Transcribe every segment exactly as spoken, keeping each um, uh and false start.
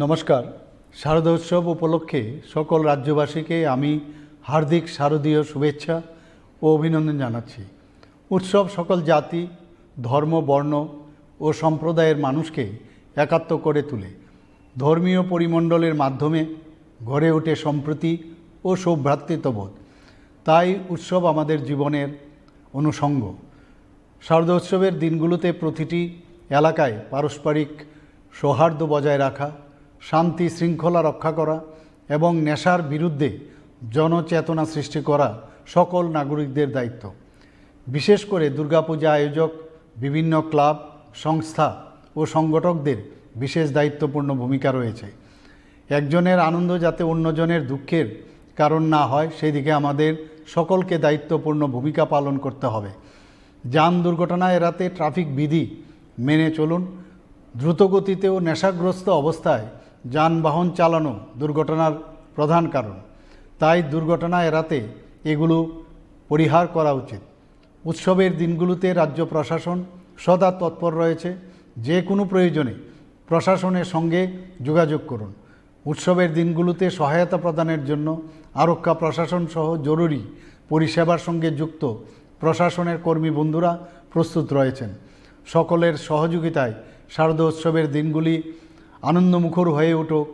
নমস্কার। শারদোৎসব উপলক্ষে সকল রাজ্যবাসীকে আমি হার্দিক শারদীয় শুভেচ্ছা ও অভিনন্দন জানাচ্ছি। উৎসব সকল জাতি, ধর্ম, বর্ণ ও সম্প্রদায়ের মানুষকে একাত্ম করে তোলে। ধর্মীয় পরিমণ্ডলের মাধ্যমে গড়ে ওঠে সম্প্রীতি ও সৌভ্রাতৃত্ববোধ। তাই উৎসব আমাদের জীবনের অনুষঙ্গ। শারদোৎসবের দিনগুলোতে প্রতিটি এলাকায় পারস্পরিক সৌহার্দ্য বজায় রাখা, শান্তি শৃঙ্খলা রক্ষা করা এবং নেশার বিরুদ্ধে জনচেতনা সৃষ্টি করা সকল নাগরিকদের দায়িত্ব। বিশেষ করে দুর্গাপূজা আয়োজক, বিভিন্ন ক্লাব, সংস্থা ও সংগঠকদের বিশেষ দায়িত্বপূর্ণ ভূমিকা রয়েছে। একজনের আনন্দ যাতে অন্যজনের দুঃখের কারণ না হয়, সেই দিকে আমাদের সকলকে দায়িত্বপূর্ণ ভূমিকা পালন করতে হবে। যান দুর্ঘটনা এড়াতে ট্রাফিক বিধি মেনে চলুন। দ্রুতগতিতে ও নেশাগ্রস্ত অবস্থায় যানবাহন চালানো দুর্ঘটনার প্রধান কারণ। তাই দুর্ঘটনা এড়াতে এগুলো পরিহার করা উচিত। উৎসবের দিনগুলোতে রাজ্য প্রশাসন সদা তৎপর রয়েছে। যে কোনো প্রয়োজনে প্রশাসনের সঙ্গে যোগাযোগ করুন। উৎসবের দিনগুলোতে সহায়তা প্রদানের জন্য আরক্ষা প্রশাসন সহ জরুরি পরিষেবার সঙ্গে যুক্ত প্রশাসনের কর্মী বন্ধুরা প্রস্তুত রয়েছেন। সকলের সহযোগিতায় শারদোৎসবের দিনগুলি আনন্দমুখর হয়ে উঠুক।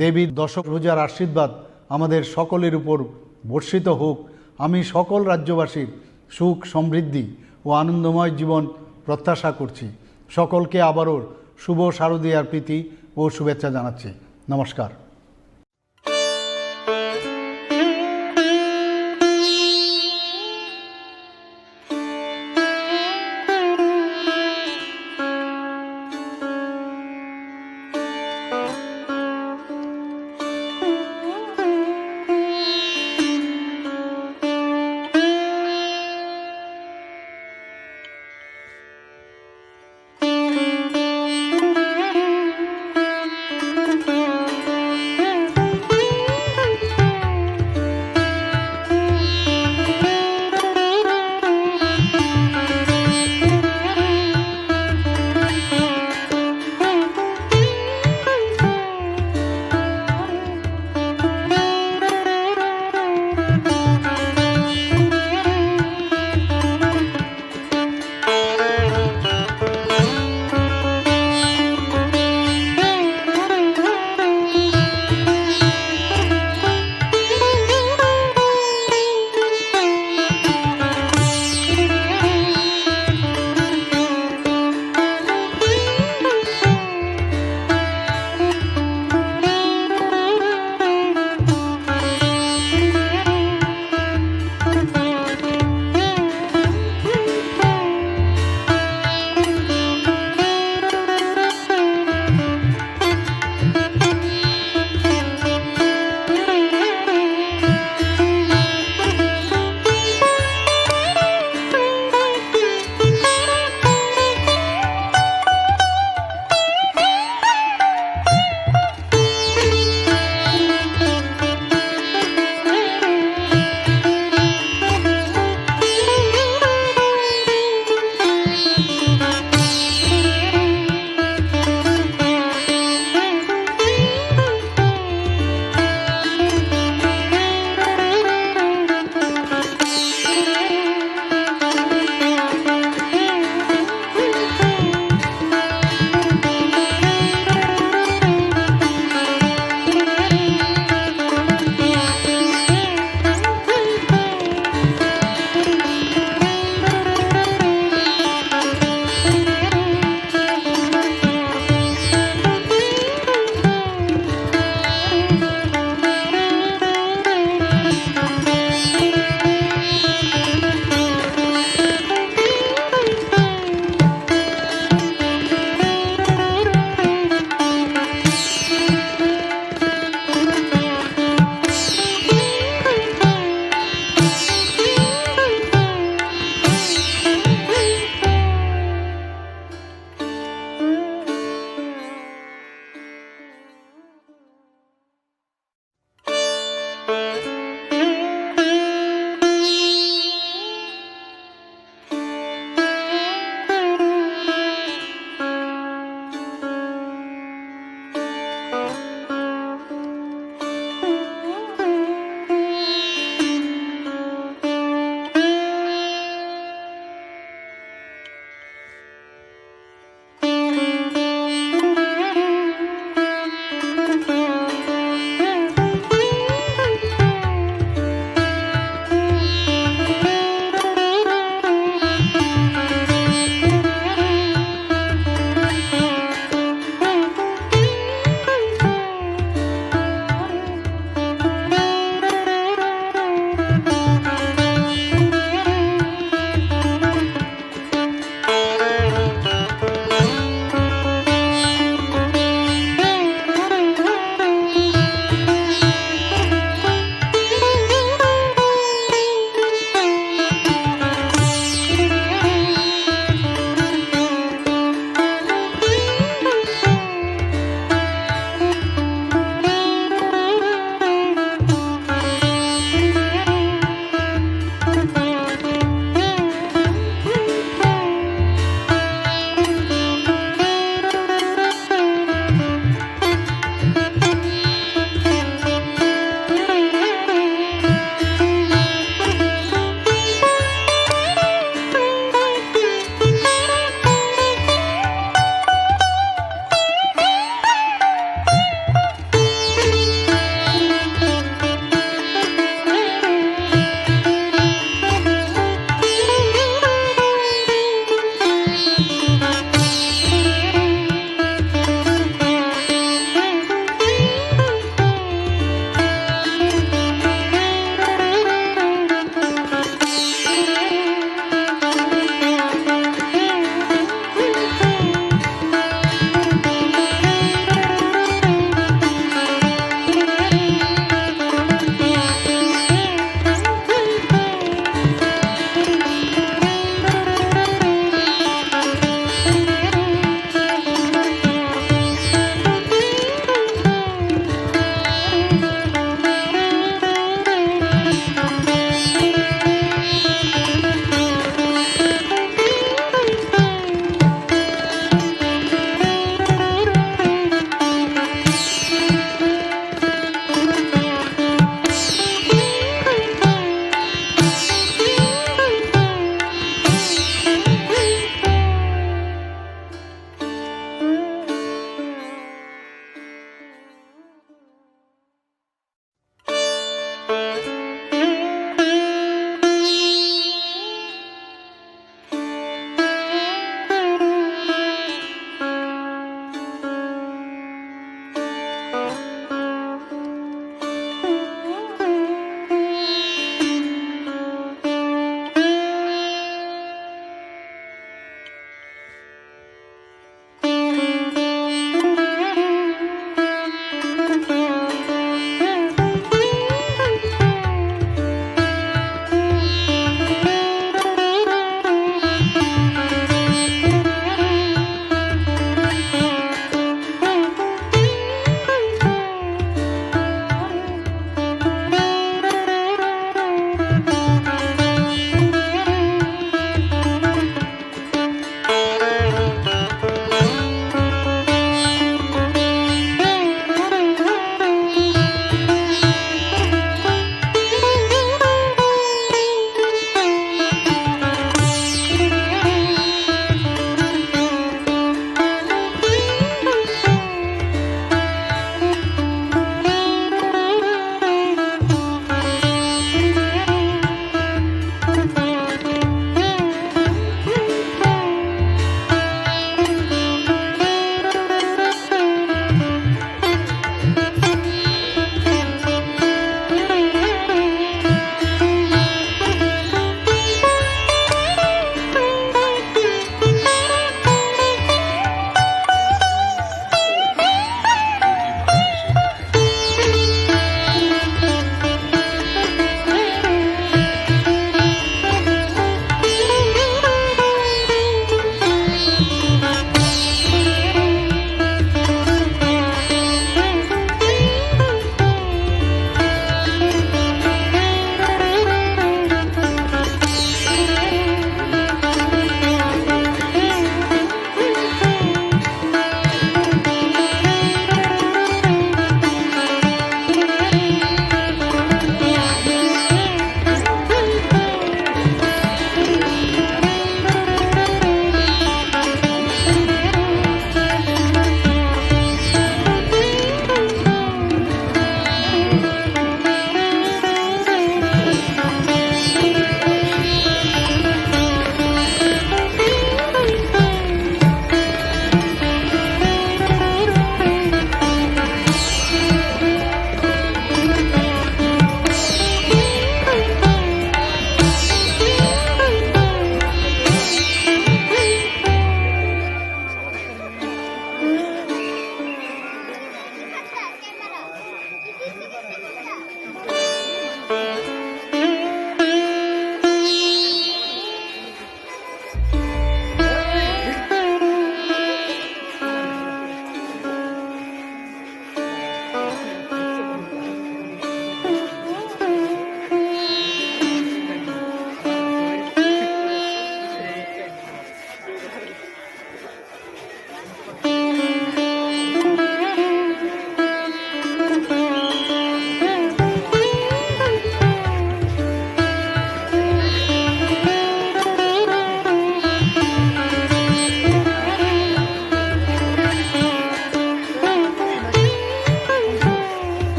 দেবীর দশভুজার আশীর্বাদ আমাদের সকলের উপর বর্ষিত হোক। আমি সকল রাজ্যবাসীর সুখ, সমৃদ্ধি ও আনন্দময় জীবন প্রত্যাশা করছি। সকলকে আবারও শুভ শারদীয়ার প্রীতি ও শুভেচ্ছা জানাচ্ছি। নমস্কার।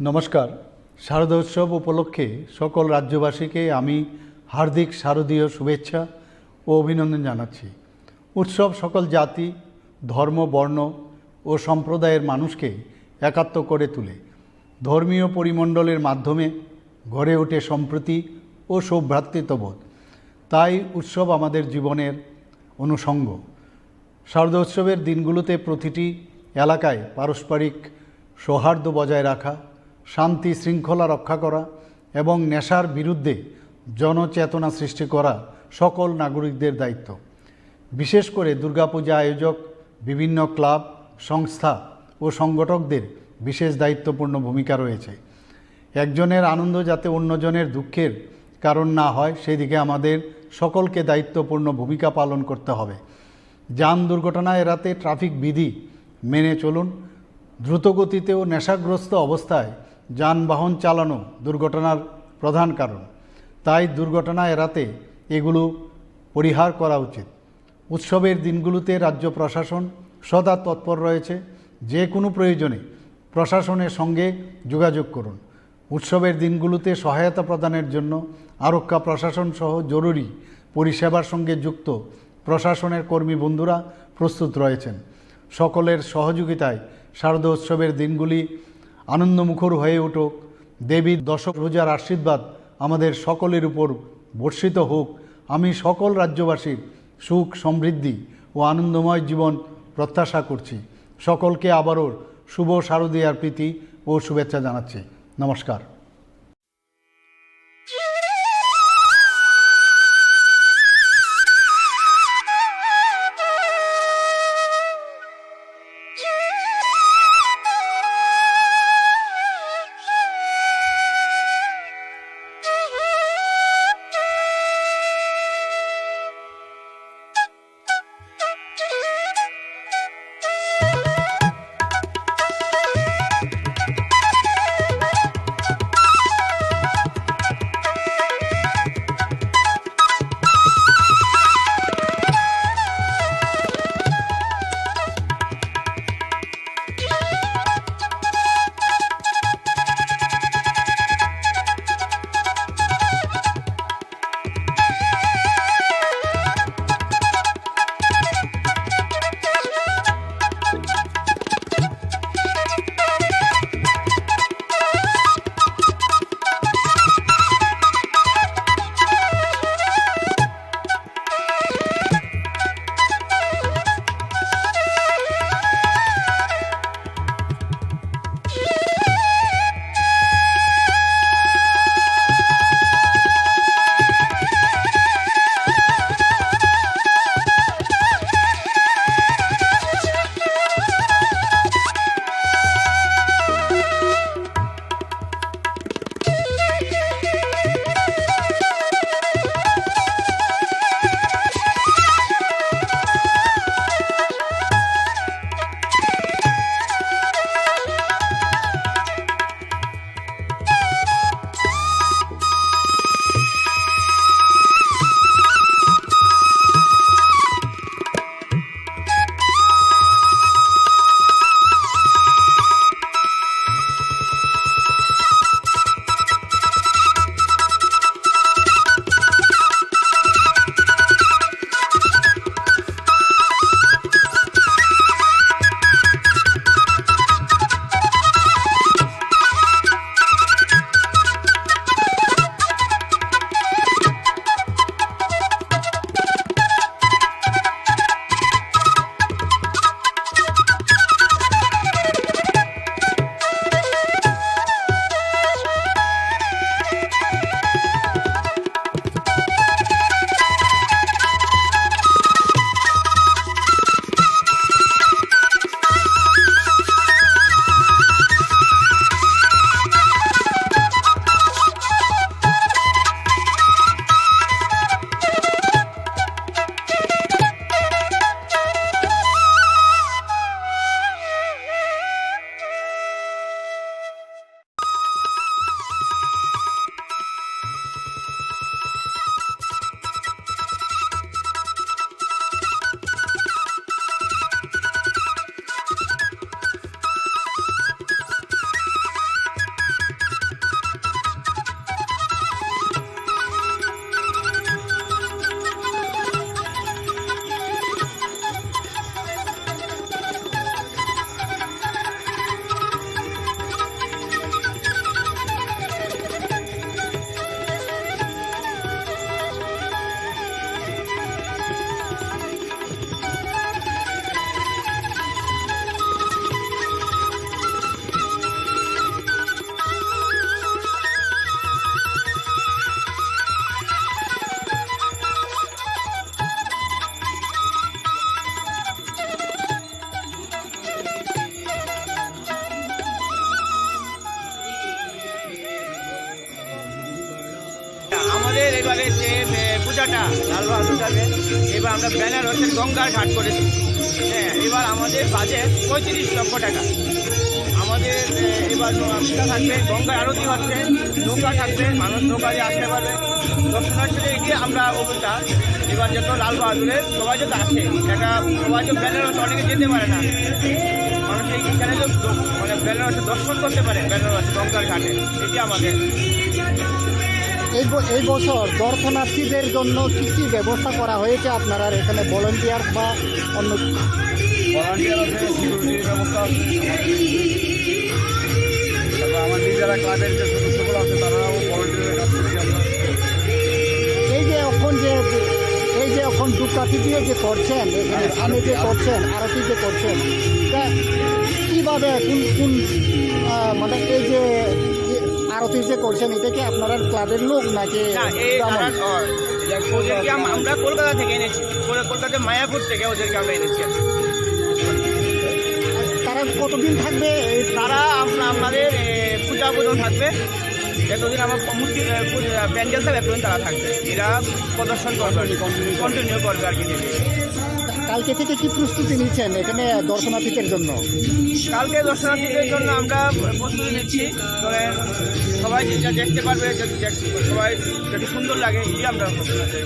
নমস্কার। শারদোৎসব উপলক্ষে সকল রাজ্যবাসীকে আমি হার্দিক শারদীয় শুভেচ্ছা ও অভিনন্দন জানাচ্ছি। উৎসব সকল জাতি, ধর্ম, বর্ণ ও সম্প্রদায়ের মানুষকে একাত্ম করে তোলে। ধর্মীয় পরিমণ্ডলের মাধ্যমে গড়ে ওঠে সম্প্রীতি ও সৌভ্রাতৃত্ববোধ। তাই উৎসব আমাদের জীবনের অনুষঙ্গ। শারদোৎসবের দিনগুলোতে প্রতিটি এলাকায় পারস্পরিক সৌহার্দ্য বজায় রাখা, শান্তি শৃঙ্খলা রক্ষা করা এবং নেশার বিরুদ্ধে জনচেতনা সৃষ্টি করা সকল নাগরিকদের দায়িত্ব। বিশেষ করে দুর্গাপূজা আয়োজক বিভিন্ন ক্লাব, সংস্থা ও সংগঠকদের বিশেষ দায়িত্বপূর্ণ ভূমিকা রয়েছে। একজনের আনন্দ যাতে অন্যজনের দুঃখের কারণ না হয়, সেই দিকে আমাদের সকলকে দায়িত্বপূর্ণ ভূমিকা পালন করতে হবে। যান দুর্ঘটনা এড়াতে ট্রাফিক বিধি মেনে চলুন। দ্রুতগতিতে ও নেশাগ্রস্ত অবস্থায় যানবাহন চালানো দুর্ঘটনার প্রধান কারণ। তাই দুর্ঘটনা এড়াতে এগুলো পরিহার করা উচিত। উৎসবের দিনগুলোতে রাজ্য প্রশাসন সদা তৎপর রয়েছে। যে কোনো প্রয়োজনে প্রশাসনের সঙ্গে যোগাযোগ করুন। উৎসবের দিনগুলোতে সহায়তা প্রদানের জন্য আরক্ষা প্রশাসন সহ জরুরি পরিষেবার সঙ্গে যুক্ত প্রশাসনের কর্মী বন্ধুরা প্রস্তুত রয়েছেন। সকলের সহযোগিতায় শারদোৎসবের দিনগুলি আনন্দমুখর হয়ে উঠুক। দেবীর দশভুজার আশীর্বাদ আমাদের সকলের উপর বর্ষিত হোক। আমি সকল রাজ্যবাসীর সুখ, সমৃদ্ধি ও আনন্দময় জীবন প্রত্যাশা করছি। সকলকে আবারও শুভ শারদীয়ার প্রীতি ও শুভেচ্ছা জানাচ্ছি। নমস্কার। টাকা, লাল বাহাদুর যাবে। এবার আমরা বেনারসের গঙ্গার ঘাট করেছি। হ্যাঁ, এবার আমাদের বাজেট পঁয়ত্রিশ লক্ষ টাকা। আমাদের, এ, এবার নৌকা থাকবে, গঙ্গার আরতি হচ্ছে, নৌকা থাকবে, মানুষ নৌকা দিয়ে আসতে পারবে। দর্শনার্থীদের এগিয়ে আমরা অভিযান, এবার যত লাল বাহাদুরের সবাই যত আসে, এটা সবাই তো বেনারস অনেকে যেতে পারে না, মানুষ এই এখানে তো দ-, মানে বেনারসে দর্শন করতে পারে, বেনারস গঙ্গার ঘাটে, এটি আমাদের। এই ব-, এই বছর দর্শনার্থীদের জন্য কি কি ব্যবস্থা করা হয়েছে আপনারা এখানে, ভলান্টিয়ার বা অন্য? ভলান্টিয়ার আছে, সিকিউরিটির ব্যবস্থা আছে। তারপর আমার নিজেরা ক্লাবের যে সদস্যগুলো আছে, তারাও ভলান্টিয়ারের কাজ করি আমরা। এই যে এখন যে, এই যে এখন ধূপকাঠি দিয়ে যে করছেন, এখানে হ্যাঁ, সামনে যে আরতি, আরতি। করছেন, আরতি যে করছেন, তা কিভাবে, কোন, কোন, আহ, মানে এই যে, যে আরতি যে করছেন, এটা কি আপনারা ক্লাবের লোক নাকি না, এই গ্রামীণ? তারা, ও, ওদেরকে আম-, আমরা কলকাতা থেকে এনেছি, কল-, কলকাতা মায়াপুর থেকে ওদেরকে আমরা এনেছি। তারা কতদিন থাকবে এই তারা আমরা, আমাদের, এ, পূজা পর্যন্ত থাকবে, যতদিন আমার মূর্তি, এ, পূজা, প্যান্ডেল থাকবে, ততদিন তারা থাকবে। এরা প্রদর্শন করবে আর কি। কন্টিনিউ করবে আর কি। কালকে থেকে কি প্রস্তুতি নিচ্ছেন এখানে দর্শনার্থীদের জন্য? কালকে দর্শনার্থীদের জন্য আমরা প্রস্তুতি নিচ্ছি, মানে সবাই যেটা দেখতে পারবে, যাতে দেখ-, সবাই যাতে সুন্দর লাগে, এই আমরা প্রস্তুতি নিচ্ছি।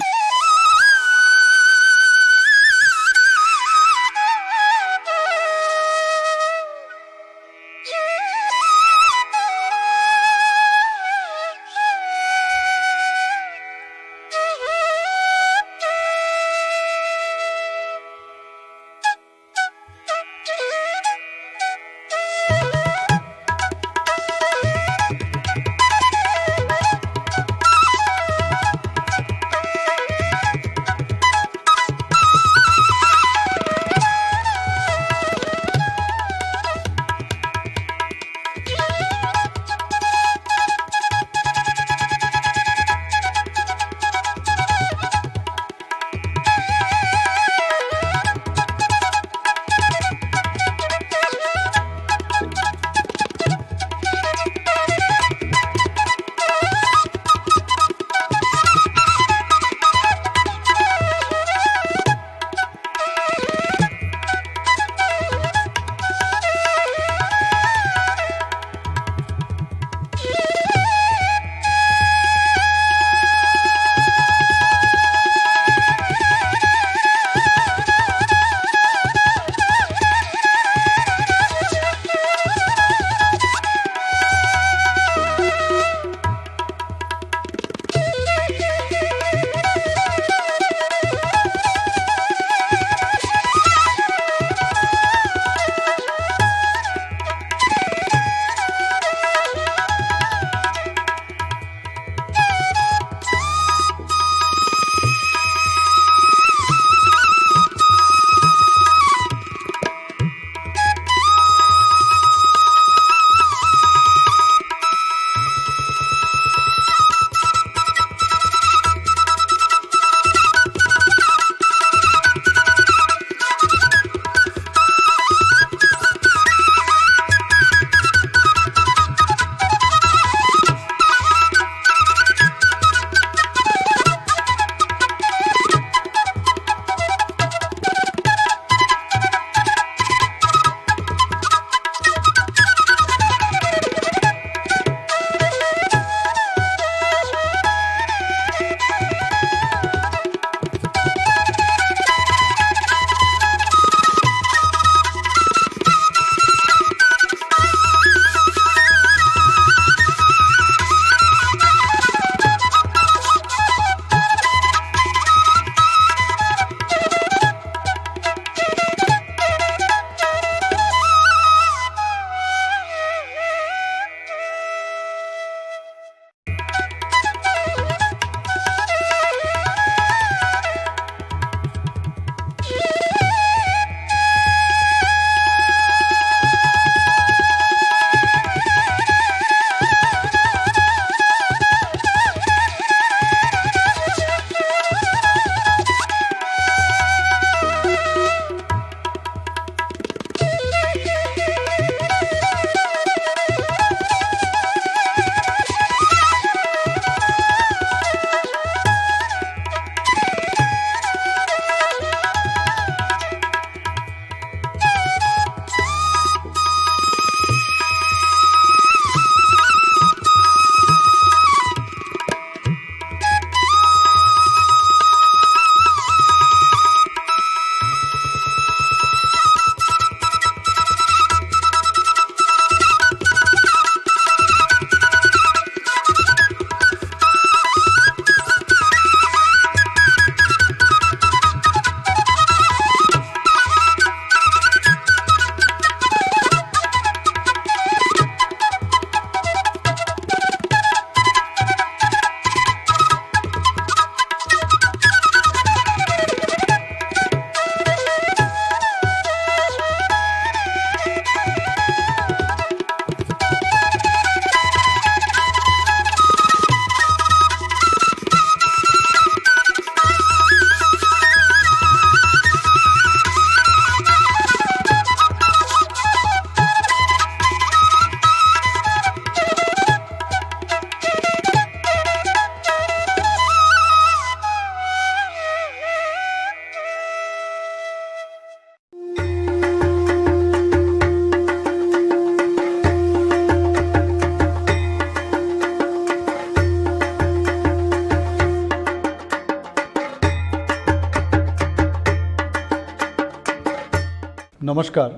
নমস্কার।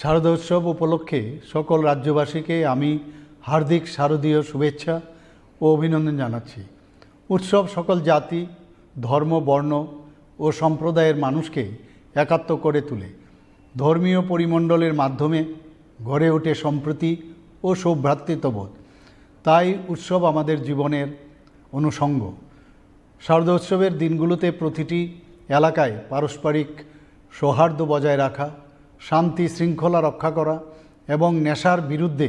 শারদোৎসব উপলক্ষে সকল রাজ্যবাসীকে আমি হার্দিক শারদীয় শুভেচ্ছা ও অভিনন্দন জানাচ্ছি। উৎসব সকল জাতি, ধর্ম, বর্ণ ও সম্প্রদায়ের মানুষকে একাত্ম করে তোলে। ধর্মীয় পরিমণ্ডলের মাধ্যমে গড়ে ওঠে সম্প্রীতি ও সৌভ্রাতৃত্ববোধ। তাই উৎসব আমাদের জীবনের অনুষঙ্গ। শারদোৎসবের দিনগুলোতে প্রতিটি এলাকায় পারস্পরিক সৌহার্দ্য বজায় রাখা, শান্তি শৃঙ্খলা রক্ষা করা এবং নেশার বিরুদ্ধে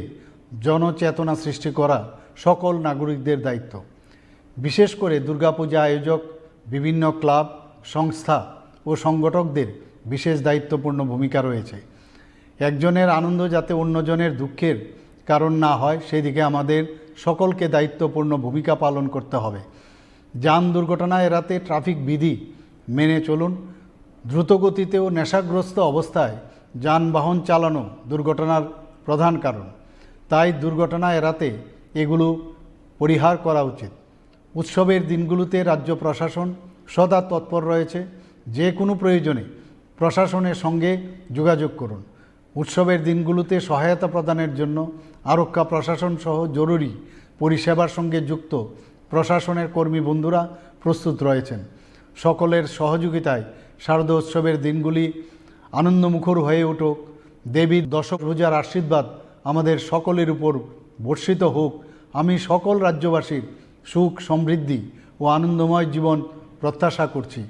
জনচেতনা সৃষ্টি করা সকল নাগরিকদের দায়িত্ব। বিশেষ করে দুর্গাপূজা আয়োজক, বিভিন্ন ক্লাব, সংস্থা ও সংগঠকদের বিশেষ দায়িত্বপূর্ণ ভূমিকা রয়েছে। একজনের আনন্দ যাতে অন্যজনের দুঃখের কারণ না হয়, সেদিকে আমাদের সকলকে দায়িত্বপূর্ণ ভূমিকা পালন করতে হবে। যান দুর্ঘটনা এড়াতে ট্রাফিক বিধি মেনে চলুন। দ্রুতগতিতে ও নেশাগ্রস্ত অবস্থায় যানবাহন চালানো দুর্ঘটনার প্রধান কারণ। তাই দুর্ঘটনা এড়াতে এগুলো পরিহার করা উচিত। উৎসবের দিনগুলোতে রাজ্য প্রশাসন সদা তৎপর রয়েছে। যে কোনো প্রয়োজনে প্রশাসনের সঙ্গে যোগাযোগ করুন। উৎসবের দিনগুলোতে সহায়তা প্রদানের জন্য আরক্ষা প্রশাসন সহ জরুরি পরিষেবার সঙ্গে যুক্ত প্রশাসনের কর্মী বন্ধুরা প্রস্তুত রয়েছেন। সকলের সহযোগিতায় শারদোৎসবের দিনগুলি আনন্দমুখর হয়ে উঠুক। দেবীর দশভুজার আশীর্বাদ আমাদের সকলের উপর বর্ষিত হোক। আমি সকল রাজ্যবাসীর সুখ, সমৃদ্ধি ও আনন্দময় জীবন প্রত্যাশা করছি।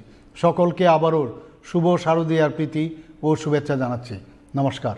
সকলকে আবারও শুভ শারদীয়ার প্রীতি ও শুভেচ্ছা জানাচ্ছি। নমস্কার।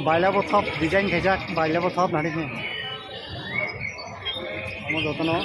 Bailabo thop design khaijak, bailabo thop nari khe. Omo jotono.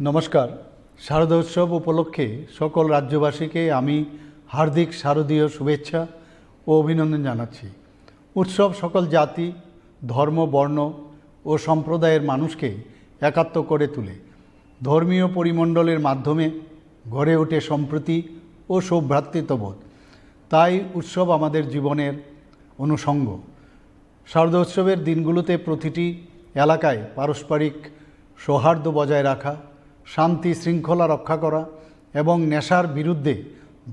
নমস্কার। শারদোৎসব উপলক্ষে সকল রাজ্যবাসীকে আমি হার্দিক শারদীয় শুভেচ্ছা ও অভিনন্দন জানাচ্ছি। উৎসব সকল জাতি, ধর্ম, বর্ণ ও সম্প্রদায়ের মানুষকে একাত্ম করে তোলে। ধর্মীয় পরিমণ্ডলের মাধ্যমে গড়ে ওঠে সম্প্রীতি ও সৌভ্রাতৃত্ববোধ। তাই উৎসব আমাদের জীবনের অনুষঙ্গ। শারদোৎসবের দিনগুলোতে প্রতিটি এলাকায় পারস্পরিক সৌহার্দ্য বজায় রাখা, শান্তি শৃঙ্খলা রক্ষা করা এবং নেশার বিরুদ্ধে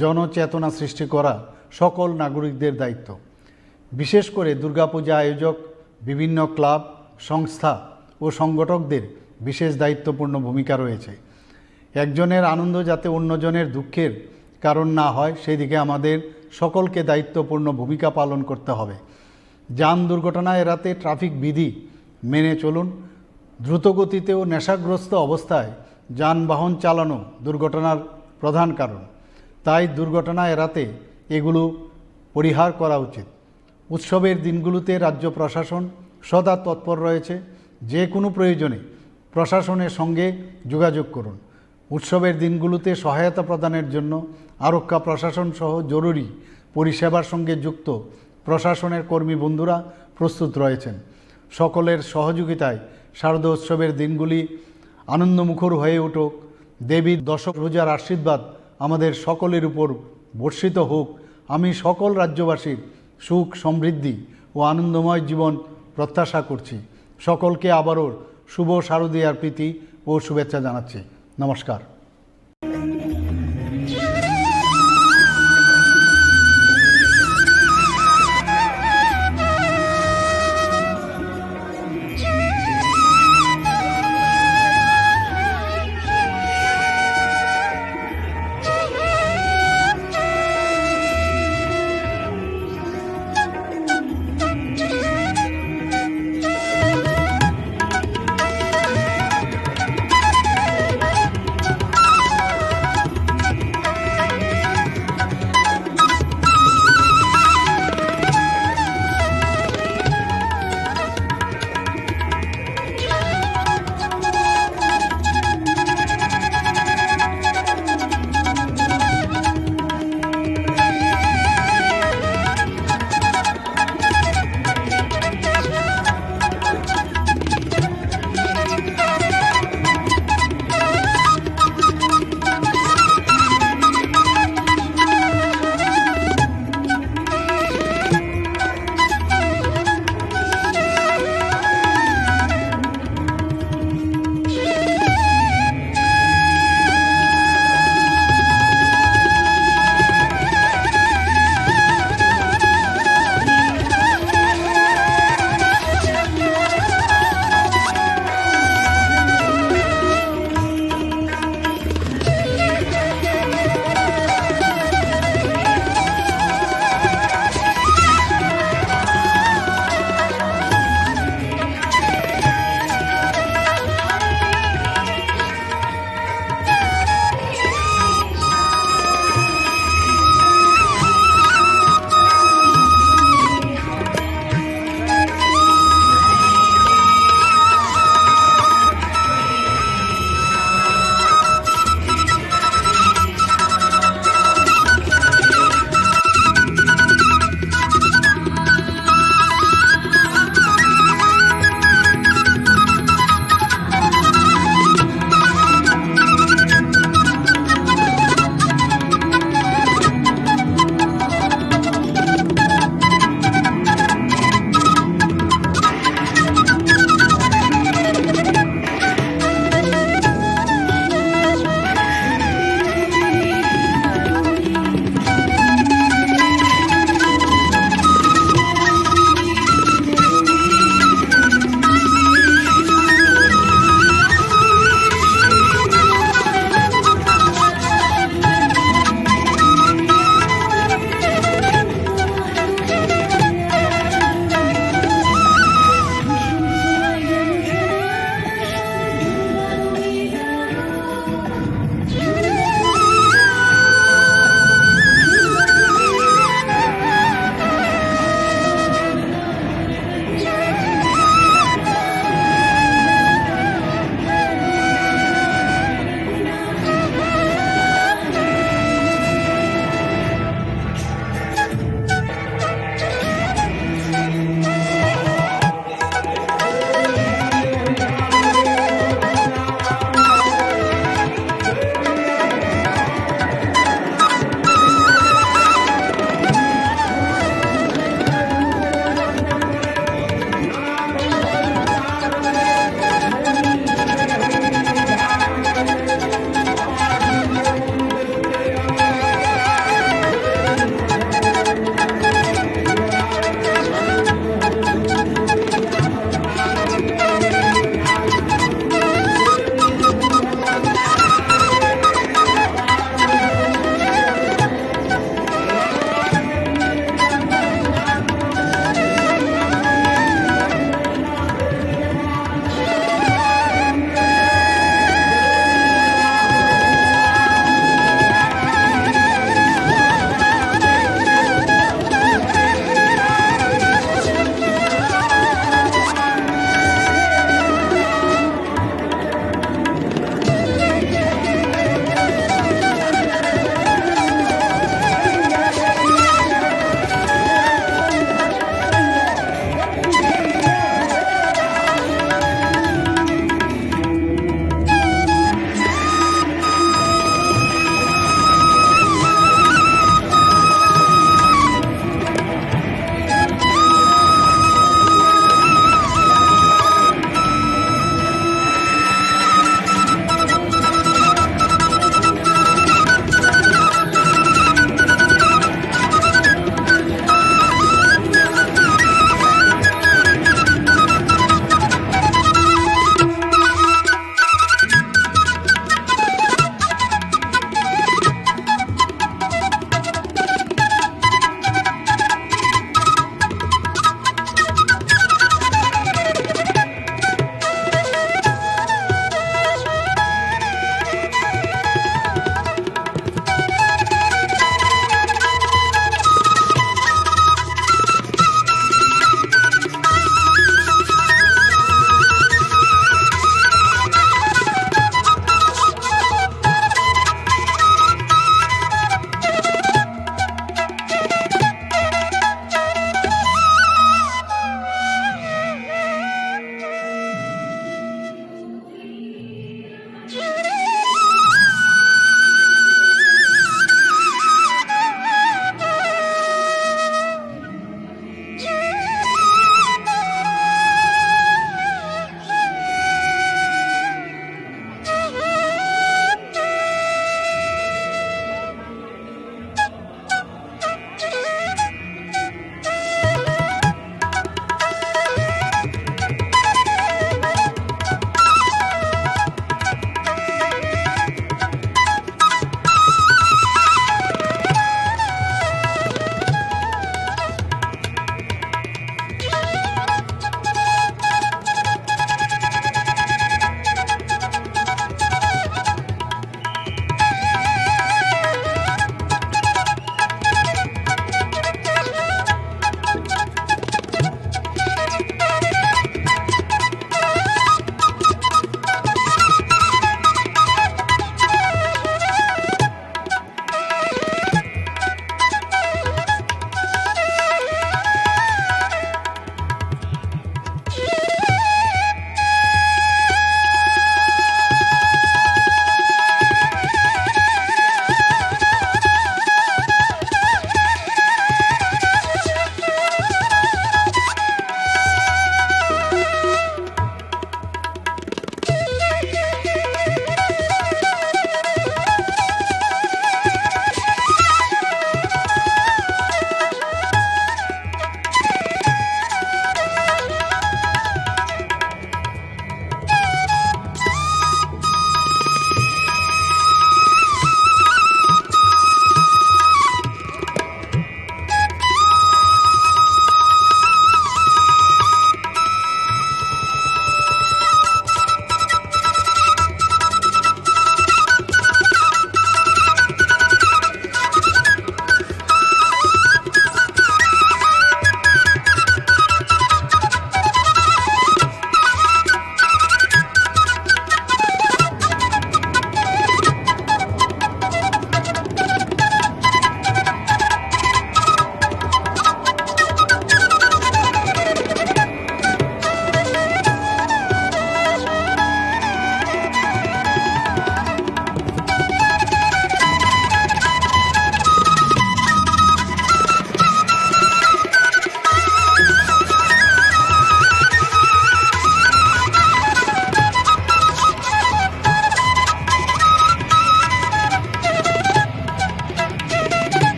জনচেতনা সৃষ্টি করা সকল নাগরিকদের দায়িত্ব। বিশেষ করে দুর্গাপূজা আয়োজক, বিভিন্ন ক্লাব, সংস্থা ও সংগঠকদের বিশেষ দায়িত্বপূর্ণ ভূমিকা রয়েছে। একজনের আনন্দ যাতে অন্যজনের দুঃখের কারণ না হয়, সেদিকে আমাদের সকলকে দায়িত্বপূর্ণ ভূমিকা পালন করতে হবে। যান দুর্ঘটনা এড়াতে ট্রাফিক বিধি মেনে চলুন। দ্রুতগতিতে ও নেশাগ্রস্ত অবস্থায় যানবাহন চালানো দুর্ঘটনার প্রধান কারণ। তাই দুর্ঘটনা এড়াতে এগুলো পরিহার করা উচিত। উৎসবের দিনগুলোতে রাজ্য প্রশাসন সদা তৎপর রয়েছে। যে কোনো প্রয়োজনে প্রশাসনের সঙ্গে যোগাযোগ করুন। উৎসবের দিনগুলোতে সহায়তা প্রদানের জন্য আরক্ষা প্রশাসন সহ জরুরি পরিষেবার সঙ্গে যুক্ত প্রশাসনের কর্মী বন্ধুরা প্রস্তুত রয়েছেন। সকলের সহযোগিতায় শারদোৎসবের দিনগুলি আনন্দমুখর হয়ে উঠুক। দেবীর দশভুজার আশীর্বাদ আমাদের সকলের উপর বর্ষিত হোক। আমি সকল রাজ্যবাসীর সুখ, সমৃদ্ধি ও আনন্দময় জীবন প্রত্যাশা করছি। সকলকে আবারও শুভ শারদীয়ার প্রীতি ও শুভেচ্ছা জানাচ্ছি। নমস্কার।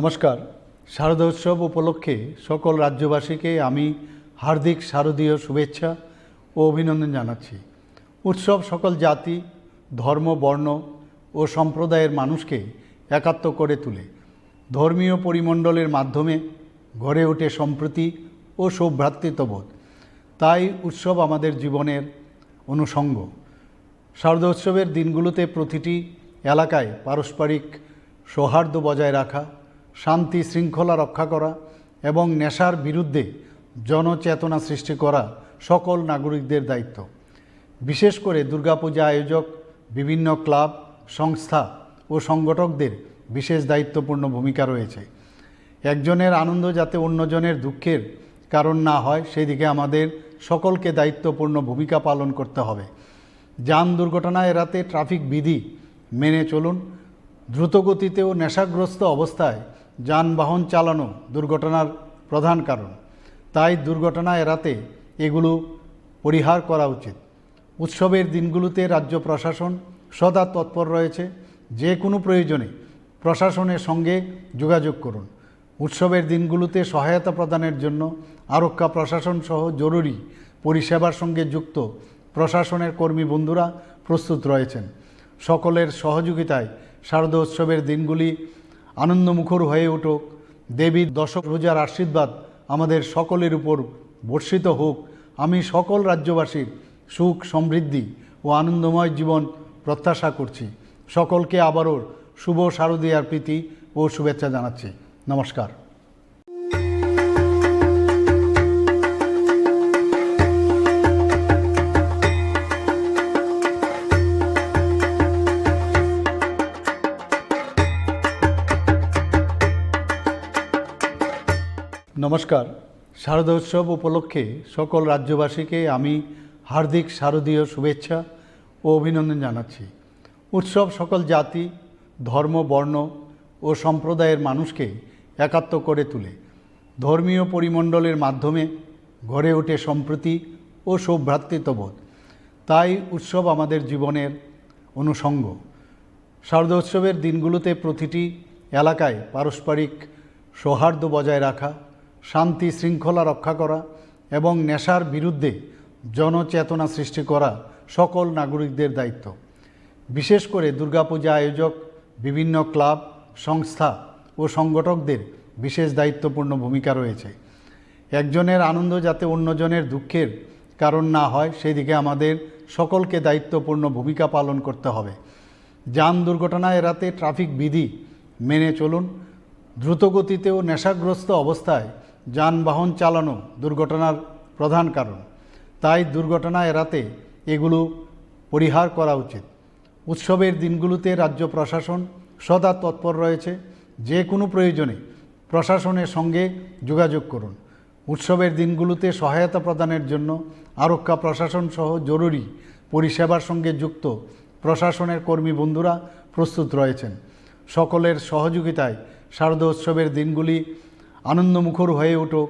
নমস্কার। শারদোৎসব উপলক্ষে সকল রাজ্যবাসীকে আমি হার্দিক শারদীয় শুভেচ্ছা ও অভিনন্দন জানাচ্ছি। উৎসব সকল জাতি, ধর্ম, বর্ণ ও সম্প্রদায়ের মানুষকে একাত্ম করে তোলে। ধর্মীয় পরিমণ্ডলের মাধ্যমে গড়ে ওঠে সম্প্রীতি ও সৌভ্রাতৃত্ববোধ। তাই উৎসব আমাদের জীবনের অনুষঙ্গ। শারদোৎসবের দিনগুলোতে প্রতিটি এলাকায় পারস্পরিক সৌহার্দ্য বজায় রাখা, শান্তি শৃঙ্খলা রক্ষা করা এবং নেশার বিরুদ্ধে জনচেতনা সৃষ্টি করা সকল নাগরিকদের দায়িত্ব। বিশেষ করে দুর্গাপূজা আয়োজক, বিভিন্ন ক্লাব, সংস্থা ও সংগঠকদের বিশেষ দায়িত্বপূর্ণ ভূমিকা রয়েছে। একজনের আনন্দ যাতে অন্যজনের দুঃখের কারণ না হয়, সেই দিকে আমাদের সকলকে দায়িত্বপূর্ণ ভূমিকা পালন করতে হবে। যান দুর্ঘটনা এড়াতে ট্রাফিক বিধি মেনে চলুন। দ্রুতগতিতে ও নেশাগ্রস্ত অবস্থায় যানবাহন চালানো দুর্ঘটনার প্রধান কারণ। তাই দুর্ঘটনা এড়াতে এগুলো পরিহার করা উচিত। উৎসবের দিনগুলোতে রাজ্য প্রশাসন সদা তৎপর রয়েছে। যে কোনো প্রয়োজনে প্রশাসনের সঙ্গে যোগাযোগ করুন। উৎসবের দিনগুলোতে সহায়তা প্রদানের জন্য আরক্ষা প্রশাসন সহ জরুরি পরিষেবার সঙ্গে যুক্ত প্রশাসনের কর্মী বন্ধুরা প্রস্তুত রয়েছেন। সকলের সহযোগিতায় শারদোৎসবের দিনগুলি আনন্দমুখর হয়ে উঠুক। দেবীর দশভুজার আশীর্বাদ আমাদের সকলের উপর বর্ষিত হোক। আমি সকল রাজ্যবাসীর সুখ, সমৃদ্ধি ও আনন্দময় জীবন প্রত্যাশা করছি। সকলকে আবারও শুভ শারদীয়ার প্রীতি ও শুভেচ্ছা জানাচ্ছি। নমস্কার। নমস্কার। শারদোৎসব উপলক্ষে সকল রাজ্যবাসীকে আমি হার্দিক শারদীয় শুভেচ্ছা ও অভিনন্দন জানাচ্ছি। উৎসব সকল জাতি, ধর্ম, বর্ণ ও সম্প্রদায়ের মানুষকে একাত্ম করে তোলে। ধর্মীয় পরিমণ্ডলের মাধ্যমে গড়ে ওঠে সম্প্রীতি ও সৌভ্রাতৃত্ববোধ। তাই উৎসব আমাদের জীবনের অনুষঙ্গ। শারদোৎসবের দিনগুলোতে প্রতিটি এলাকায় পারস্পরিক সৌহার্দ্য বজায় রাখা, শান্তি শৃঙ্খলা রক্ষা করা এবং নেশার বিরুদ্ধে জনচেতনা সৃষ্টি করা সকল নাগরিকদের দায়িত্ব। বিশেষ করে দুর্গাপূজা আয়োজক, বিভিন্ন ক্লাব, সংস্থা ও সংগঠকদের বিশেষ দায়িত্বপূর্ণ ভূমিকা রয়েছে। একজনের আনন্দ যাতে অন্যজনের দুঃখের কারণ না হয়, সেই দিকে আমাদের সকলকে দায়িত্বপূর্ণ ভূমিকা পালন করতে হবে। যান দুর্ঘটনা এড়াতে ট্রাফিক বিধি মেনে চলুন। দ্রুতগতিতে ও নেশাগ্রস্ত অবস্থায় যানবাহন চালানো দুর্ঘটনার প্রধান কারণ। তাই দুর্ঘটনা এড়াতে এগুলো পরিহার করা উচিত। উৎসবের দিনগুলোতে রাজ্য প্রশাসন সদা তৎপর রয়েছে। যে কোনো প্রয়োজনে প্রশাসনের সঙ্গে যোগাযোগ করুন। উৎসবের দিনগুলোতে সহায়তা প্রদানের জন্য আরক্ষা প্রশাসন সহ জরুরি পরিষেবার সঙ্গে যুক্ত প্রশাসনের কর্মী বন্ধুরা প্রস্তুত রয়েছেন। সকলের সহযোগিতায় শারদোৎসবের দিনগুলি আনন্দমুখর হয়ে উঠুক।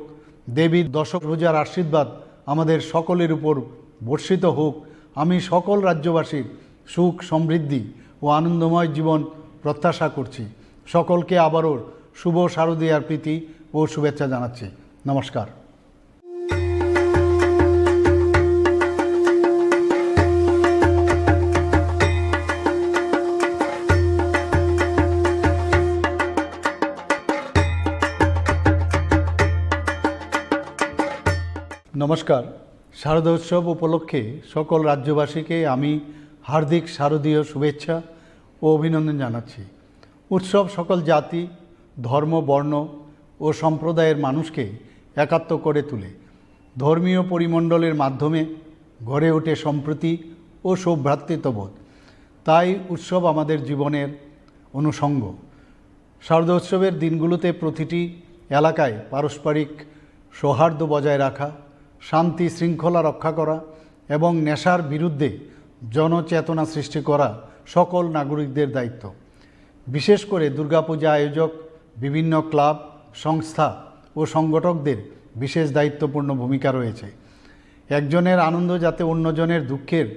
দেবীর দশভুজার আশীর্বাদ আমাদের সকলের উপর বর্ষিত হোক। আমি সকল রাজ্যবাসীর সুখ, সমৃদ্ধি ও আনন্দময় জীবন প্রত্যাশা করছি। সকলকে আবারও শুভ শারদীয়ার প্রীতি ও শুভেচ্ছা জানাচ্ছি। নমস্কার। নমস্কার। শারদোৎসব উপলক্ষে সকল রাজ্যবাসীকে আমি হার্দিক শারদীয় শুভেচ্ছা ও অভিনন্দন জানাচ্ছি। উৎসব সকল জাতি, ধর্ম, বর্ণ ও সম্প্রদায়ের মানুষকে একাত্ম করে তোলে। ধর্মীয় পরিমণ্ডলের মাধ্যমে গড়ে ওঠে সম্প্রীতি ও সৌভ্রাতৃত্ববোধ। তাই উৎসব আমাদের জীবনের অনুষঙ্গ। শারদোৎসবের দিনগুলোতে প্রতিটি এলাকায় পারস্পরিক সৌহার্দ্য বজায় রাখা, শান্তি শৃঙ্খলা রক্ষা করা এবং নেশার বিরুদ্ধে জনচেতনা সৃষ্টি করা সকল নাগরিকদের দায়িত্ব। বিশেষ করে দুর্গাপূজা আয়োজক, বিভিন্ন ক্লাব, সংস্থা ও সংগঠকদের বিশেষ দায়িত্বপূর্ণ ভূমিকা রয়েছে। একজনের আনন্দ যাতে অন্যজনের দুঃখের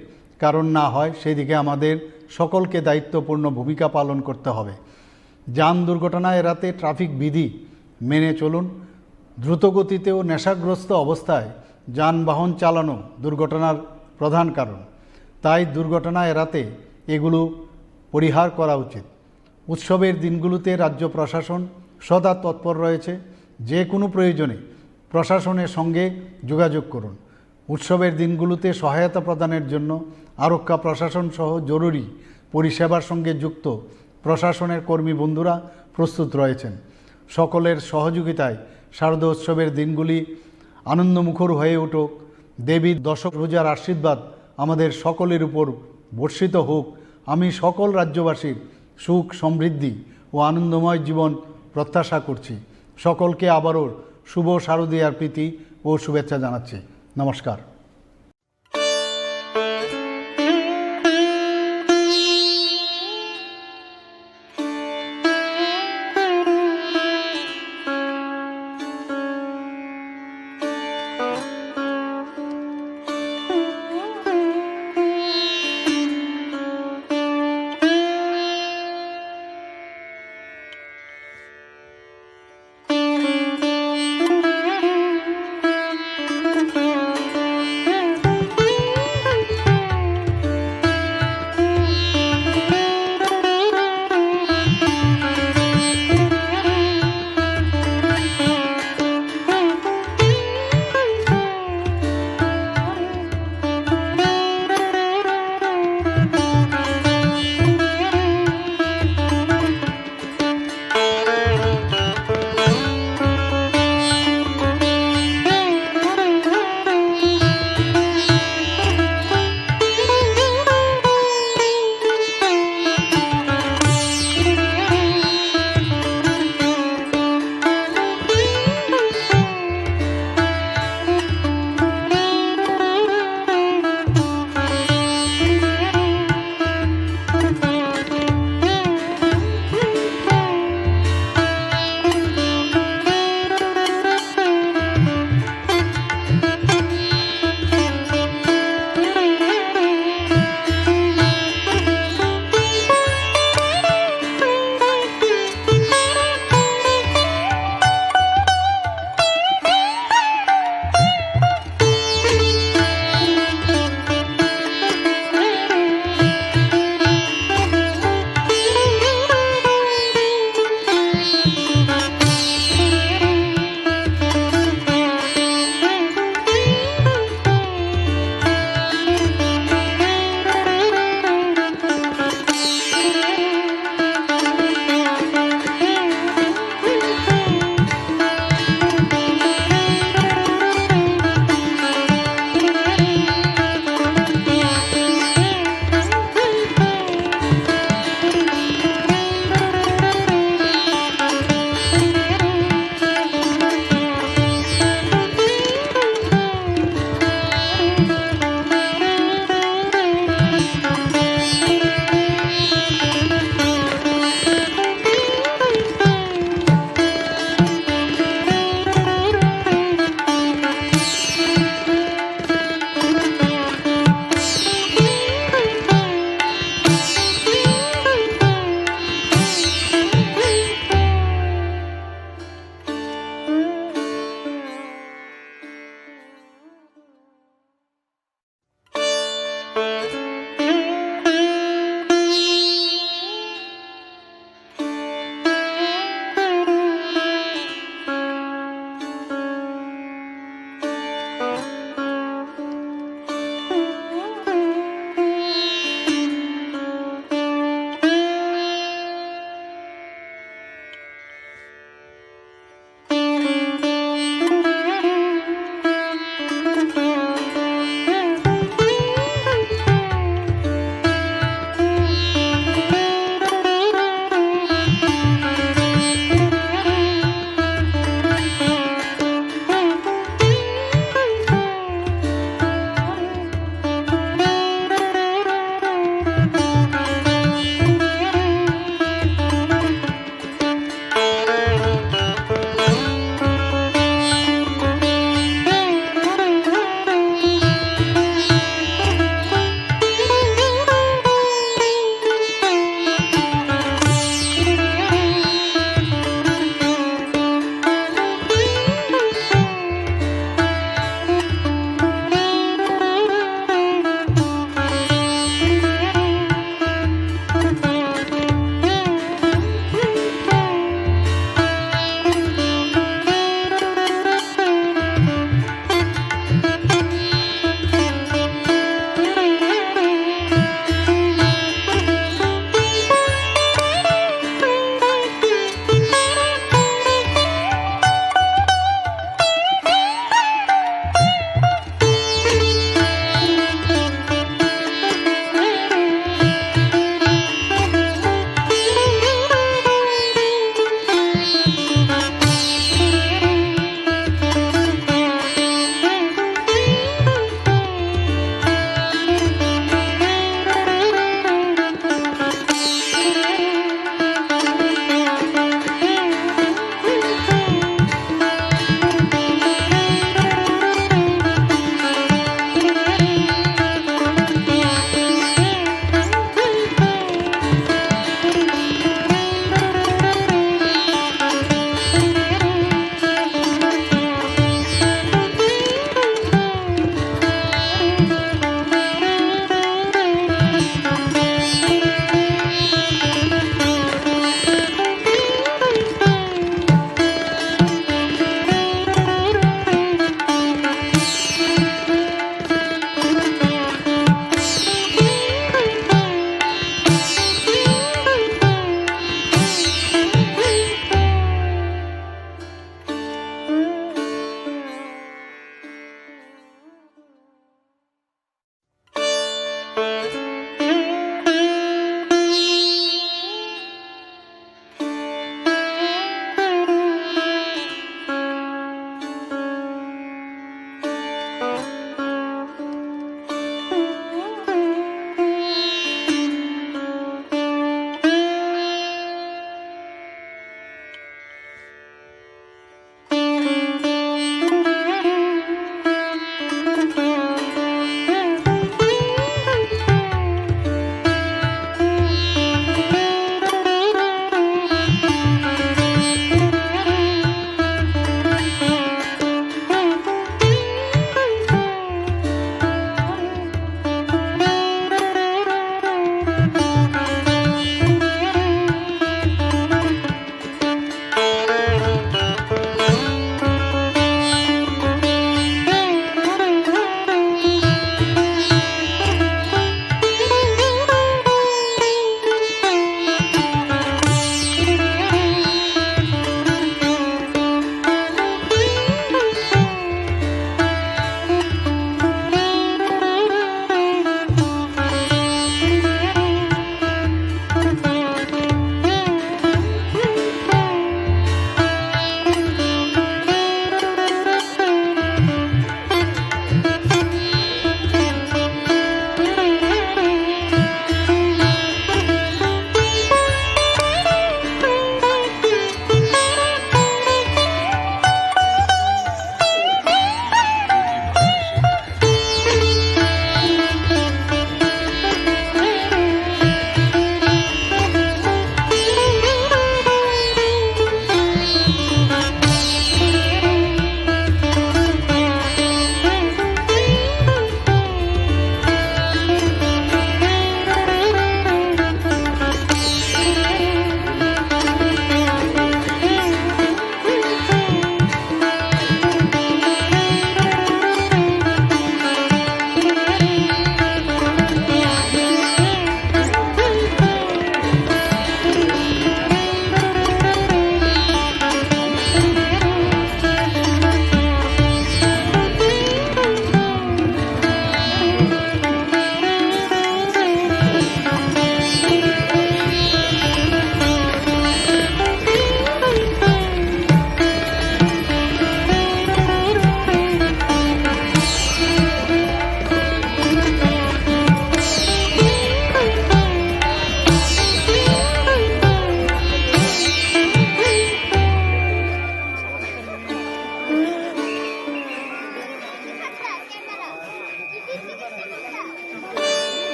কারণ না হয়, সেই দিকে আমাদের সকলকে দায়িত্বপূর্ণ ভূমিকা পালন করতে হবে। যান দুর্ঘটনা এড়াতে ট্রাফিক বিধি মেনে চলুন। দ্রুতগতিতে ও নেশাগ্রস্ত অবস্থায় যানবাহন চালানো দুর্ঘটনার প্রধান কারণ, তাই দুর্ঘটনা এড়াতে এগুলো পরিহার করা উচিত। উৎসবের দিনগুলোতে রাজ্য প্রশাসন সদা তৎপর রয়েছে, যে কোনো প্রয়োজনে প্রশাসনের সঙ্গে যোগাযোগ করুন। উৎসবের দিনগুলোতে সহায়তা প্রদানের জন্য আরক্ষা প্রশাসন সহ জরুরি পরিষেবার সঙ্গে যুক্ত প্রশাসনের কর্মী বন্ধুরা প্রস্তুত রয়েছেন। সকলের সহযোগিতায় শারদোৎসবের দিনগুলি আনন্দমুখর হয়ে উঠুক। দেবীর দশভুজার আশীর্বাদ আমাদের সকলের উপর বর্ষিত হোক। আমি সকল রাজ্যবাসীর সুখ, সমৃদ্ধি ও আনন্দময় জীবন প্রত্যাশা করছি। সকলকে আবারও শুভ শারদীয়ার প্রীতি ও শুভেচ্ছা জানাচ্ছি। নমস্কার।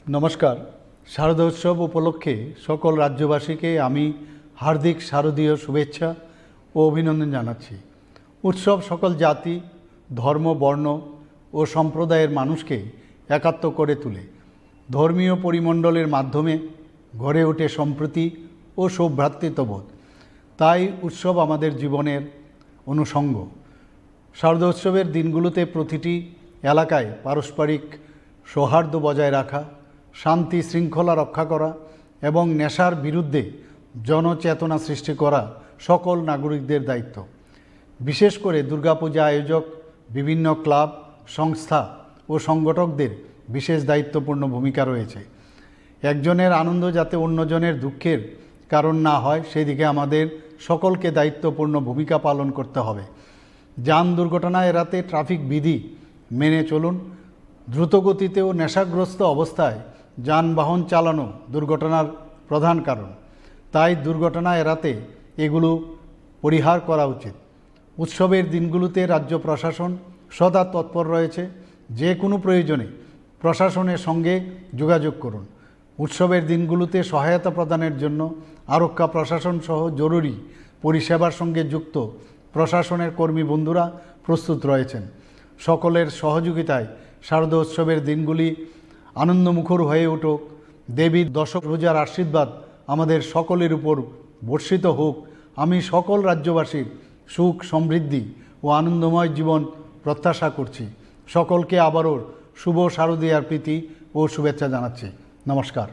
নমস্কার। শারদোৎসব উপলক্ষে সকল রাজ্যবাসীকে আমি হার্দিক শারদীয় শুভেচ্ছা ও অভিনন্দন জানাচ্ছি। উৎসব সকল জাতি, ধর্ম, বর্ণ ও সম্প্রদায়ের মানুষকে একাত্ম করে তোলে। ধর্মীয় পরিমণ্ডলের মাধ্যমে গড়ে ওঠে সম্প্রীতি ও সৌভ্রাতৃত্ববোধ। তাই উৎসব আমাদের জীবনের অনুষঙ্গ। শারদোৎসবের দিনগুলোতে প্রতিটি এলাকায় পারস্পরিক সৌহার্দ্য বজায় রাখা, শান্তি শৃঙ্খলা রক্ষা করা এবং নেশার বিরুদ্ধে জনচেতনা সৃষ্টি করা সকল নাগরিকদের দায়িত্ব। বিশেষ করে দুর্গাপূজা আয়োজক, বিভিন্ন ক্লাব, সংস্থা ও সংগঠকদের বিশেষ দায়িত্বপূর্ণ ভূমিকা রয়েছে। একজনের আনন্দ যাতে অন্যজনের দুঃখের কারণ না হয়, সেদিকে আমাদের সকলকে দায়িত্বপূর্ণ ভূমিকা পালন করতে হবে। যান দুর্ঘটনা এড়াতে ট্রাফিক বিধি মেনে চলুন। দ্রুতগতিতে ও নেশাগ্রস্ত অবস্থায় যানবাহন চালানো দুর্ঘটনার প্রধান কারণ। তাই দুর্ঘটনা এড়াতে এগুলো পরিহার করা উচিত। উৎসবের দিনগুলোতে রাজ্য প্রশাসন সদা তৎপর রয়েছে। যে কোনো প্রয়োজনে প্রশাসনের সঙ্গে যোগাযোগ করুন। উৎসবের দিনগুলোতে সহায়তা প্রদানের জন্য আরক্ষা প্রশাসন সহ জরুরি পরিষেবার সঙ্গে যুক্ত প্রশাসনের কর্মী বন্ধুরা প্রস্তুত রয়েছেন। সকলের সহযোগিতায় শারদোৎসবের দিনগুলি আনন্দমুখর হয়ে উঠুক। দেবীর দশভুজার আশীর্বাদ আমাদের সকলের উপর বর্ষিত হোক। আমি সকল রাজ্যবাসীর সুখ, সমৃদ্ধি ও আনন্দময় জীবন প্রত্যাশা করছি। সকলকে আবারও শুভ শারদীয়ার প্রীতি ও শুভেচ্ছা জানাচ্ছি। নমস্কার।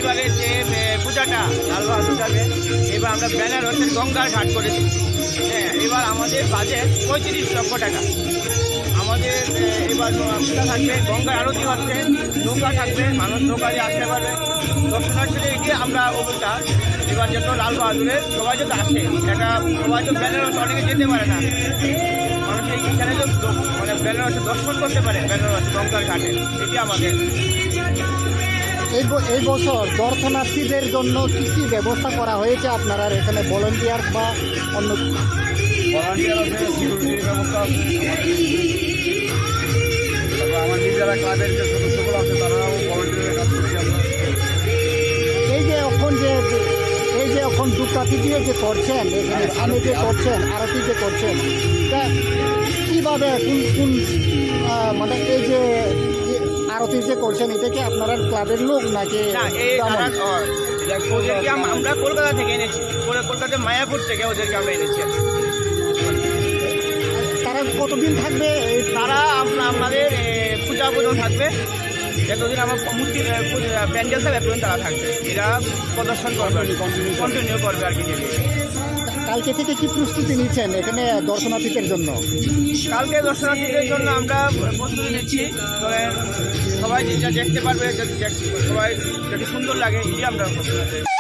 এবারে যে, এ, পূজাটা, লাল বাহাদুর যাবে, এবার আমরা বেনারসের গঙ্গার ঘাট করেছি। হ্যাঁ, এবার আমাদের বাজেট পঁয়ত্রিশ লক্ষ টাকা। আমাদের, এ, এবার ন-, পূজা থাকবে, গঙ্গার আরতি হচ্ছে, নৌকা থাকবে, মানুষ নৌকা দিয়ে আসতে পারবে। দর্শনার্থীদের এগিয়ে আমরা অভিযান, এবার যত লাল বাহাদুরের সবাই যত আসে, এটা সবাই তো বেনারস অনেকে যেতে পারে না, মানুষ এই এখানে তো দ-, মানে বেনারসে দর্শন করতে পারে, বেনারস গঙ্গার ঘাটে, এটি আমাদের। এই ব-, এই বছর দর্শনার্থীদের জন্য কি কি ব্যবস্থা করা হয়েছে আপনারা এখানে, ভলান্টিয়ার বা অন্য? ভলান্টিয়ার আছে, সিকিউরিটির ব্যবস্থা আছে। তারপর আমার নিজেরা ক্লাবের যে সদস্যগুলো আছে, তারাও ভলান্টিয়ারের কাজ করছি আমরা। এই যে এখন যে, এই যে এখন ধূপকাঠি দিয়ে যে করছেন, এখানে হ্যাঁ, সামনে যে আরতি। করছেন, আরতি যে করছেন, তা কিভাবে, কোন, কোন, আহ, মানে এই যে, যে আরতি যে করছেন, এটা কি আপনারা ক্লাবের লোক নাকি না, এই গ্রামীণ? তারা, ও, ওদেরকে আম-, আমরা কলকাতা থেকে এনেছি, কল-, কলকাতা মায়াপুর থেকে ওদেরকে আমরা এনেছি। তারা কতদিন থাকবে এই তারা আমরা, আমাদের, এ, পূজা পর্যন্ত থাকবে, যতদিন আমার মূর্তি, এ, পূজা, প্যান্ডেল থাকবে, ততদিন তারা থাকবে। এরা প্রদর্শন করবে আর কি, কন্টিনিউ করবে আর কি। কালকে থেকে কি প্রস্তুতি নিচ্ছেন এখানে দর্শনার্থীদের জন্য? কালকে দর্শনার্থীদের জন্য আমরা প্রস্তুতি নিচ্ছি, তবে সবাই যে যা দেখতে পারবে, যাতে দেখ-, সবাই যাতে সুন্দর লাগে, এই আমরা প্রস্তুতি নিচ্ছি।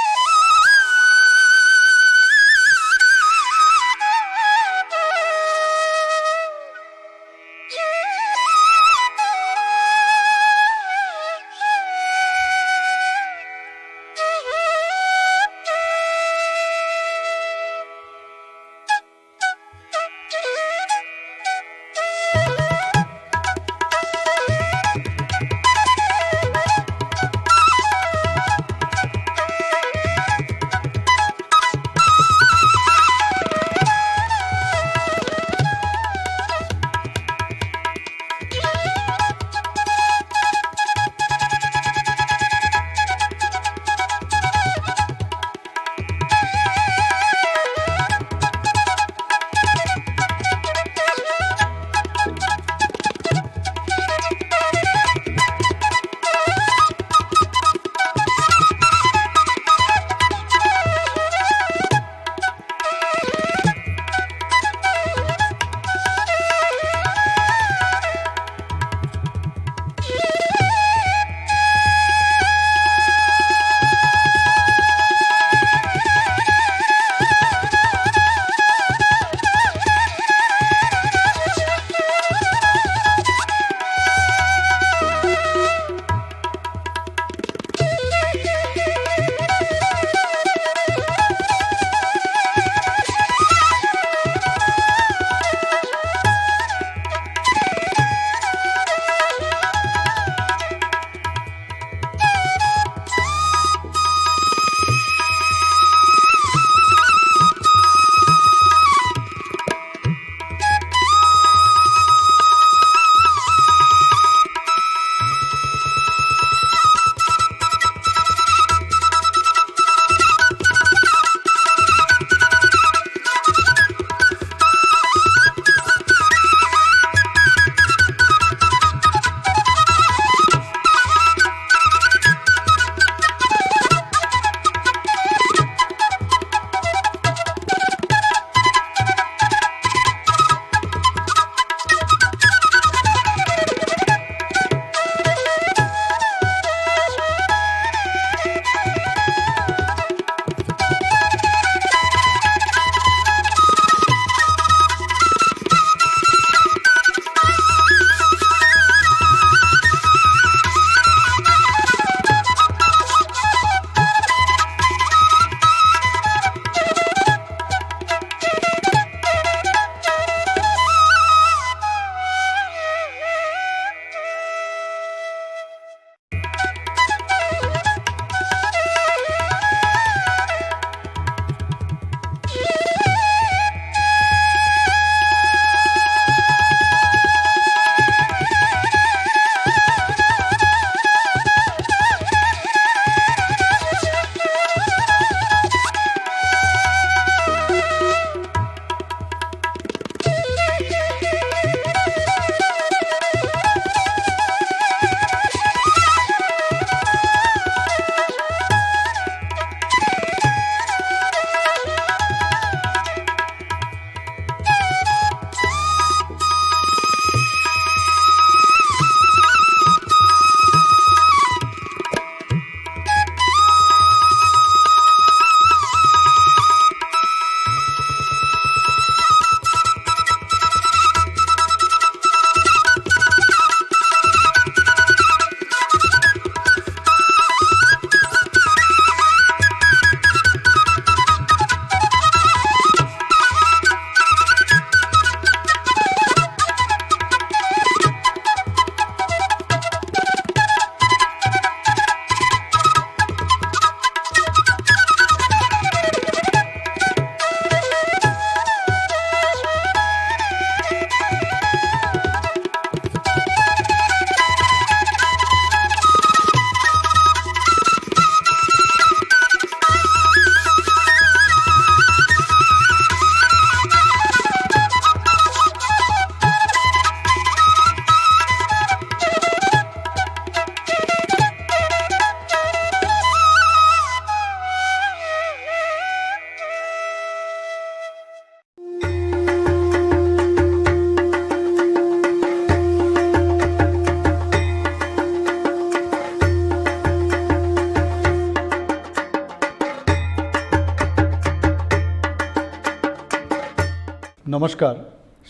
নমস্কার।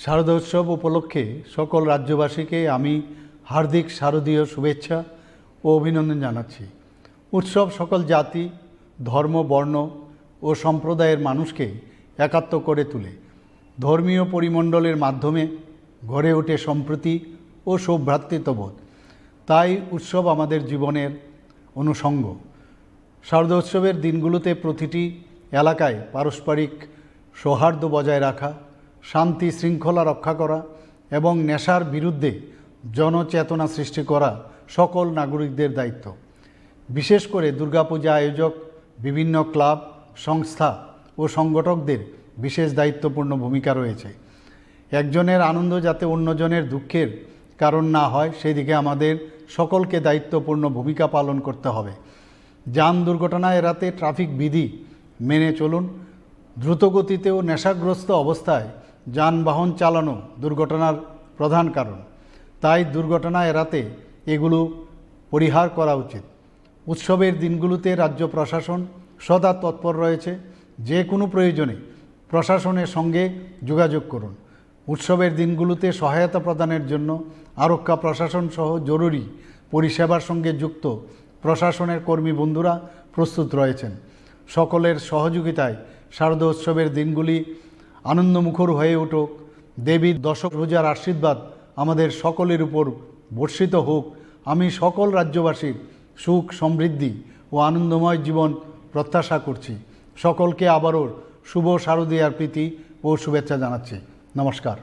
শারদোৎসব উপলক্ষে সকল রাজ্যবাসীকে আমি হার্দিক শারদীয় শুভেচ্ছা ও অভিনন্দন জানাচ্ছি। উৎসব সকল জাতি, ধর্ম, বর্ণ ও সম্প্রদায়ের মানুষকে একাত্ম করে তোলে। ধর্মীয় পরিমণ্ডলের মাধ্যমে গড়ে ওঠে সম্প্রীতি ও সৌভ্রাতৃত্ববোধ। তাই উৎসব আমাদের জীবনের অনুষঙ্গ। শারদোৎসবের দিনগুলোতে প্রতিটি এলাকায় পারস্পরিক সৌহার্দ্য বজায় রাখা, শান্তি শৃঙ্খলা রক্ষা করা এবং নেশার বিরুদ্ধে জনচেতনা সৃষ্টি করা সকল নাগরিকদের দায়িত্ব। বিশেষ করে দুর্গাপূজা আয়োজক বিভিন্ন ক্লাব, সংস্থা ও সংগঠকদের বিশেষ দায়িত্বপূর্ণ ভূমিকা রয়েছে। একজনের আনন্দ যাতে অন্যজনের দুঃখের কারণ না হয়, সেই দিকে আমাদের সকলকে দায়িত্বপূর্ণ ভূমিকা পালন করতে হবে। যান দুর্ঘটনা এড়াতে ট্রাফিক বিধি মেনে চলুন। দ্রুতগতিতে ও নেশাগ্রস্ত অবস্থায় যানবাহন চালানো দুর্ঘটনার প্রধান কারণ। তাই দুর্ঘটনা এড়াতে এগুলো পরিহার করা উচিত। উৎসবের দিনগুলোতে রাজ্য প্রশাসন সদা তৎপর রয়েছে। যে কোনো প্রয়োজনে প্রশাসনের সঙ্গে যোগাযোগ করুন। উৎসবের দিনগুলোতে সহায়তা প্রদানের জন্য আরক্ষা প্রশাসন সহ জরুরি পরিষেবার সঙ্গে যুক্ত প্রশাসনের কর্মী বন্ধুরা প্রস্তুত রয়েছেন। সকলের সহযোগিতায় শারদোৎসবের দিনগুলি আনন্দমুখর হয়ে উঠুক। দেবীর দশভুজার আশীর্বাদ আমাদের সকলের উপর বর্ষিত হোক। আমি সকল রাজ্যবাসীর সুখ, সমৃদ্ধি ও আনন্দময় জীবন প্রত্যাশা করছি। সকলকে আবারও শুভ শারদীয়ার প্রীতি ও শুভেচ্ছা জানাচ্ছি। নমস্কার।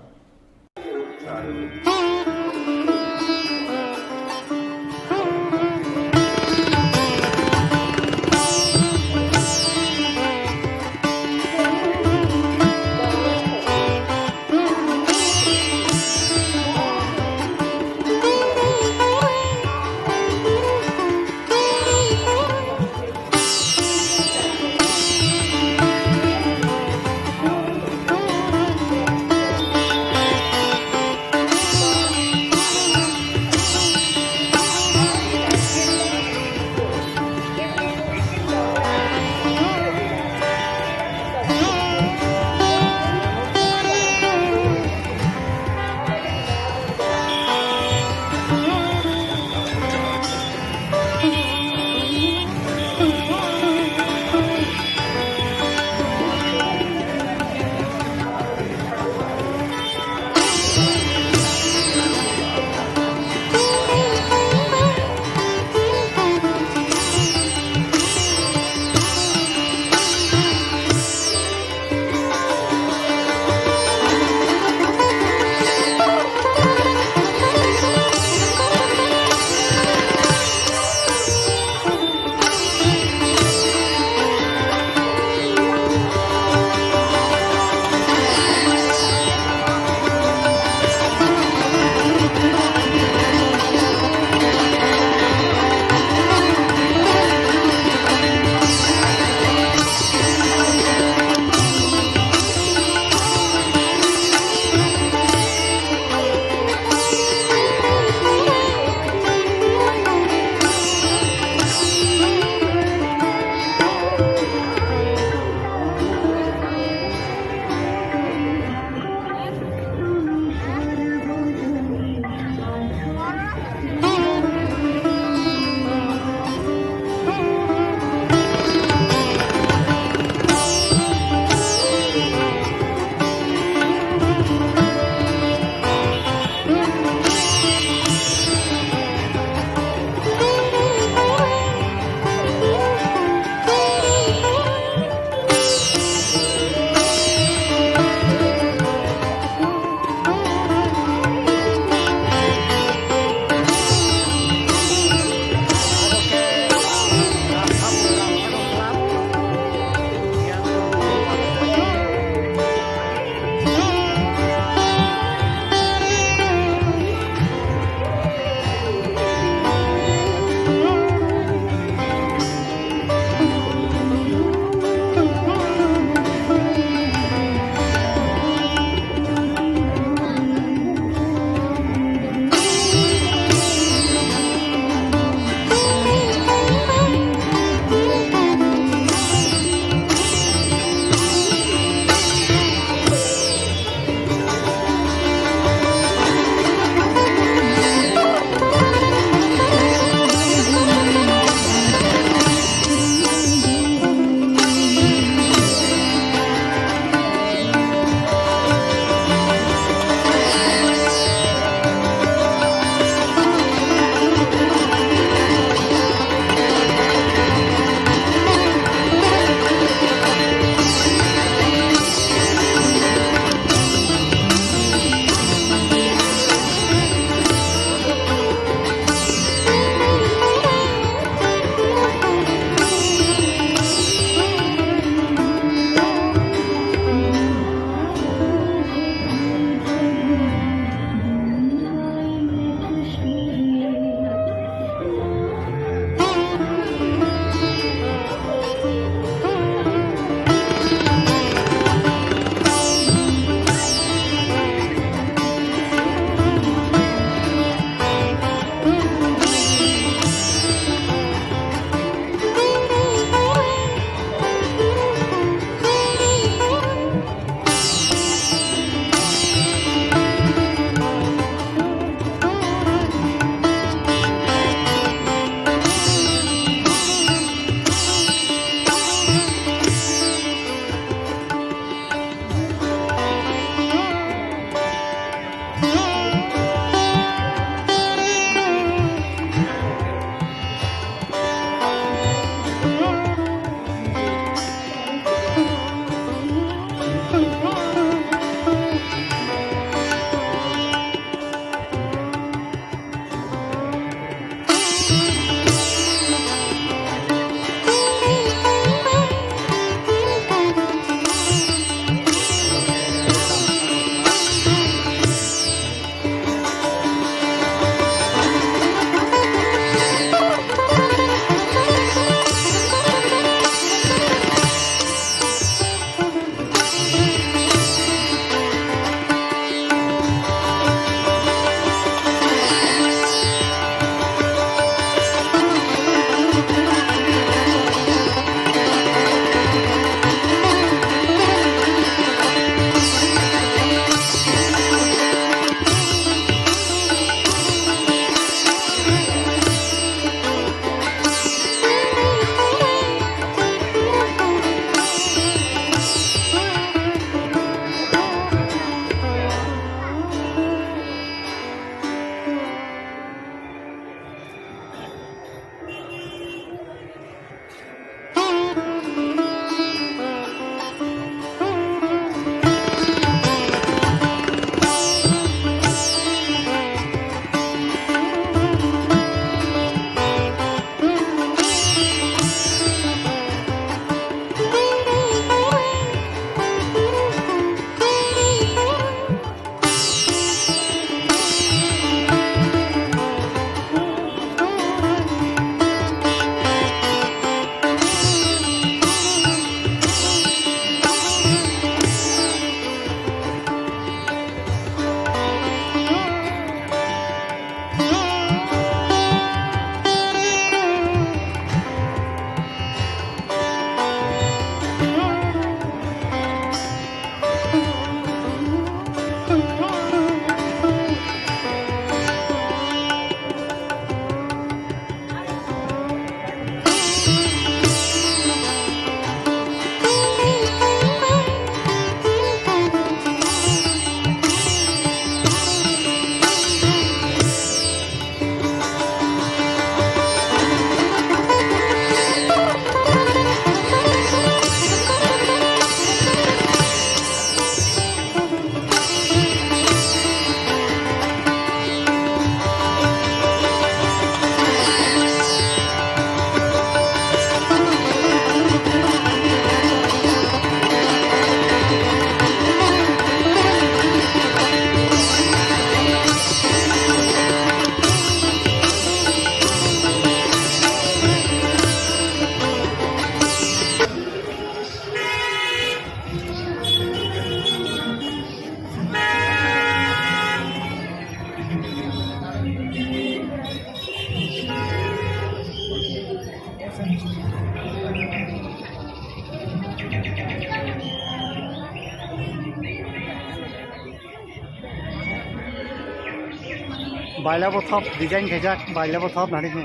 Bailabo thop design khaijak, bailabo thop nari khe.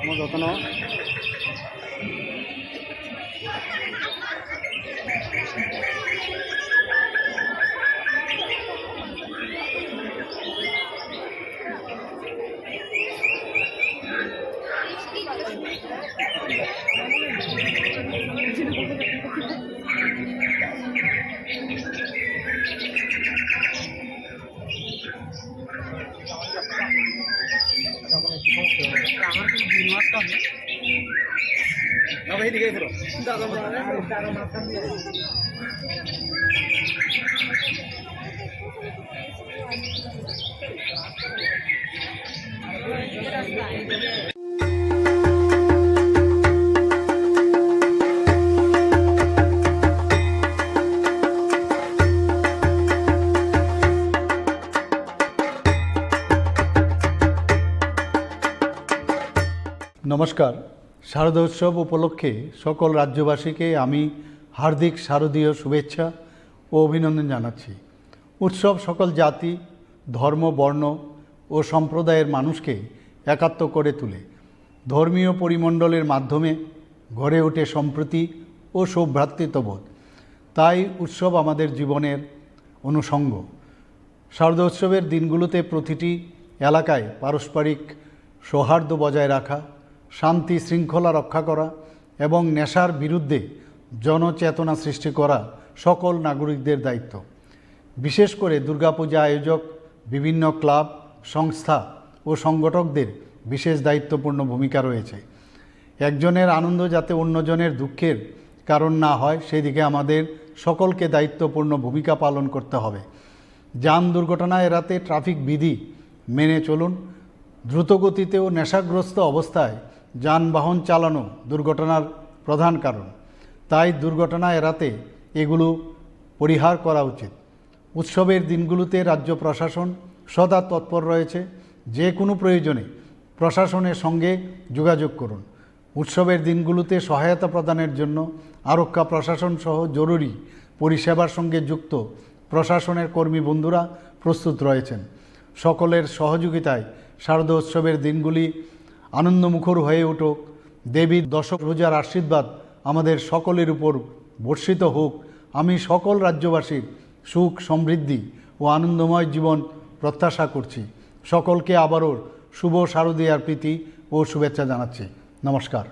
Omo jotono. নমস্কার। শারদোৎসব উপলক্ষে সকল রাজ্যবাসীকে আমি হার্দিক শারদীয় শুভেচ্ছা ও অভিনন্দন জানাচ্ছি। উৎসব সকল জাতি, ধর্ম, বর্ণ ও সম্প্রদায়ের মানুষকে একাত্ম করে তোলে। ধর্মীয় পরিমণ্ডলের মাধ্যমে গড়ে ওঠে সম্প্রীতি ও সৌভ্রাতৃত্ববোধ। তাই উৎসব আমাদের জীবনের অনুষঙ্গ। শারদোৎসবের দিনগুলোতে প্রতিটি এলাকায় পারস্পরিক সৌহার্দ্য বজায় রাখা, শান্তি শৃঙ্খলা রক্ষা করা এবং নেশার বিরুদ্ধে জনচেতনা সৃষ্টি করা সকল নাগরিকদের দায়িত্ব। বিশেষ করে দুর্গাপূজা আয়োজক, বিভিন্ন ক্লাব, সংস্থা ও সংগঠকদের বিশেষ দায়িত্বপূর্ণ ভূমিকা রয়েছে। একজনের আনন্দ যাতে অন্যজনের দুঃখের কারণ না হয়, সেদিকে আমাদের সকলকে দায়িত্বপূর্ণ ভূমিকা পালন করতে হবে। যান দুর্ঘটনা এড়াতে ট্রাফিক বিধি মেনে চলুন। দ্রুতগতিতে ও নেশাগ্রস্ত অবস্থায় যানবাহন চালানো দুর্ঘটনার প্রধান কারণ। তাই দুর্ঘটনা এড়াতে এগুলো পরিহার করা উচিত। উৎসবের দিনগুলোতে রাজ্য প্রশাসন সদা তৎপর রয়েছে, যে কোনো প্রয়োজনে প্রশাসনের সঙ্গে যোগাযোগ করুন। উৎসবের দিনগুলোতে সহায়তা প্রদানের জন্য আরক্ষা প্রশাসন সহ জরুরি পরিষেবার সঙ্গে যুক্ত প্রশাসনের কর্মী বন্ধুরা প্রস্তুত রয়েছেন। সকলের সহযোগিতায় শারদোৎসবের দিনগুলি আনন্দমুখর হয়ে উঠুক। দেবীর দশভুজার আশীর্বাদ আমাদের সকলের উপর বর্ষিত হোক। আমি সকল রাজ্যবাসীর সুখ, সমৃদ্ধি ও আনন্দময় জীবন প্রত্যাশা করছি। সকলকে আবারও শুভ শারদীয়ার প্রীতি ও শুভেচ্ছা জানাচ্ছি। নমস্কার।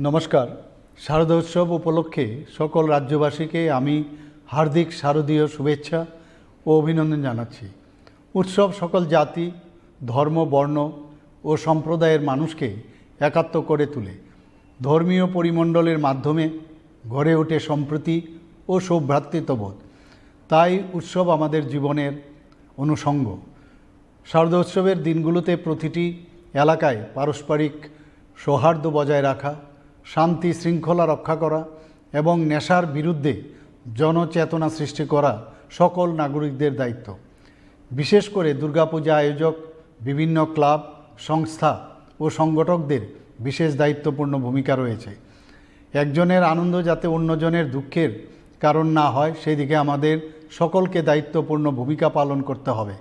নমস্কার। শারদোৎসব উপলক্ষে সকল রাজ্যবাসীকে আমি হার্দিক শারদীয় শুভেচ্ছা ও অভিনন্দন জানাচ্ছি। উৎসব সকল জাতি, ধর্ম, বর্ণ ও সম্প্রদায়ের মানুষকে একাত্ম করে তোলে। ধর্মীয় পরিমণ্ডলের মাধ্যমে গড়ে ওঠে সম্প্রীতি ও সৌভ্রাতৃত্ববোধ। তাই উৎসব আমাদের জীবনের অনুষঙ্গ। শারদোৎসবের দিনগুলোতে প্রতিটি এলাকায় পারস্পরিক সৌহার্দ্য বজায় রাখা, শান্তি শৃঙ্খলা রক্ষা করা এবং নেশার বিরুদ্ধে জনচেতনা সৃষ্টি করা সকল নাগরিকদের দায়িত্ব। বিশেষ করে দুর্গাপূজা আয়োজক, বিভিন্ন ক্লাব, সংস্থা ও সংগঠকদের বিশেষ দায়িত্বপূর্ণ ভূমিকা রয়েছে। একজনের আনন্দ যাতে অন্যজনের দুঃখের কারণ না হয়, সেদিকে আমাদের সকলকে দায়িত্বপূর্ণ ভূমিকা পালন করতে হবে।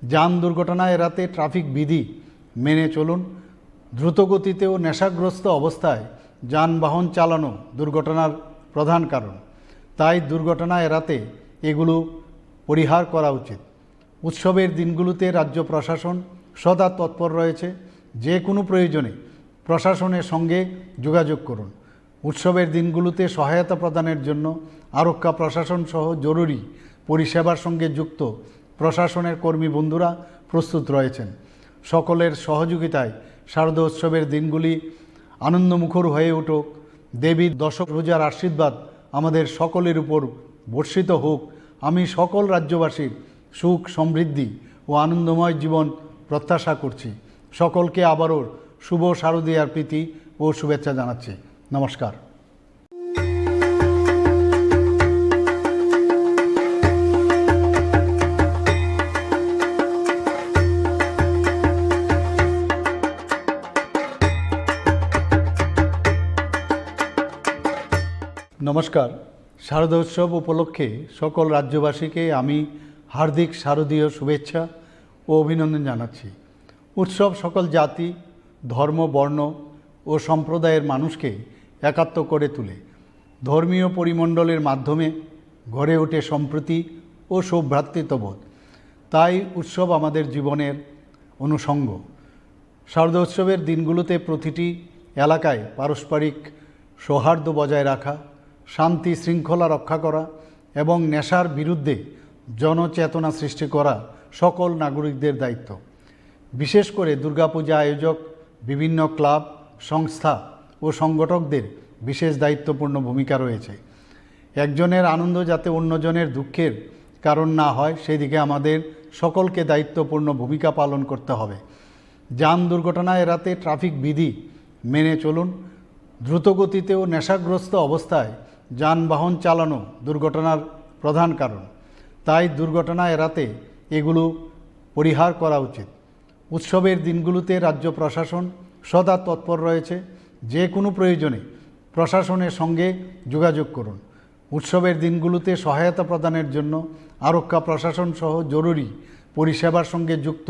যান দুর্ঘটনা এড়াতে ট্রাফিক বিধি মেনে চলুন। দ্রুতগতিতে ও নেশাগ্রস্ত অবস্থায় যানবাহন চালানো দুর্ঘটনার প্রধান কারণ। তাই দুর্ঘটনা এড়াতে এগুলো পরিহার করা উচিত। উৎসবের দিনগুলোতে রাজ্য প্রশাসন সদা তৎপর রয়েছে। যে কোনো প্রয়োজনে প্রশাসনের সঙ্গে যোগাযোগ করুন। উৎসবের দিনগুলোতে সহায়তা প্রদানের জন্য আরক্ষা প্রশাসন সহ জরুরি পরিষেবার সঙ্গে যুক্ত প্রশাসনের কর্মী বন্ধুরা প্রস্তুত রয়েছেন। সকলের সহযোগিতায় শারদোৎসবের দিনগুলি আনন্দমুখর হয়ে উঠুক। দেবীর দশভুজার আশীর্বাদ আমাদের সকলের উপর বর্ষিত হোক। আমি সকল রাজ্যবাসীর সুখ, সমৃদ্ধি ও আনন্দময় জীবন প্রত্যাশা করছি। সকলকে আবারও শুভ শারদীয়ার প্রীতি ও শুভেচ্ছা জানাচ্ছি। নমস্কার। নমস্কার। শারদোৎসব উপলক্ষে সকল রাজ্যবাসীকে আমি হার্দিক শারদীয় শুভেচ্ছা ও অভিনন্দন জানাচ্ছি। উৎসব সকল জাতি, ধর্ম, বর্ণ ও সম্প্রদায়ের মানুষকে একাত্ম করে তোলে। ধর্মীয় পরিমণ্ডলের মাধ্যমে গড়ে ওঠে সম্প্রীতি ও সৌভ্রাতৃত্ববোধ। তাই উৎসব আমাদের জীবনের অনুষঙ্গ। শারদোৎসবের দিনগুলোতে প্রতিটি এলাকায় পারস্পরিক সৌহার্দ্য বজায় রাখা, শান্তি শৃঙ্খলা রক্ষা করা এবং নেশার বিরুদ্ধে জনচেতনা সৃষ্টি করা সকল নাগরিকদের দায়িত্ব। বিশেষ করে দুর্গাপূজা আয়োজক, বিভিন্ন ক্লাব, সংস্থা ও সংগঠকদের বিশেষ দায়িত্বপূর্ণ ভূমিকা রয়েছে। একজনের আনন্দ যাতে অন্যজনের দুঃখের কারণ না হয়, সেদিকে আমাদের সকলকে দায়িত্বপূর্ণ ভূমিকা পালন করতে হবে। যান দুর্ঘটনা এড়াতে ট্রাফিক বিধি মেনে চলুন। দ্রুতগতিতে ও নেশাগ্রস্ত অবস্থায় যানবাহন চালানো দুর্ঘটনার প্রধান কারণ। তাই দুর্ঘটনা এড়াতে এগুলো পরিহার করা উচিত। উৎসবের দিনগুলোতে রাজ্য প্রশাসন সদা তৎপর রয়েছে। যে কোনো প্রয়োজনে প্রশাসনের সঙ্গে যোগাযোগ করুন। উৎসবের দিনগুলোতে সহায়তা প্রদানের জন্য আরক্ষা প্রশাসন সহ জরুরি পরিষেবার সঙ্গে যুক্ত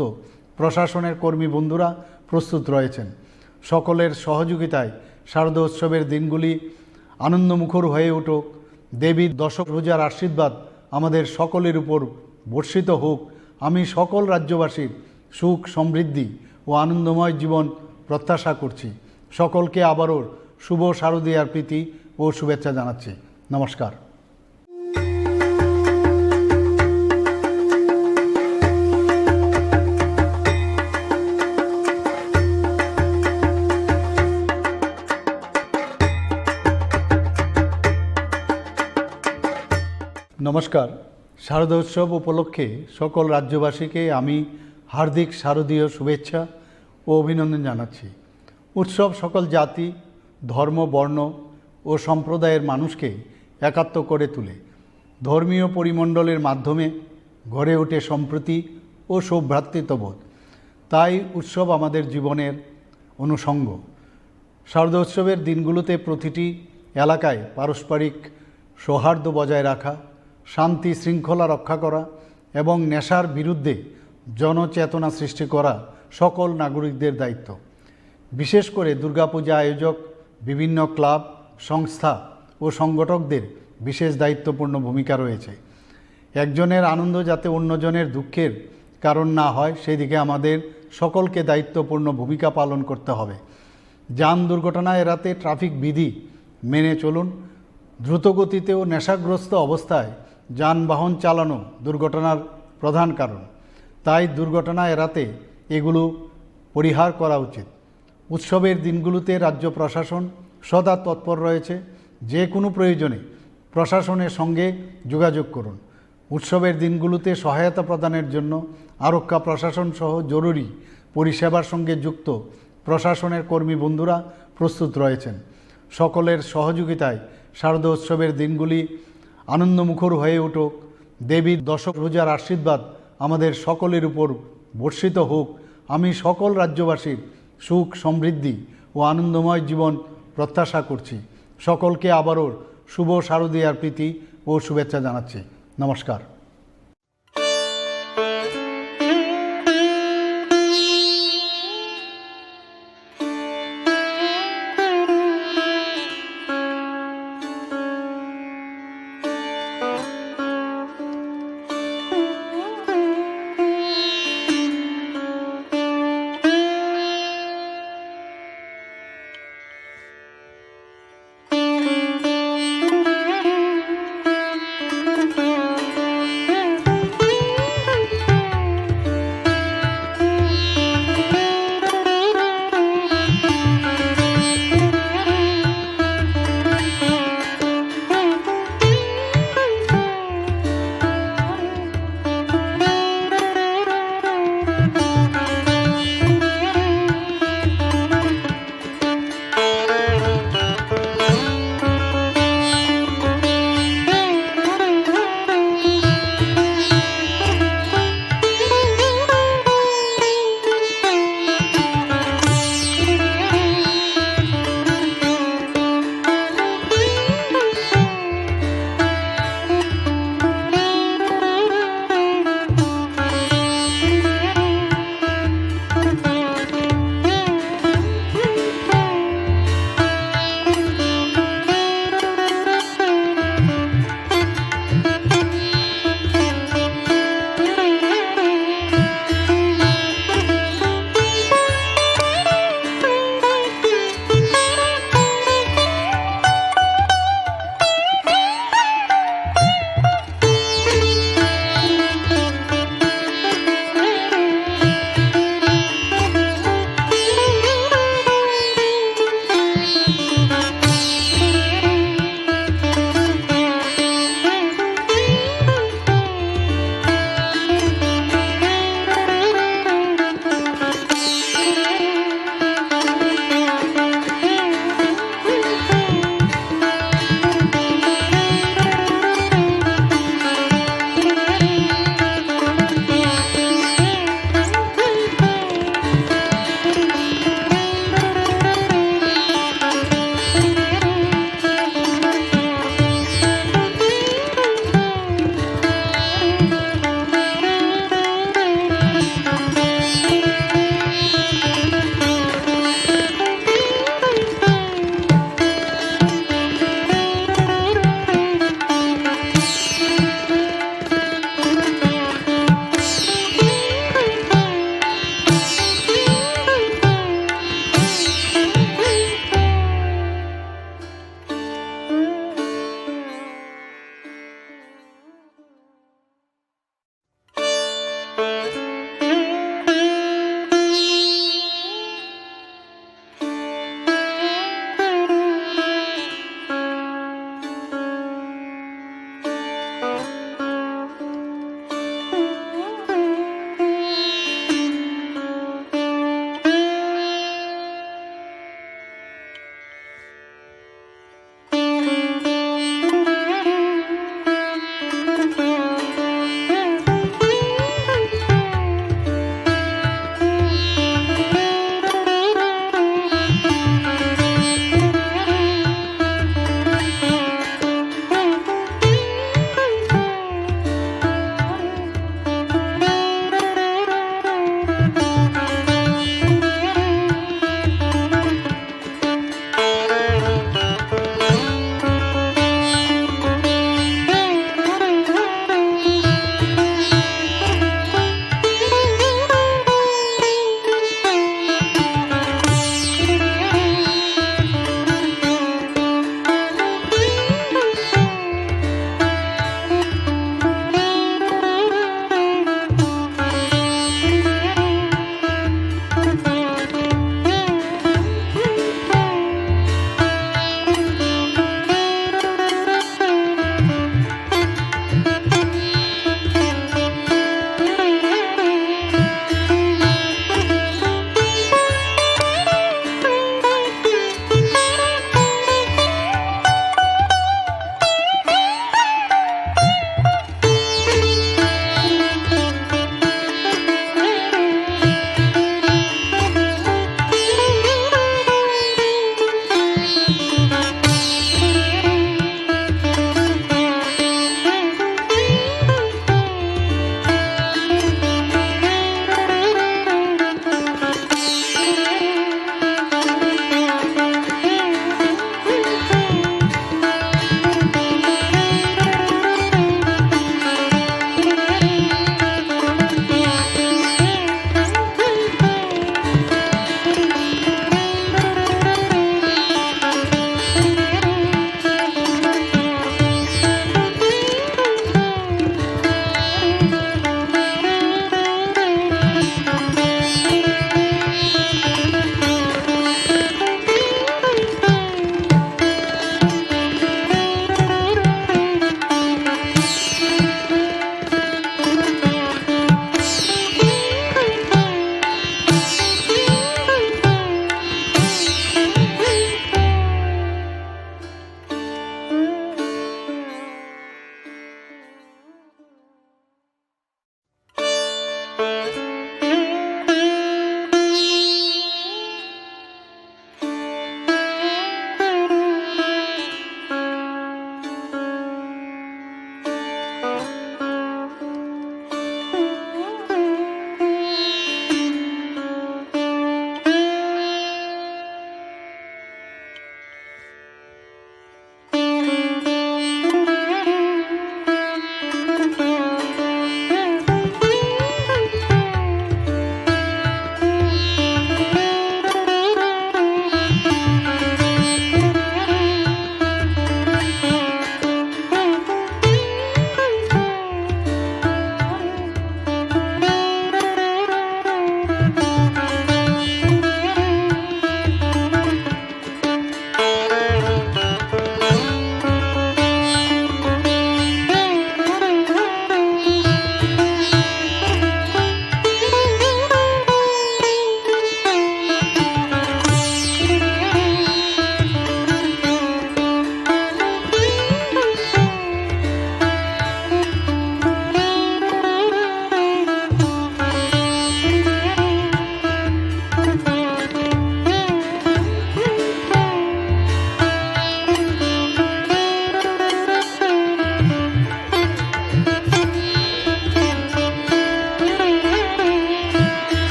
প্রশাসনের কর্মী বন্ধুরা প্রস্তুত রয়েছেন। সকলের সহযোগিতায় শারদোৎসবের দিনগুলি আনন্দমুখর হয়ে উঠুক। দেবীর দশভুজার আশীর্বাদ আমাদের সকলের উপর বর্ষিত হোক। আমি সকল রাজ্যবাসীর সুখ, সমৃদ্ধি ও আনন্দময় জীবন প্রত্যাশা করছি। সকলকে আবারও শুভ শারদীয়ার প্রীতি ও শুভেচ্ছা জানাচ্ছি। নমস্কার। নমস্কার। শারদোৎসব উপলক্ষে সকল রাজ্যবাসীকে আমি হার্দিক শারদীয় শুভেচ্ছা ও অভিনন্দন জানাচ্ছি। উৎসব সকল জাতি, ধর্ম, বর্ণ ও সম্প্রদায়ের মানুষকে একাত্ম করে তোলে। ধর্মীয় পরিমণ্ডলের মাধ্যমে গড়ে ওঠে সম্প্রীতি ও সৌভ্রাতৃত্ববোধ। তাই উৎসব আমাদের জীবনের অনুষঙ্গ। শারদোৎসবের দিনগুলোতে প্রতিটি এলাকায় পারস্পরিক সৌহার্দ্য বজায় রাখা, শান্তি শৃঙ্খলা রক্ষা করা এবং নেশার বিরুদ্ধে জনচেতনা সৃষ্টি করা সকল নাগরিকদের দায়িত্ব। বিশেষ করে দুর্গাপূজা আয়োজক, বিভিন্ন ক্লাব, সংস্থা ও সংগঠকদের বিশেষ দায়িত্বপূর্ণ ভূমিকা রয়েছে। একজনের আনন্দ যাতে অন্যজনের দুঃখের কারণ না হয়, সেই দিকে আমাদের সকলকে দায়িত্বপূর্ণ ভূমিকা পালন করতে হবে। যান দুর্ঘটনা এড়াতে ট্রাফিক বিধি মেনে চলুন। দ্রুতগতিতে ও নেশাগ্রস্ত অবস্থায় যানবাহন চালানো দুর্ঘটনার প্রধান কারণ, তাই দুর্ঘটনা এড়াতে এগুলো পরিহার করা উচিত। উৎসবের দিনগুলোতে রাজ্য প্রশাসন সদা তৎপর রয়েছে। যে কোনো প্রয়োজনে প্রশাসনের সঙ্গে যোগাযোগ করুন। উৎসবের দিনগুলোতে সহায়তা প্রদানের জন্য আরক্ষা প্রশাসন সহ জরুরি পরিষেবার সঙ্গে যুক্ত প্রশাসনের কর্মী বন্ধুরা প্রস্তুত রয়েছেন। সকলের সহযোগিতায় শারদোৎসবের দিনগুলি আনন্দমুখর হয়ে উঠুক। দেবীর দশভুজার আশীর্বাদ আমাদের সকলের উপর বর্ষিত হোক। আমি সকল রাজ্যবাসীর সুখ, সমৃদ্ধি ও আনন্দময় জীবন প্রত্যাশা করছি। সকলকে আবারও শুভ শারদীয়ার প্রীতি ও শুভেচ্ছা জানাচ্ছি। নমস্কার।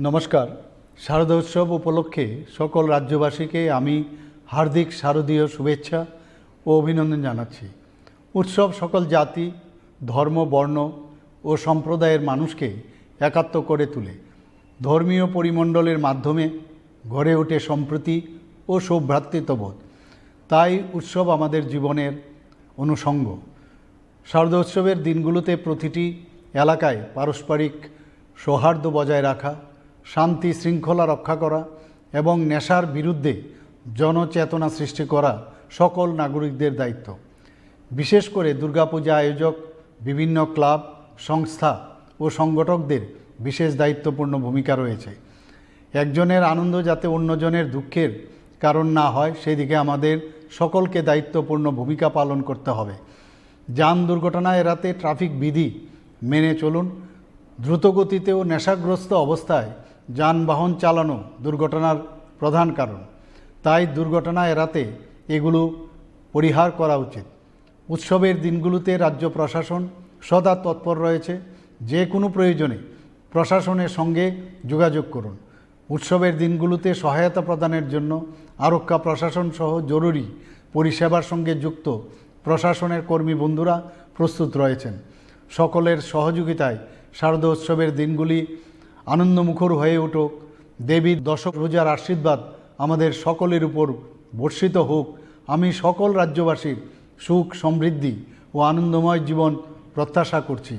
নমস্কার। শারদোৎসব উপলক্ষে সকল রাজ্যবাসীকে আমি হার্দিক শারদীয় শুভেচ্ছা ও অভিনন্দন জানাচ্ছি। উৎসব সকল জাতি, ধর্ম, বর্ণ ও সম্প্রদায়ের মানুষকে একাত্ম করে তোলে। ধর্মীয় পরিমণ্ডলের মাধ্যমে গড়ে ওঠে সম্প্রীতি ও সৌভ্রাতৃত্ববোধ। তাই উৎসব আমাদের জীবনের অনুষঙ্গ। শারদোৎসবের দিনগুলোতে প্রতিটি এলাকায় পারস্পরিক সৌহার্দ্য বজায় রাখা, শান্তি শৃঙ্খলা রক্ষা করা এবং নেশার বিরুদ্ধে জনচেতনা সৃষ্টি করা সকল নাগরিকদের দায়িত্ব। বিশেষ করে দুর্গাপূজা আয়োজক, বিভিন্ন ক্লাব, সংস্থা ও সংগঠকদের বিশেষ দায়িত্বপূর্ণ ভূমিকা রয়েছে। একজনের আনন্দ যাতে অন্যজনের দুঃখের কারণ না হয়, সেদিকে আমাদের সকলকে দায়িত্বপূর্ণ ভূমিকা পালন করতে হবে। যান দুর্ঘটনা এড়াতে ট্রাফিক বিধি মেনে চলুন। দ্রুতগতিতে ও নেশাগ্রস্ত অবস্থায় যানবাহন চালানো দুর্ঘটনার প্রধান কারণ। তাই দুর্ঘটনা এড়াতে এগুলো পরিহার করা উচিত। উৎসবের দিনগুলোতে রাজ্য প্রশাসন সদা তৎপর রয়েছে। যে কোনো প্রয়োজনে প্রশাসনের সঙ্গে যোগাযোগ করুন। উৎসবের দিনগুলোতে সহায়তা প্রদানের জন্য আরক্ষা প্রশাসন সহ জরুরি পরিষেবার সঙ্গে যুক্ত প্রশাসনের কর্মী বন্ধুরা প্রস্তুত রয়েছেন। সকলের সহযোগিতায় শারদোৎসবের দিনগুলি আনন্দমুখর হয়ে উঠুক। দেবীর দশভুজার আশীর্বাদ আমাদের সকলের উপর বর্ষিত হোক। আমি সকল রাজ্যবাসীর সুখ, সমৃদ্ধি ও আনন্দময় জীবন প্রত্যাশা করছি।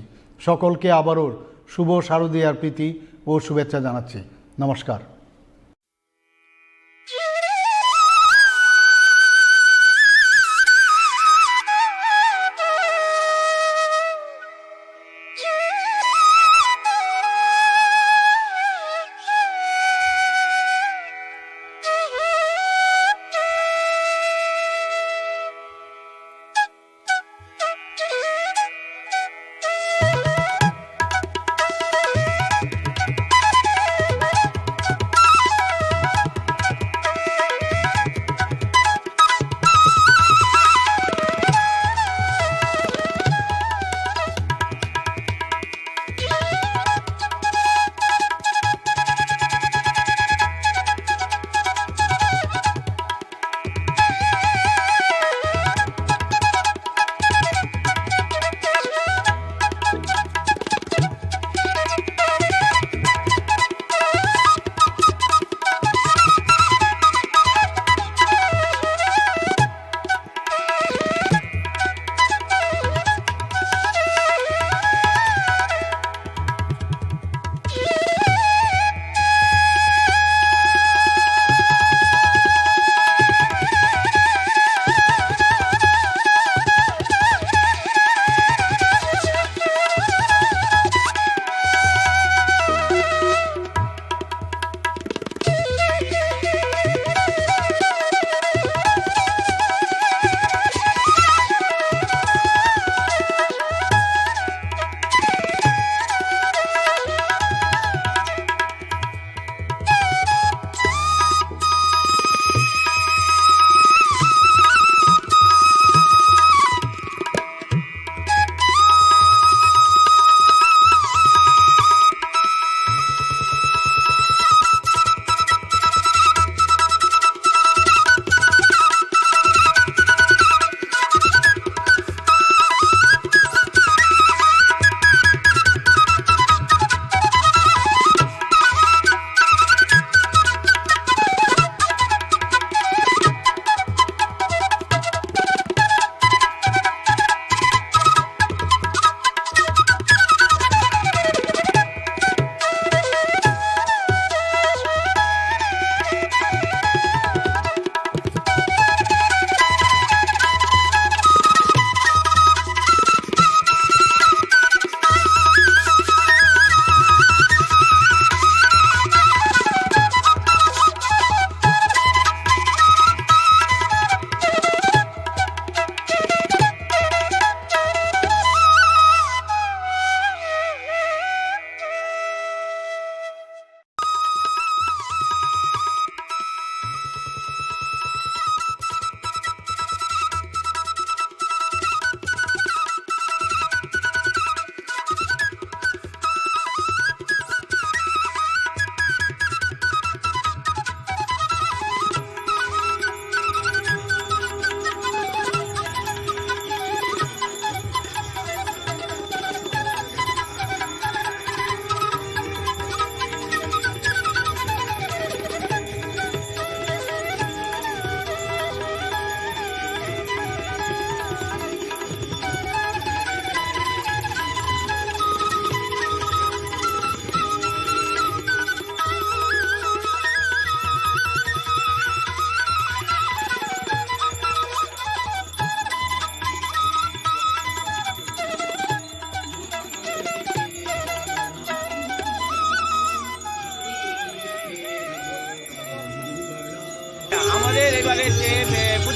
সকলকে আবারও শুভ শারদীয়ার প্রীতি ও শুভেচ্ছা জানাচ্ছি। নমস্কার।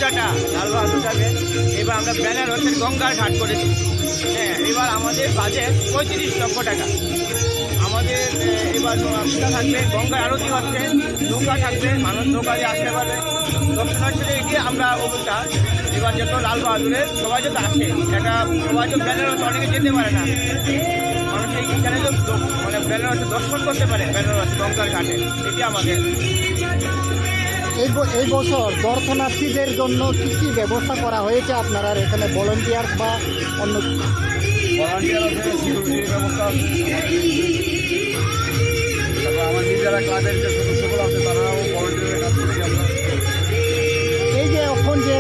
টাকা, লাল বাহাদুর থাকে। এবার আমরা ব্যানার হচ্ছে গঙ্গার ঘাট করেছি। হ্যাঁ, এবার আমাদের বাজেট পঁয়ত্রিশ লক্ষ টাকা। আমাদের, এ, এবার নৌকা থাকবে, গঙ্গার আরতি হচ্ছে, নৌকা থাকবে, মানুষ নৌকা দিয়ে আসতে পারবে। দর্শনার্থীদের এগিয়ে আমরা অবস্থা এবার যত লাল বাহাদুরের সবাই যত আসে, একটা সবাই তো ব্যানার হচ্ছে, অনেকে যেতে পারে না। মানুষ এই এখানে তো দ-, মানে ব্যানার হচ্ছে দর্শন করতে পারে, ব্যানার হচ্ছে গঙ্গার ঘাটে, এটি আমাদের। এই ব-, এই বছর দর্শনার্থীদের জন্য কি কি ব্যবস্থা করা হয়েছে আপনারা এখানে, ভলান্টিয়ার বা অন্য? ভলান্টিয়ার আছে, সিকিউরিটির ব্যবস্থা আছে। তারপর আমার নিজেরা ক্লাবের যে সদস্যগুলো আছে, তারাও ভলান্টিয়ারের কাজ করি আমরা। এই যে এখন যে,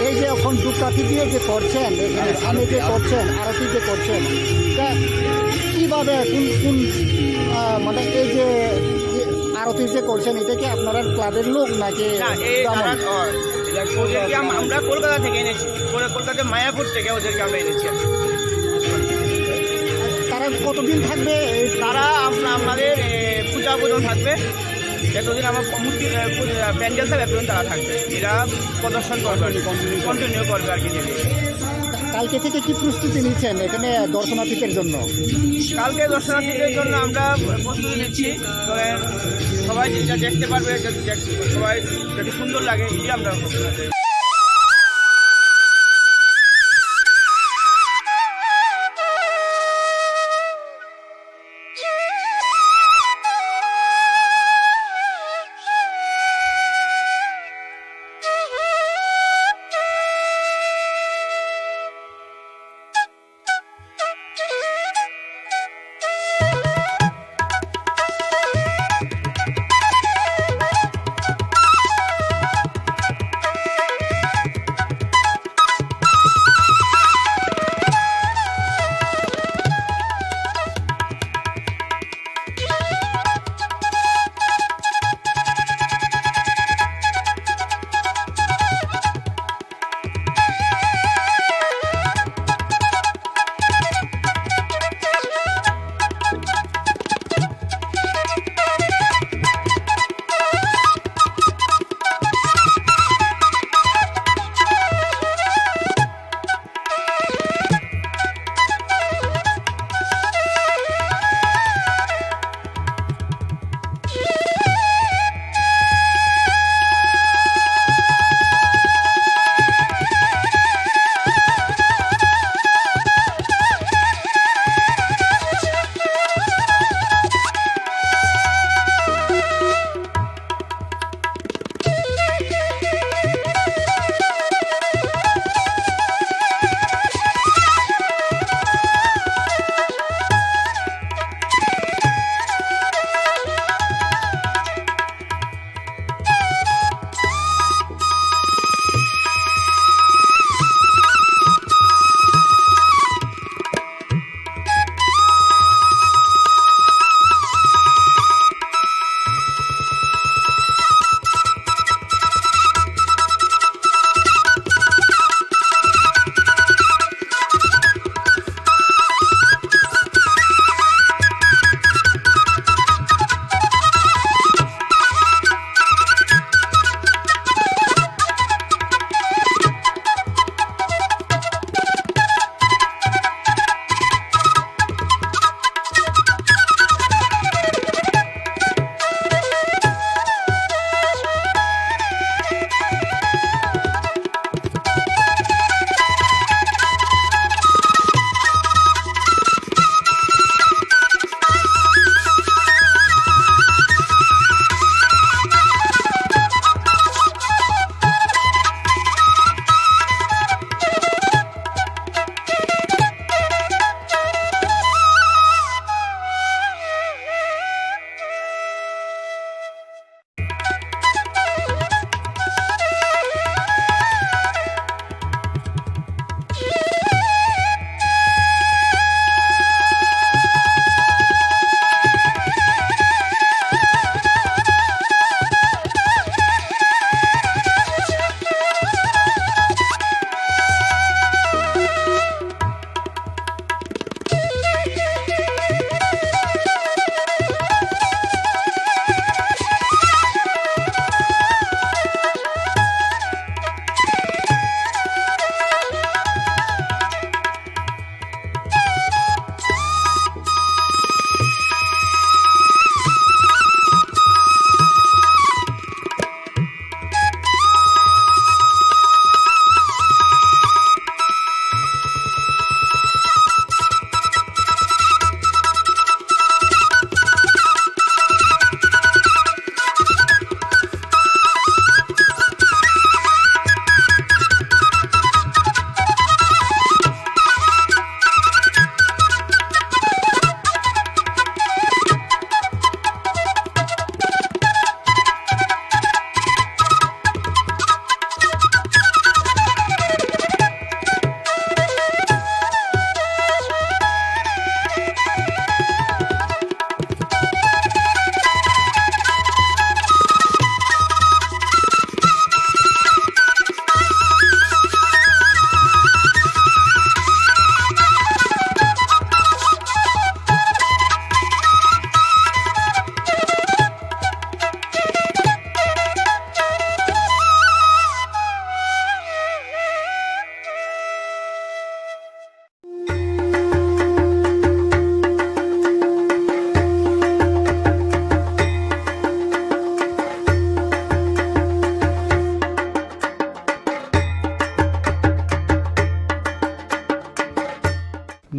এই যে এখন ধূপকাঠি দিয়ে যে করছেন, এখানে হ্যাঁ, সামনে যে আরতি, আরতি। করছেন, আরতি যে করছেন, তা কিভাবে, কোন, কোন, আহ, মানে এই যে, যে আরতি যে করছেন, এটা কি আপনারা ক্লাবের লোক নাকি না, এই গ্রামীণ? তারা, ও, ওদেরকে আম-, আমরা কলকাতা থেকে এনেছি, ওরা কলকাতা মায়াপুর থেকে ওদেরকে আমরা এনেছি। তারা কতদিন থাকবে এই? তারা আমরা, আমাদের, এ, পূজা পর্যন্ত থাকবে, যতদিন আমার মূর্তি, এ, পূজা, প্যান্ডেল থাকবে, ততদিন তারা থাকবে। এরা প্রদর্শন করবে আর কি, কন্টিনিউ করবে আর কি। কালকে থেকে কি প্রস্তুতি নিচ্ছেন এখানে দর্শনার্থীদের জন্য? কালকে দর্শনার্থীদের জন্য আমরা প্রস্তুতি নিচ্ছি, তবে সবাই যেটা দেখতে পারবে, যাতে দেখ-, সবাই যাতে সুন্দর লাগে, এই আমরা প্রস্তুতি নিচ্ছি।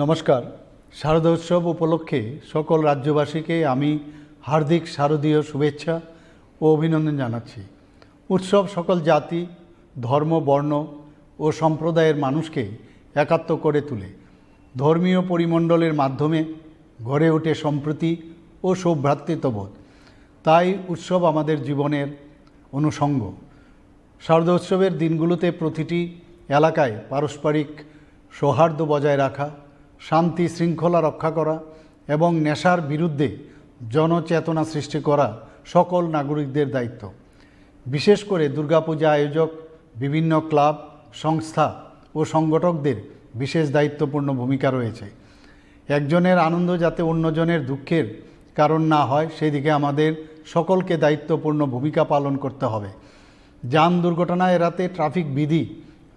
নমস্কার। শারদোৎসব উপলক্ষে সকল রাজ্যবাসীকে আমি হার্দিক শারদীয় শুভেচ্ছা ও অভিনন্দন জানাচ্ছি। উৎসব সকল জাতি, ধর্ম, বর্ণ ও সম্প্রদায়ের মানুষকে একাত্ম করে তোলে। ধর্মীয় পরিমণ্ডলের মাধ্যমে গড়ে ওঠে সম্প্রীতি ও সৌভ্রাতৃত্ববোধ। তাই উৎসব আমাদের জীবনের অনুষঙ্গ। শারদোৎসবের দিনগুলোতে প্রতিটি এলাকায় পারস্পরিক সৌহার্দ্য বজায় রাখা, শান্তি শৃঙ্খলা রক্ষা করা এবং নেশার বিরুদ্ধে জনচেতনা সৃষ্টি করা সকল নাগরিকদের দায়িত্ব। বিশেষ করে দুর্গাপূজা আয়োজক, বিভিন্ন ক্লাব, সংস্থা ও সংগঠকদের বিশেষ দায়িত্বপূর্ণ ভূমিকা রয়েছে। একজনের আনন্দ যাতে অন্যজনের দুঃখের কারণ না হয়, সেদিকে আমাদের সকলকে দায়িত্বপূর্ণ ভূমিকা পালন করতে হবে। যান দুর্ঘটনা এড়াতে ট্রাফিক বিধি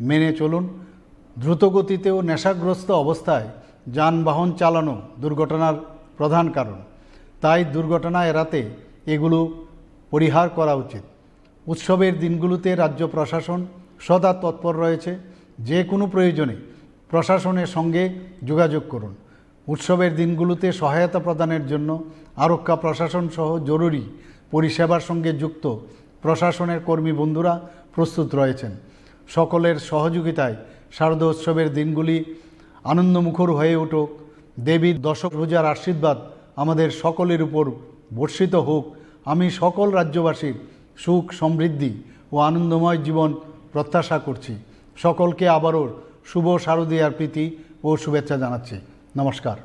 মেনে চলুন। দ্রুতগতিতে ও নেশাগ্রস্ত অবস্থায় যানবাহন চালানো দুর্ঘটনার প্রধান কারণ। তাই দুর্ঘটনা এড়াতে এগুলো পরিহার করা উচিত। উৎসবের দিনগুলোতে রাজ্য প্রশাসন সদা তৎপর রয়েছে। যে কোনো প্রয়োজনে প্রশাসনের সঙ্গে যোগাযোগ করুন। উৎসবের দিনগুলোতে সহায়তা প্রদানের জন্য আরক্ষা প্রশাসন সহ জরুরি পরিষেবার সঙ্গে যুক্ত প্রশাসনের কর্মী বন্ধুরা প্রস্তুত রয়েছেন। সকলের সহযোগিতায় শারদোৎসবের দিনগুলি আনন্দমুখর হয়ে উঠুক। দেবীর দশভুজার আশীর্বাদ আমাদের সকলের উপর বর্ষিত হোক। আমি সকল রাজ্যবাসীর সুখ, সমৃদ্ধি ও আনন্দময় জীবন প্রত্যাশা করছি। সকলকে আবারও শুভ শারদীয়ার প্রীতি ও শুভেচ্ছা জানাচ্ছি। নমস্কার।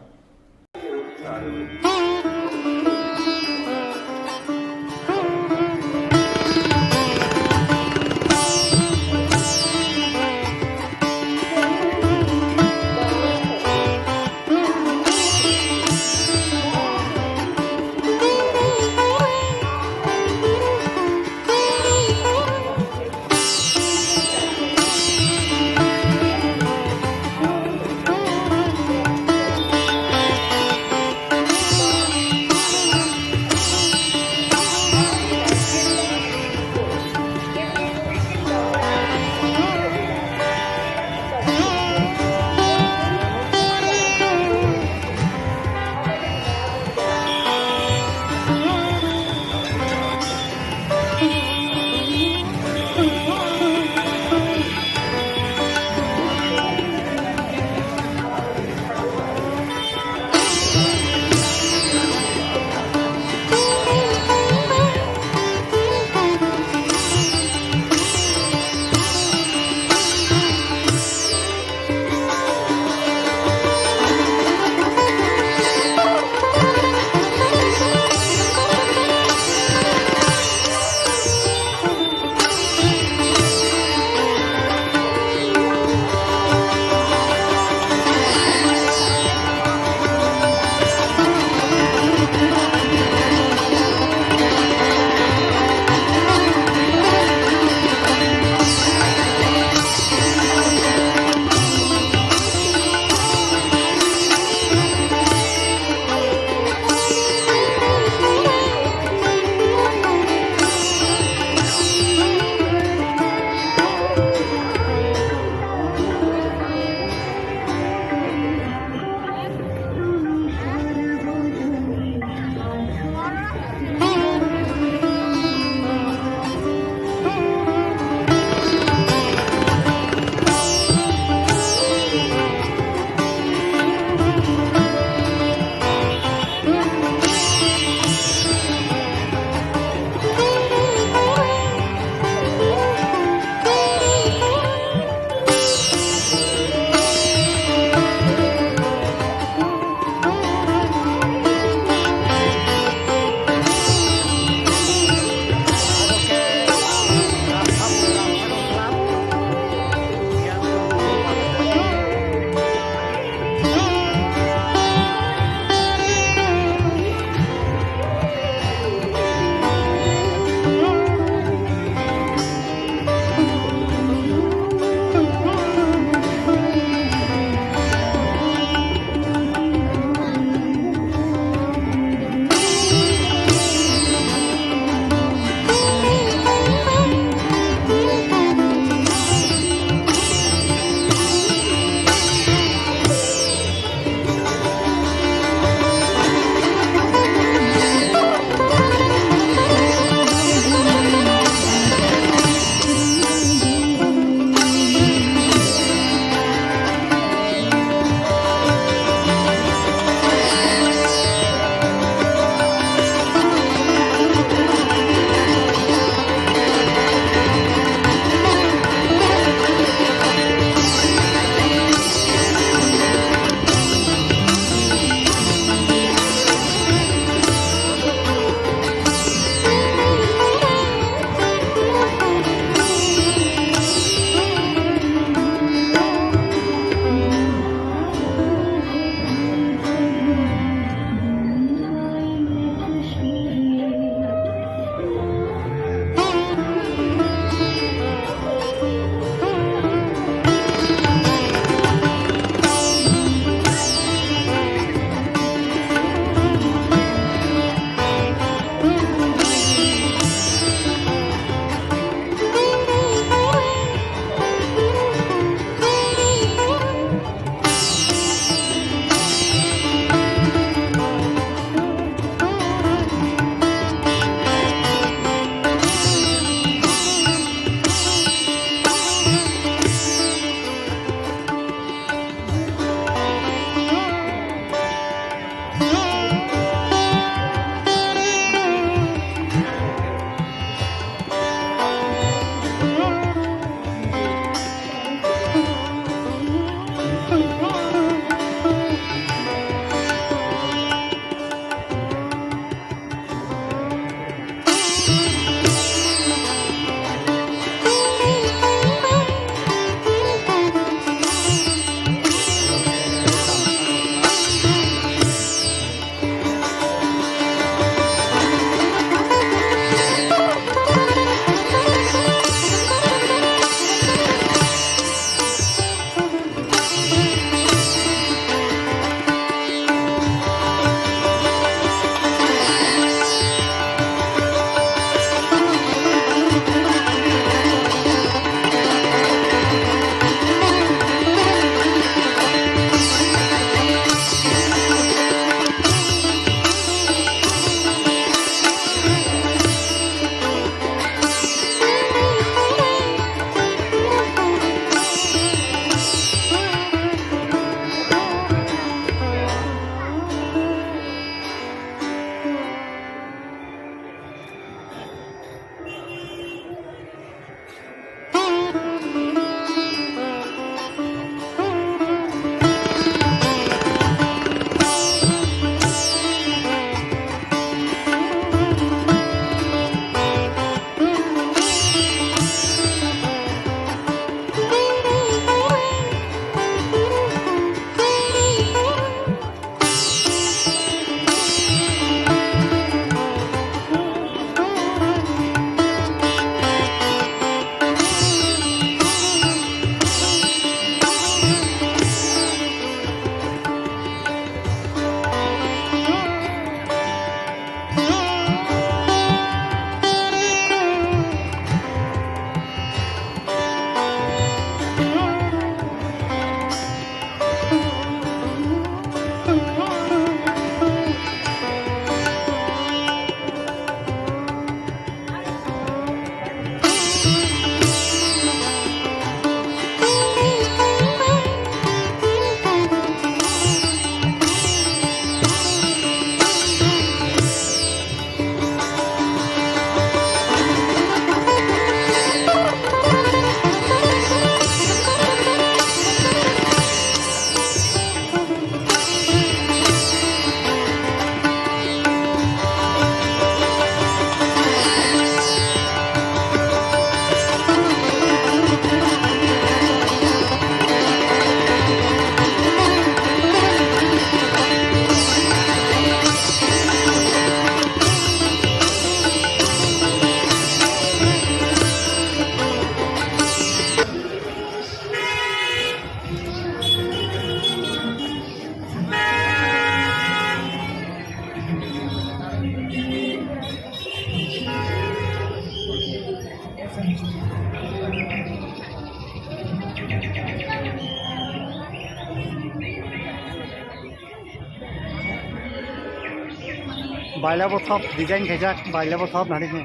Bailabo thop design khaijak, bailabo thop nari khe.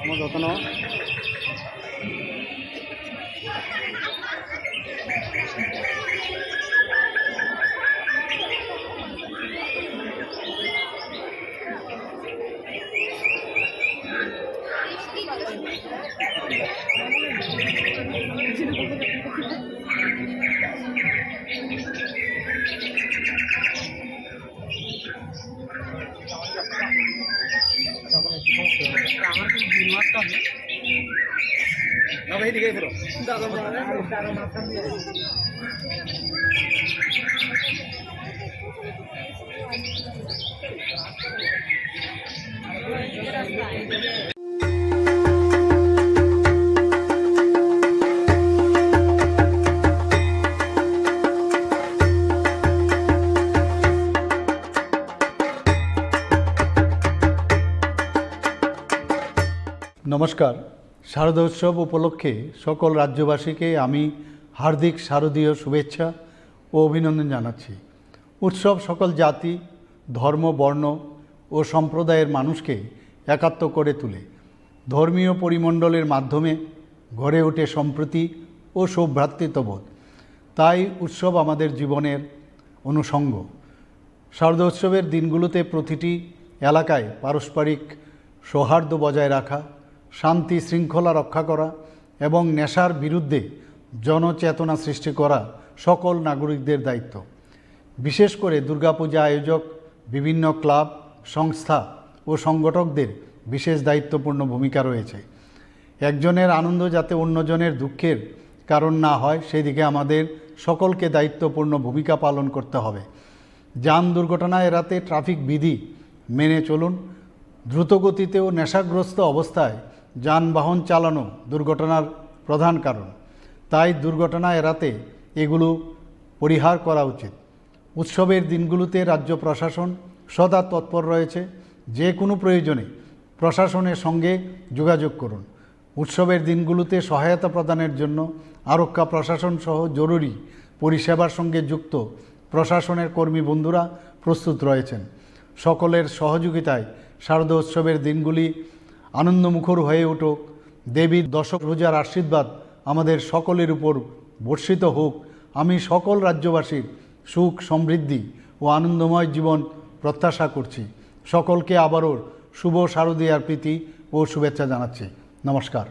Omo jotono. নমস্কার। শারদোৎসব উপলক্ষে সকল রাজ্যবাসীকে আমি হার্দিক শারদীয় শুভেচ্ছা ও অভিনন্দন জানাচ্ছি। উৎসব সকল জাতি, ধর্ম, বর্ণ ও সম্প্রদায়ের মানুষকে একাত্ম করে তোলে। ধর্মীয় পরিমণ্ডলের মাধ্যমে গড়ে ওঠে সম্প্রীতি ও সৌভ্রাতৃত্ববোধ। তাই উৎসব আমাদের জীবনের অনুষঙ্গ। শারদোৎসবের দিনগুলোতে প্রতিটি এলাকায় পারস্পরিক সৌহার্দ্য বজায় রাখা, শান্তি শৃঙ্খলা রক্ষা করা এবং নেশার বিরুদ্ধে জনচেতনা সৃষ্টি করা সকল নাগরিকদের দায়িত্ব। বিশেষ করে দুর্গাপূজা আয়োজক, বিভিন্ন ক্লাব, সংস্থা ও সংগঠকদের বিশেষ দায়িত্বপূর্ণ ভূমিকা রয়েছে। একজনের আনন্দ যাতে অন্যজনের দুঃখের কারণ না হয়, সেই দিকে আমাদের সকলকে দায়িত্বপূর্ণ ভূমিকা পালন করতে হবে। যান দুর্ঘটনা এড়াতে ট্রাফিক বিধি মেনে চলুন। দ্রুতগতিতে ও নেশাগ্রস্ত অবস্থায় যানবাহন চালানো দুর্ঘটনার প্রধান কারণ। তাই দুর্ঘটনা এড়াতে এগুলো পরিহার করা উচিত। উৎসবের দিনগুলোতে রাজ্য প্রশাসন সদা তৎপর রয়েছে, যে কোনো প্রয়োজনে প্রশাসনের সঙ্গে যোগাযোগ করুন। উৎসবের দিনগুলোতে সহায়তা প্রদানের জন্য আরক্ষা প্রশাসন সহ জরুরি পরিষেবার সঙ্গে যুক্ত প্রশাসনের কর্মী বন্ধুরা প্রস্তুত রয়েছেন। সকলের সহযোগিতায় শারদোৎসবের দিনগুলি আনন্দমুখর হয়ে উঠুক। দেবীর দশভুজার আশীর্বাদ আমাদের সকলের উপর বর্ষিত হোক। আমি সকল রাজ্যবাসীর সুখ, সমৃদ্ধি ও আনন্দময় জীবন প্রত্যাশা করছি। সকলকে আবারও শুভ শারদীয়ার প্রীতি ও শুভেচ্ছা জানাচ্ছি। নমস্কার।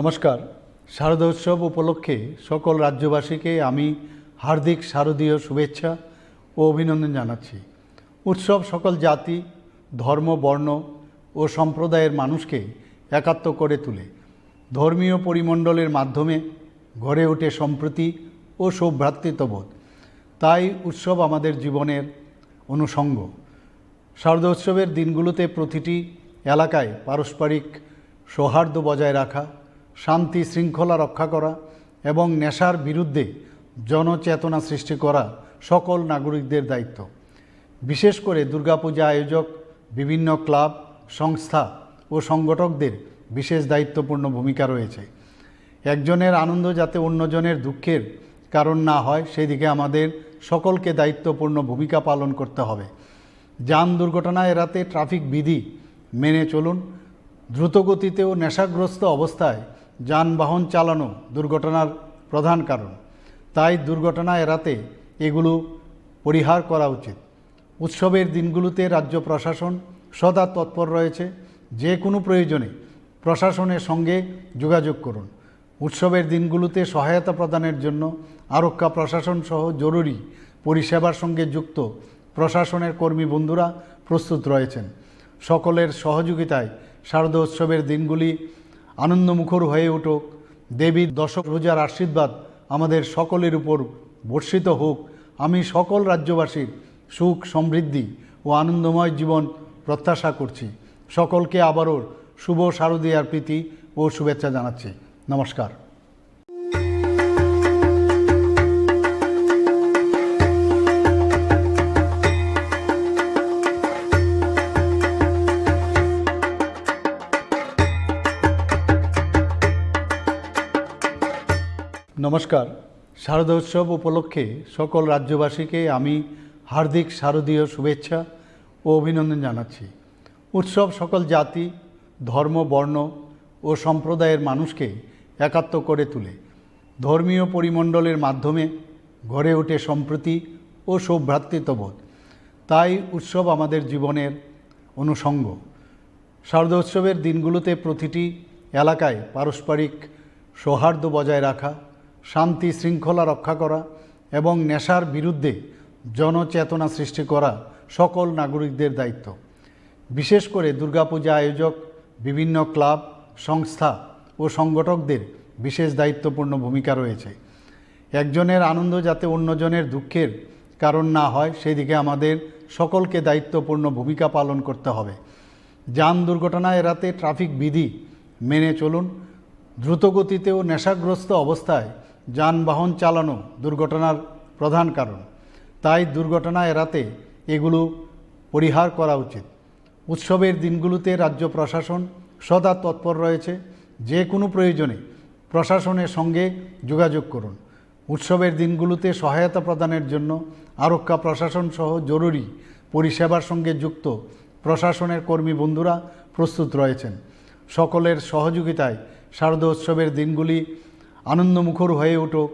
নমস্কার। শারদোৎসব উপলক্ষে সকল রাজ্যবাসীকে আমি হার্দিক শারদীয় শুভেচ্ছা ও অভিনন্দন জানাচ্ছি। উৎসব সকল জাতি, ধর্ম, বর্ণ ও সম্প্রদায়ের মানুষকে একাত্ম করে তুলে। ধর্মীয় পরিমণ্ডলের মাধ্যমে গড়ে ওঠে সম্প্রীতি ও সৌভ্রাতৃত্ববোধ। তাই উৎসব আমাদের জীবনের অনুষঙ্গ। শারদোৎসবের দিনগুলোতে প্রতিটি এলাকায় পারস্পরিক সৌহার্দ্য বজায় রাখা, শান্তি শৃঙ্খলা রক্ষা করা এবং নেশার বিরুদ্ধে জনচেতনা সৃষ্টি করা সকল নাগরিকদের দায়িত্ব। বিশেষ করে দুর্গাপূজা আয়োজক, বিভিন্ন ক্লাব, সংস্থা ও সংগঠকদের বিশেষ দায়িত্বপূর্ণ ভূমিকা রয়েছে। একজনের আনন্দ যাতে অন্যজনের দুঃখের কারণ না হয়, সেদিকে আমাদের সকলকে দায়িত্বপূর্ণ ভূমিকা পালন করতে হবে। যান দুর্ঘটনা এড়াতে ট্রাফিক বিধি মেনে চলুন। দ্রুতগতিতে ও নেশাগ্রস্ত অবস্থায় যানবাহন চালানো দুর্ঘটনার প্রধান কারণ। তাই দুর্ঘটনা এড়াতে এগুলো পরিহার করা উচিত। উৎসবের দিনগুলোতে রাজ্য প্রশাসন সদা তৎপর রয়েছে। যে কোনো প্রয়োজনে প্রশাসনের সঙ্গে যোগাযোগ করুন। উৎসবের দিনগুলোতে সহায়তা প্রদানের জন্য আরক্ষা প্রশাসন সহ জরুরি পরিষেবার সঙ্গে যুক্ত প্রশাসনের কর্মী বন্ধুরা প্রস্তুত রয়েছেন। সকলের সহযোগিতায় শারদোৎসবের দিনগুলি আনন্দমুখর হয়ে উঠুক। দেবীর দশভুজার আশীর্বাদ আমাদের সকলের উপর বর্ষিত হোক। আমি সকল রাজ্যবাসীর সুখ, সমৃদ্ধি ও আনন্দময় জীবন প্রত্যাশা করছি। সকলকে আবারও শুভ শারদীয়ার প্রীতি ও শুভেচ্ছা জানাচ্ছি। নমস্কার। নমস্কার। শারদোৎসব উপলক্ষে সকল রাজ্যবাসীকে আমি হার্দিক শারদীয় শুভেচ্ছা ও অভিনন্দন জানাচ্ছি। উৎসব সকল জাতি, ধর্ম, বর্ণ ও সম্প্রদায়ের মানুষকে একাত্ম করে তুলে। ধর্মীয় পরিমণ্ডলের মাধ্যমে গড়ে ওঠে সম্প্রীতি ও সৌভ্রাতৃত্ববোধ। তাই উৎসব আমাদের জীবনের অনুষঙ্গ। শারদোৎসবের দিনগুলোতে প্রতিটি এলাকায় পারস্পরিক সৌহার্দ্য বজায় রাখা, শান্তি শৃঙ্খলা রক্ষা করা এবং নেশার বিরুদ্ধে জনচেতনা সৃষ্টি করা সকল নাগরিকদের দায়িত্ব। বিশেষ করে দুর্গাপূজা আয়োজক, বিভিন্ন ক্লাব, সংস্থা ও সংগঠকদের বিশেষ দায়িত্বপূর্ণ ভূমিকা রয়েছে। একজনের আনন্দ যাতে অন্যজনের দুঃখের কারণ না হয়, সেদিকে আমাদের সকলকে দায়িত্বপূর্ণ ভূমিকা পালন করতে হবে। যান দুর্ঘটনা এড়াতে ট্রাফিক বিধি মেনে চলুন। দ্রুতগতিতে ও নেশাগ্রস্ত অবস্থায় যানবাহন চালানো দুর্ঘটনার প্রধান কারণ। তাই দুর্ঘটনা এড়াতে এগুলো পরিহার করা উচিত। উৎসবের দিনগুলোতে রাজ্য প্রশাসন সদা তৎপর রয়েছে। যে কোনো প্রয়োজনে প্রশাসনের সঙ্গে যোগাযোগ করুন। উৎসবের দিনগুলোতে সহায়তা প্রদানের জন্য আরক্ষা প্রশাসন সহ জরুরি পরিষেবার সঙ্গে যুক্ত প্রশাসনের কর্মী বন্ধুরা প্রস্তুত রয়েছেন। সকলের সহযোগিতায় শারদোৎসবের দিনগুলি আনন্দমুখর হয়ে উঠুক।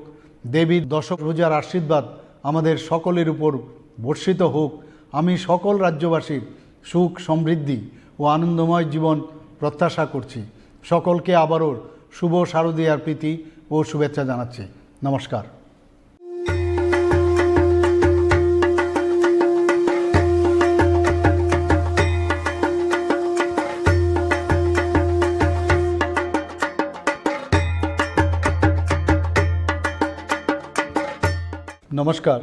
দেবীর দশভুজার আশীর্বাদ আমাদের সকলের উপর বর্ষিত হোক। আমি সকল রাজ্যবাসীর সুখ, সমৃদ্ধি ও আনন্দময় জীবন প্রত্যাশা করছি। সকলকে আবারও শুভ শারদীয়ার প্রীতি ও শুভেচ্ছা জানাচ্ছি। নমস্কার। নমস্কার।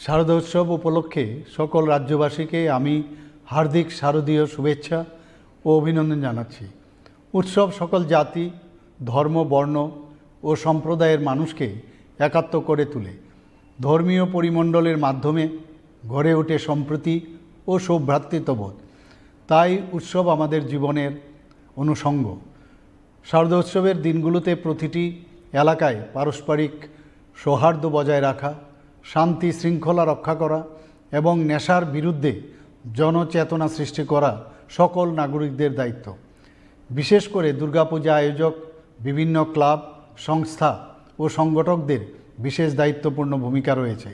শারদোৎসব উপলক্ষে সকল রাজ্যবাসীকে আমি হার্দিক শারদীয় শুভেচ্ছা ও অভিনন্দন জানাচ্ছি। উৎসব সকল জাতি, ধর্ম, বর্ণ ও সম্প্রদায়ের মানুষকে একাত্ম করে তুলে। ধর্মীয় পরিমণ্ডলের মাধ্যমে গড়ে ওঠে সম্প্রীতি ও সৌভ্রাতৃত্ববোধ। তাই উৎসব আমাদের জীবনের অনুষঙ্গ। শারদোৎসবের দিনগুলোতে প্রতিটি এলাকায় পারস্পরিক সৌহার্দ্য বজায় রাখা, শান্তি শৃঙ্খলা রক্ষা করা এবং নেশার বিরুদ্ধে জনচেতনা সৃষ্টি করা সকল নাগরিকদের দায়িত্ব। বিশেষ করে দুর্গাপূজা আয়োজক, বিভিন্ন ক্লাব, সংস্থা ও সংগঠকদের বিশেষ দায়িত্বপূর্ণ ভূমিকা রয়েছে।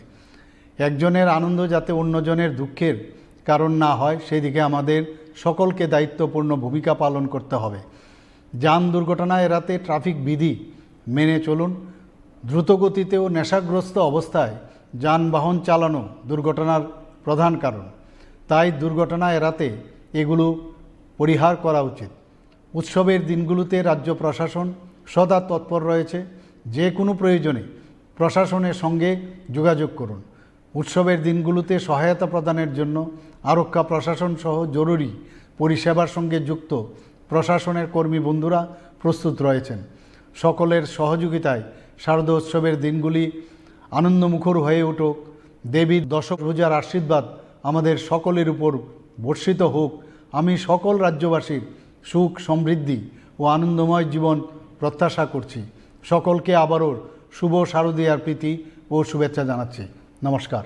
একজনের আনন্দ যাতে অন্যজনের দুঃখের কারণ না হয়, সেদিকে আমাদের সকলকে দায়িত্বপূর্ণ ভূমিকা পালন করতে হবে। যান দুর্ঘটনা এড়াতে ট্রাফিক বিধি মেনে চলুন। দ্রুতগতিতে ও নেশাগ্রস্ত অবস্থায় যানবাহন চালানো দুর্ঘটনার প্রধান কারণ, তাই দুর্ঘটনা এড়াতে এগুলো পরিহার করা উচিত। উৎসবের দিনগুলোতে রাজ্য প্রশাসন সদা তৎপর রয়েছে। যে কোনো প্রয়োজনে প্রশাসনের সঙ্গে যোগাযোগ করুন। উৎসবের দিনগুলোতে সহায়তা প্রদানের জন্য আরক্ষা প্রশাসন সহ জরুরি পরিষেবার সঙ্গে যুক্ত প্রশাসনের কর্মী বন্ধুরা প্রস্তুত রয়েছেন। সকলের সহযোগিতায় শারদোৎসবের দিনগুলি আনন্দমুখর হয়ে উঠুক। দেবীর দশভুজার আশীর্বাদ আমাদের সকলের উপর বর্ষিত হোক। আমি সকল রাজ্যবাসীর সুখ, সমৃদ্ধি ও আনন্দময় জীবন প্রত্যাশা করছি। সকলকে আবারও শুভ শারদীয়ার প্রীতি ও শুভেচ্ছা জানাচ্ছি। নমস্কার।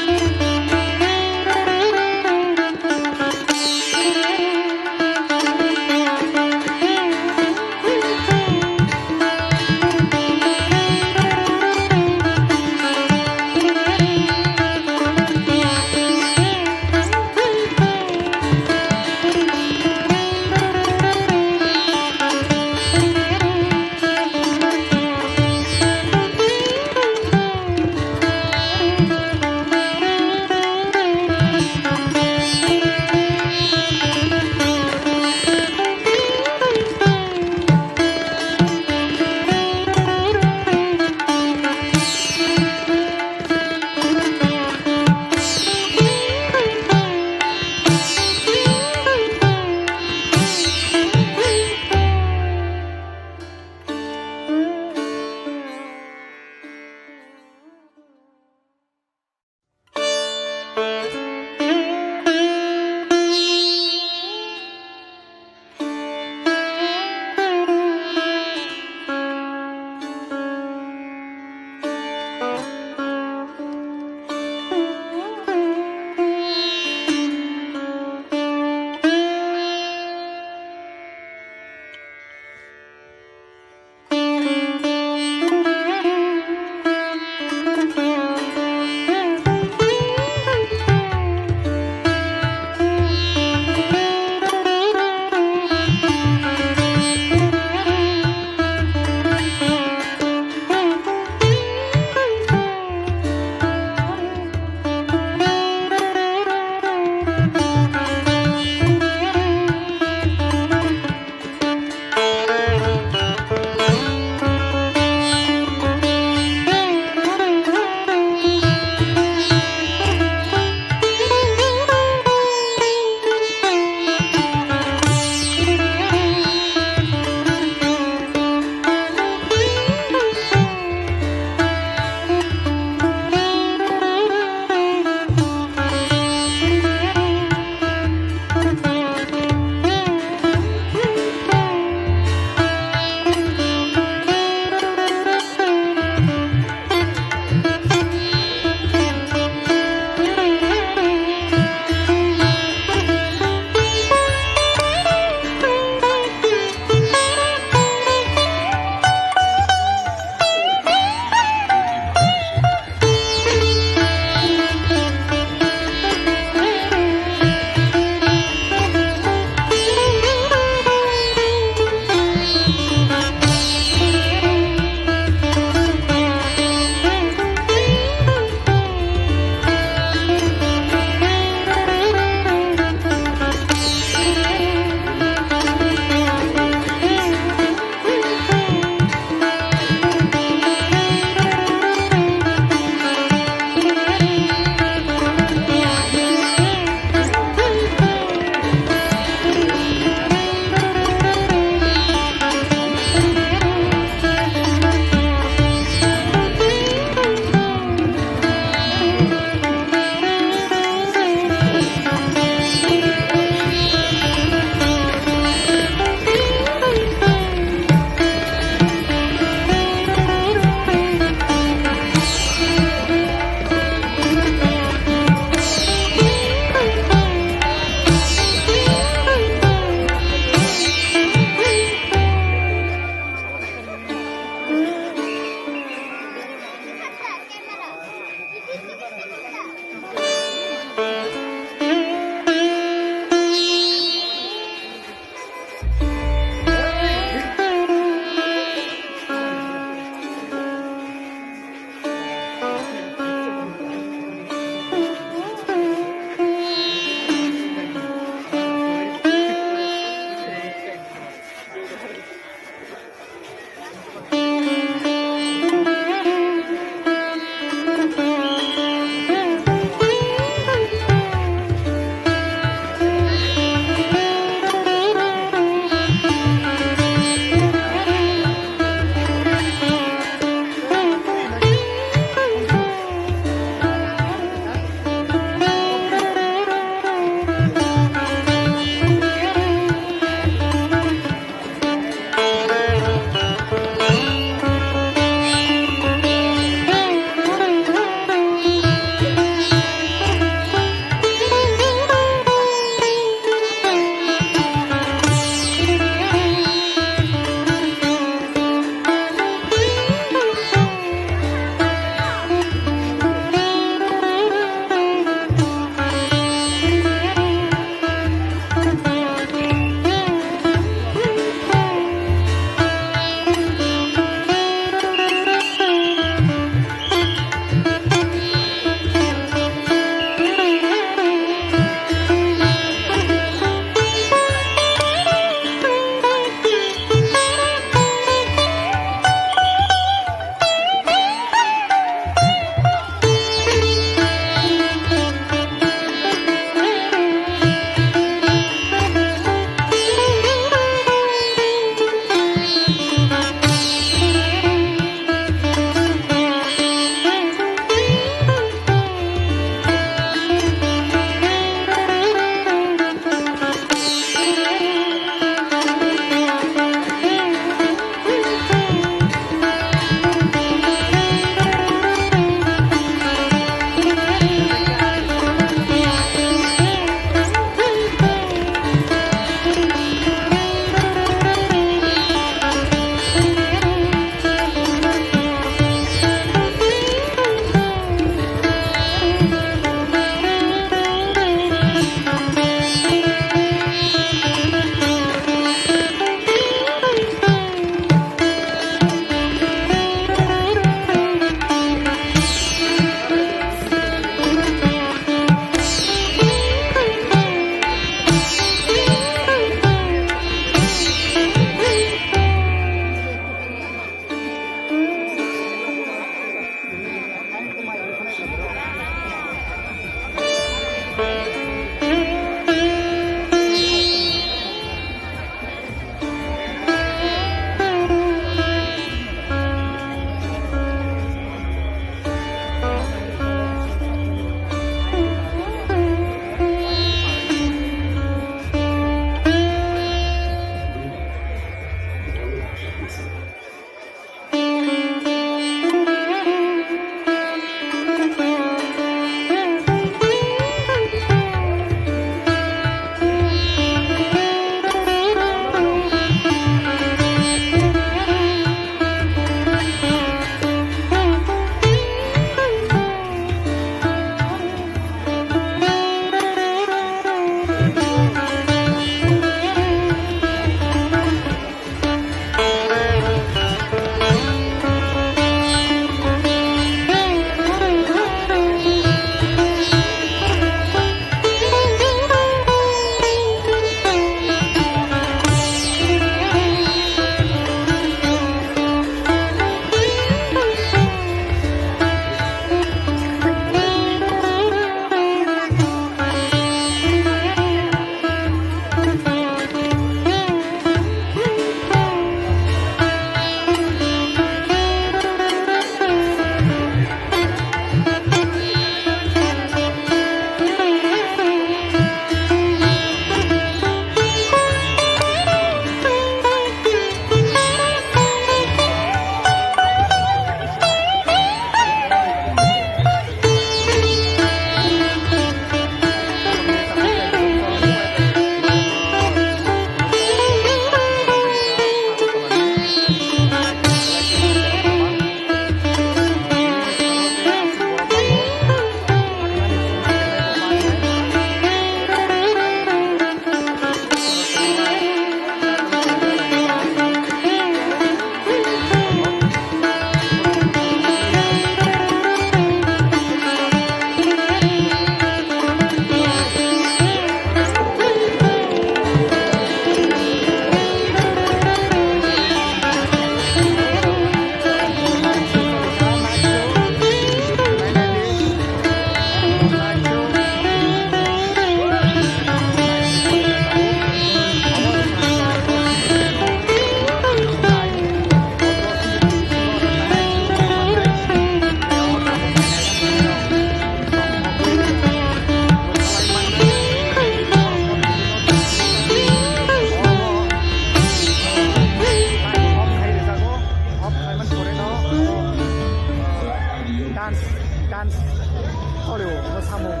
Audio, mosamung.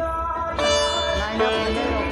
Naina phainai rok.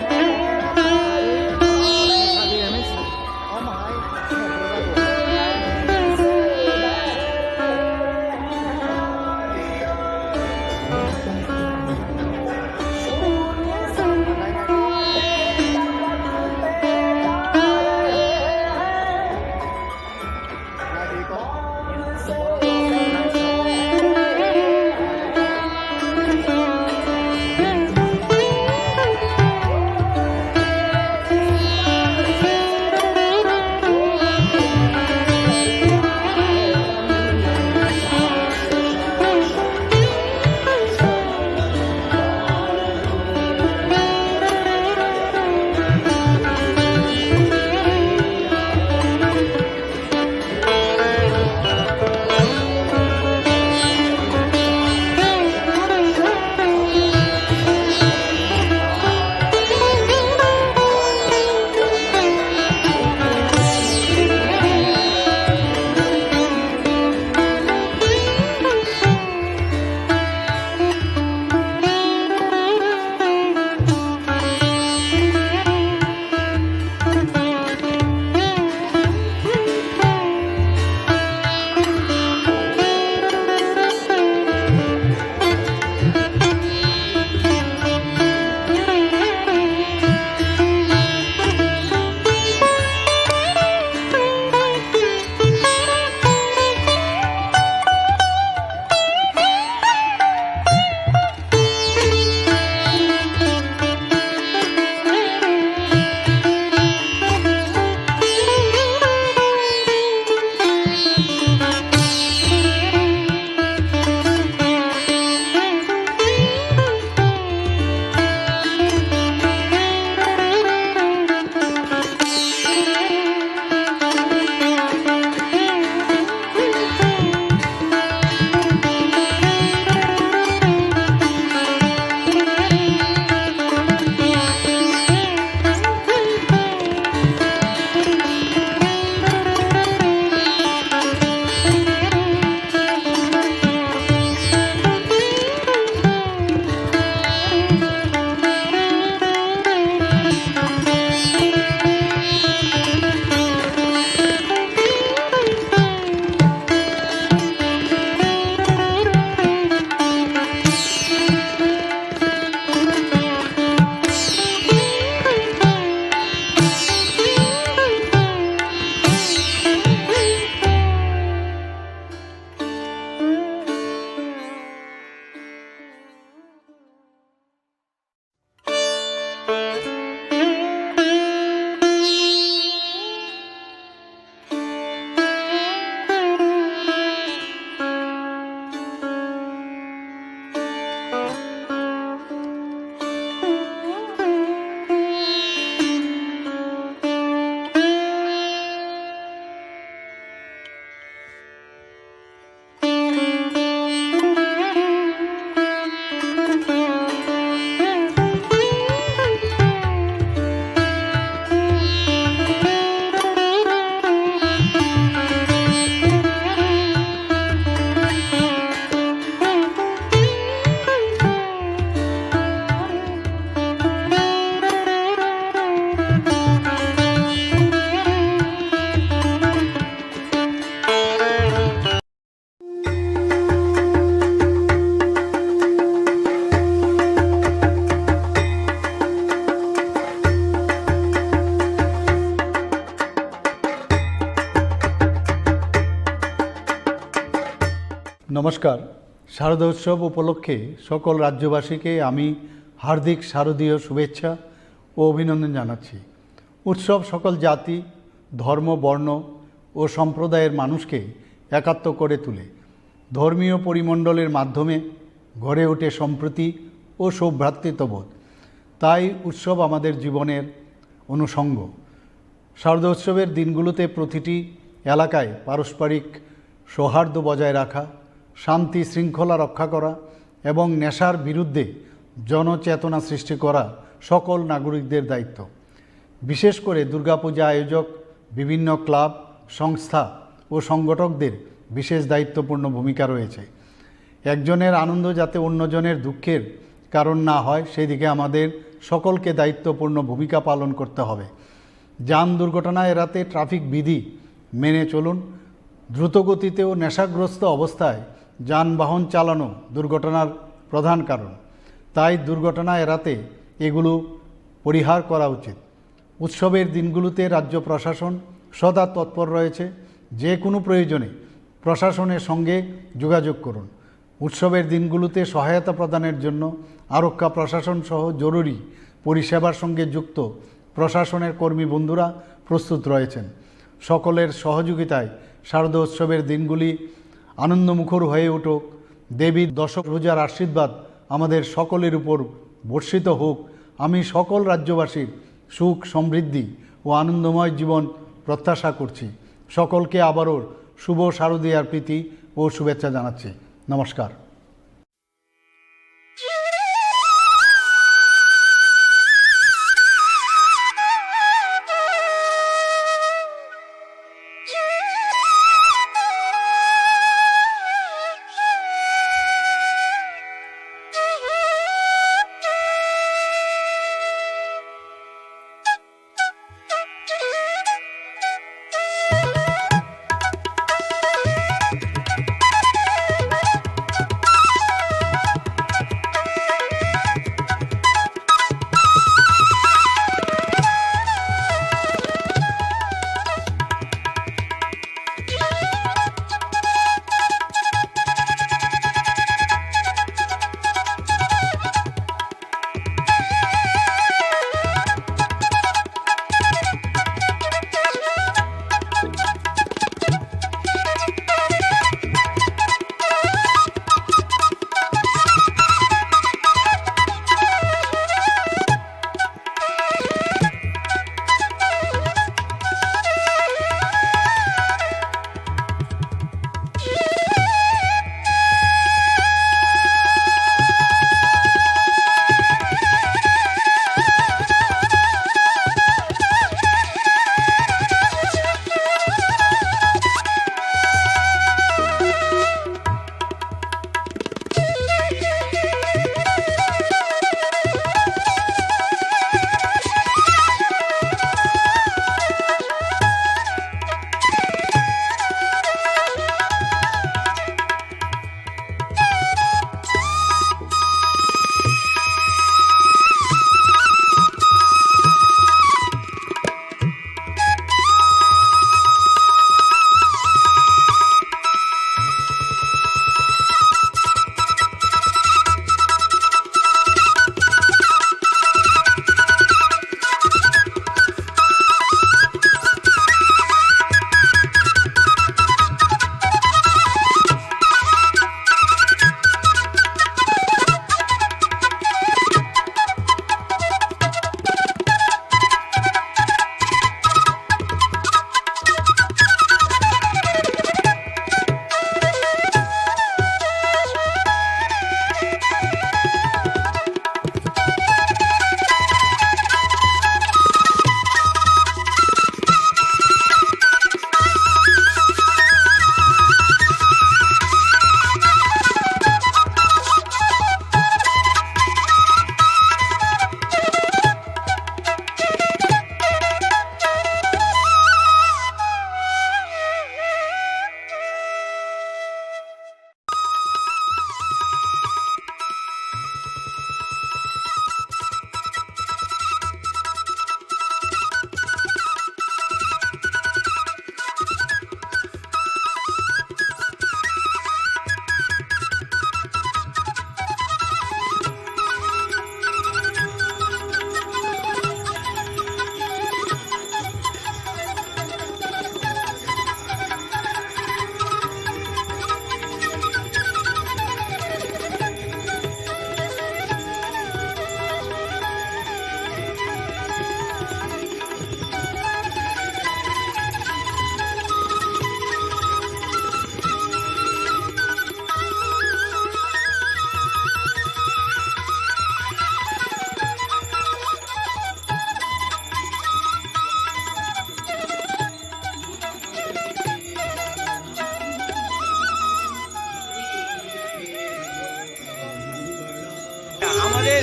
নমস্কার। শারদোৎসব উপলক্ষে সকল রাজ্যবাসীকে আমি হার্দিক শারদীয় শুভেচ্ছা ও অভিনন্দন জানাচ্ছি। উৎসব সকল জাতি, ধর্ম, বর্ণ ও সম্প্রদায়ের মানুষকে একাত্ম করে তোলে। ধর্মীয় পরিমণ্ডলের মাধ্যমে গড়ে ওঠে সম্প্রীতি ও সৌভ্রাতৃত্ববোধ। তাই উৎসব আমাদের জীবনের অনুষঙ্গ। শারদোৎসবের দিনগুলোতে প্রতিটি এলাকায় পারস্পরিক সৌহার্দ্য বজায় রাখা, শান্তি শৃঙ্খলা রক্ষা করা এবং নেশার বিরুদ্ধে জনচেতনা সৃষ্টি করা সকল নাগরিকদের দায়িত্ব। বিশেষ করে দুর্গাপূজা আয়োজক, বিভিন্ন ক্লাব, সংস্থা ও সংগঠকদের বিশেষ দায়িত্বপূর্ণ ভূমিকা রয়েছে। একজনের আনন্দ যাতে অন্যজনের দুঃখের কারণ না হয়, সেদিকে আমাদের সকলকে দায়িত্বপূর্ণ ভূমিকা পালন করতে হবে। যান দুর্ঘটনা এড়াতে ট্রাফিক বিধি মেনে চলুন। দ্রুতগতিতে ও নেশাগ্রস্ত অবস্থায় যানবাহন চালানো দুর্ঘটনার প্রধান কারণ। তাই দুর্ঘটনা এড়াতে এগুলো পরিহার করা উচিত। উৎসবের দিনগুলোতে রাজ্য প্রশাসন সদা তৎপর রয়েছে। যে কোনো প্রয়োজনে প্রশাসনের সঙ্গে যোগাযোগ করুন। উৎসবের দিনগুলোতে সহায়তা প্রদানের জন্য আরক্ষা প্রশাসন সহ জরুরি পরিষেবার সঙ্গে যুক্ত প্রশাসনের কর্মী বন্ধুরা প্রস্তুত রয়েছেন। সকলের সহযোগিতায় শারদোৎসবের দিনগুলি আনন্দমুখর হয়ে উঠুক। দেবীর দশভুজার আশীর্বাদ আমাদের সকলের উপর বর্ষিত হোক। আমি সকল রাজ্যবাসীর সুখ, সমৃদ্ধি ও আনন্দময় জীবন প্রত্যাশা করছি। সকলকে আবারও শুভ শারদীয়ার প্রীতি ও শুভেচ্ছা জানাচ্ছি। নমস্কার।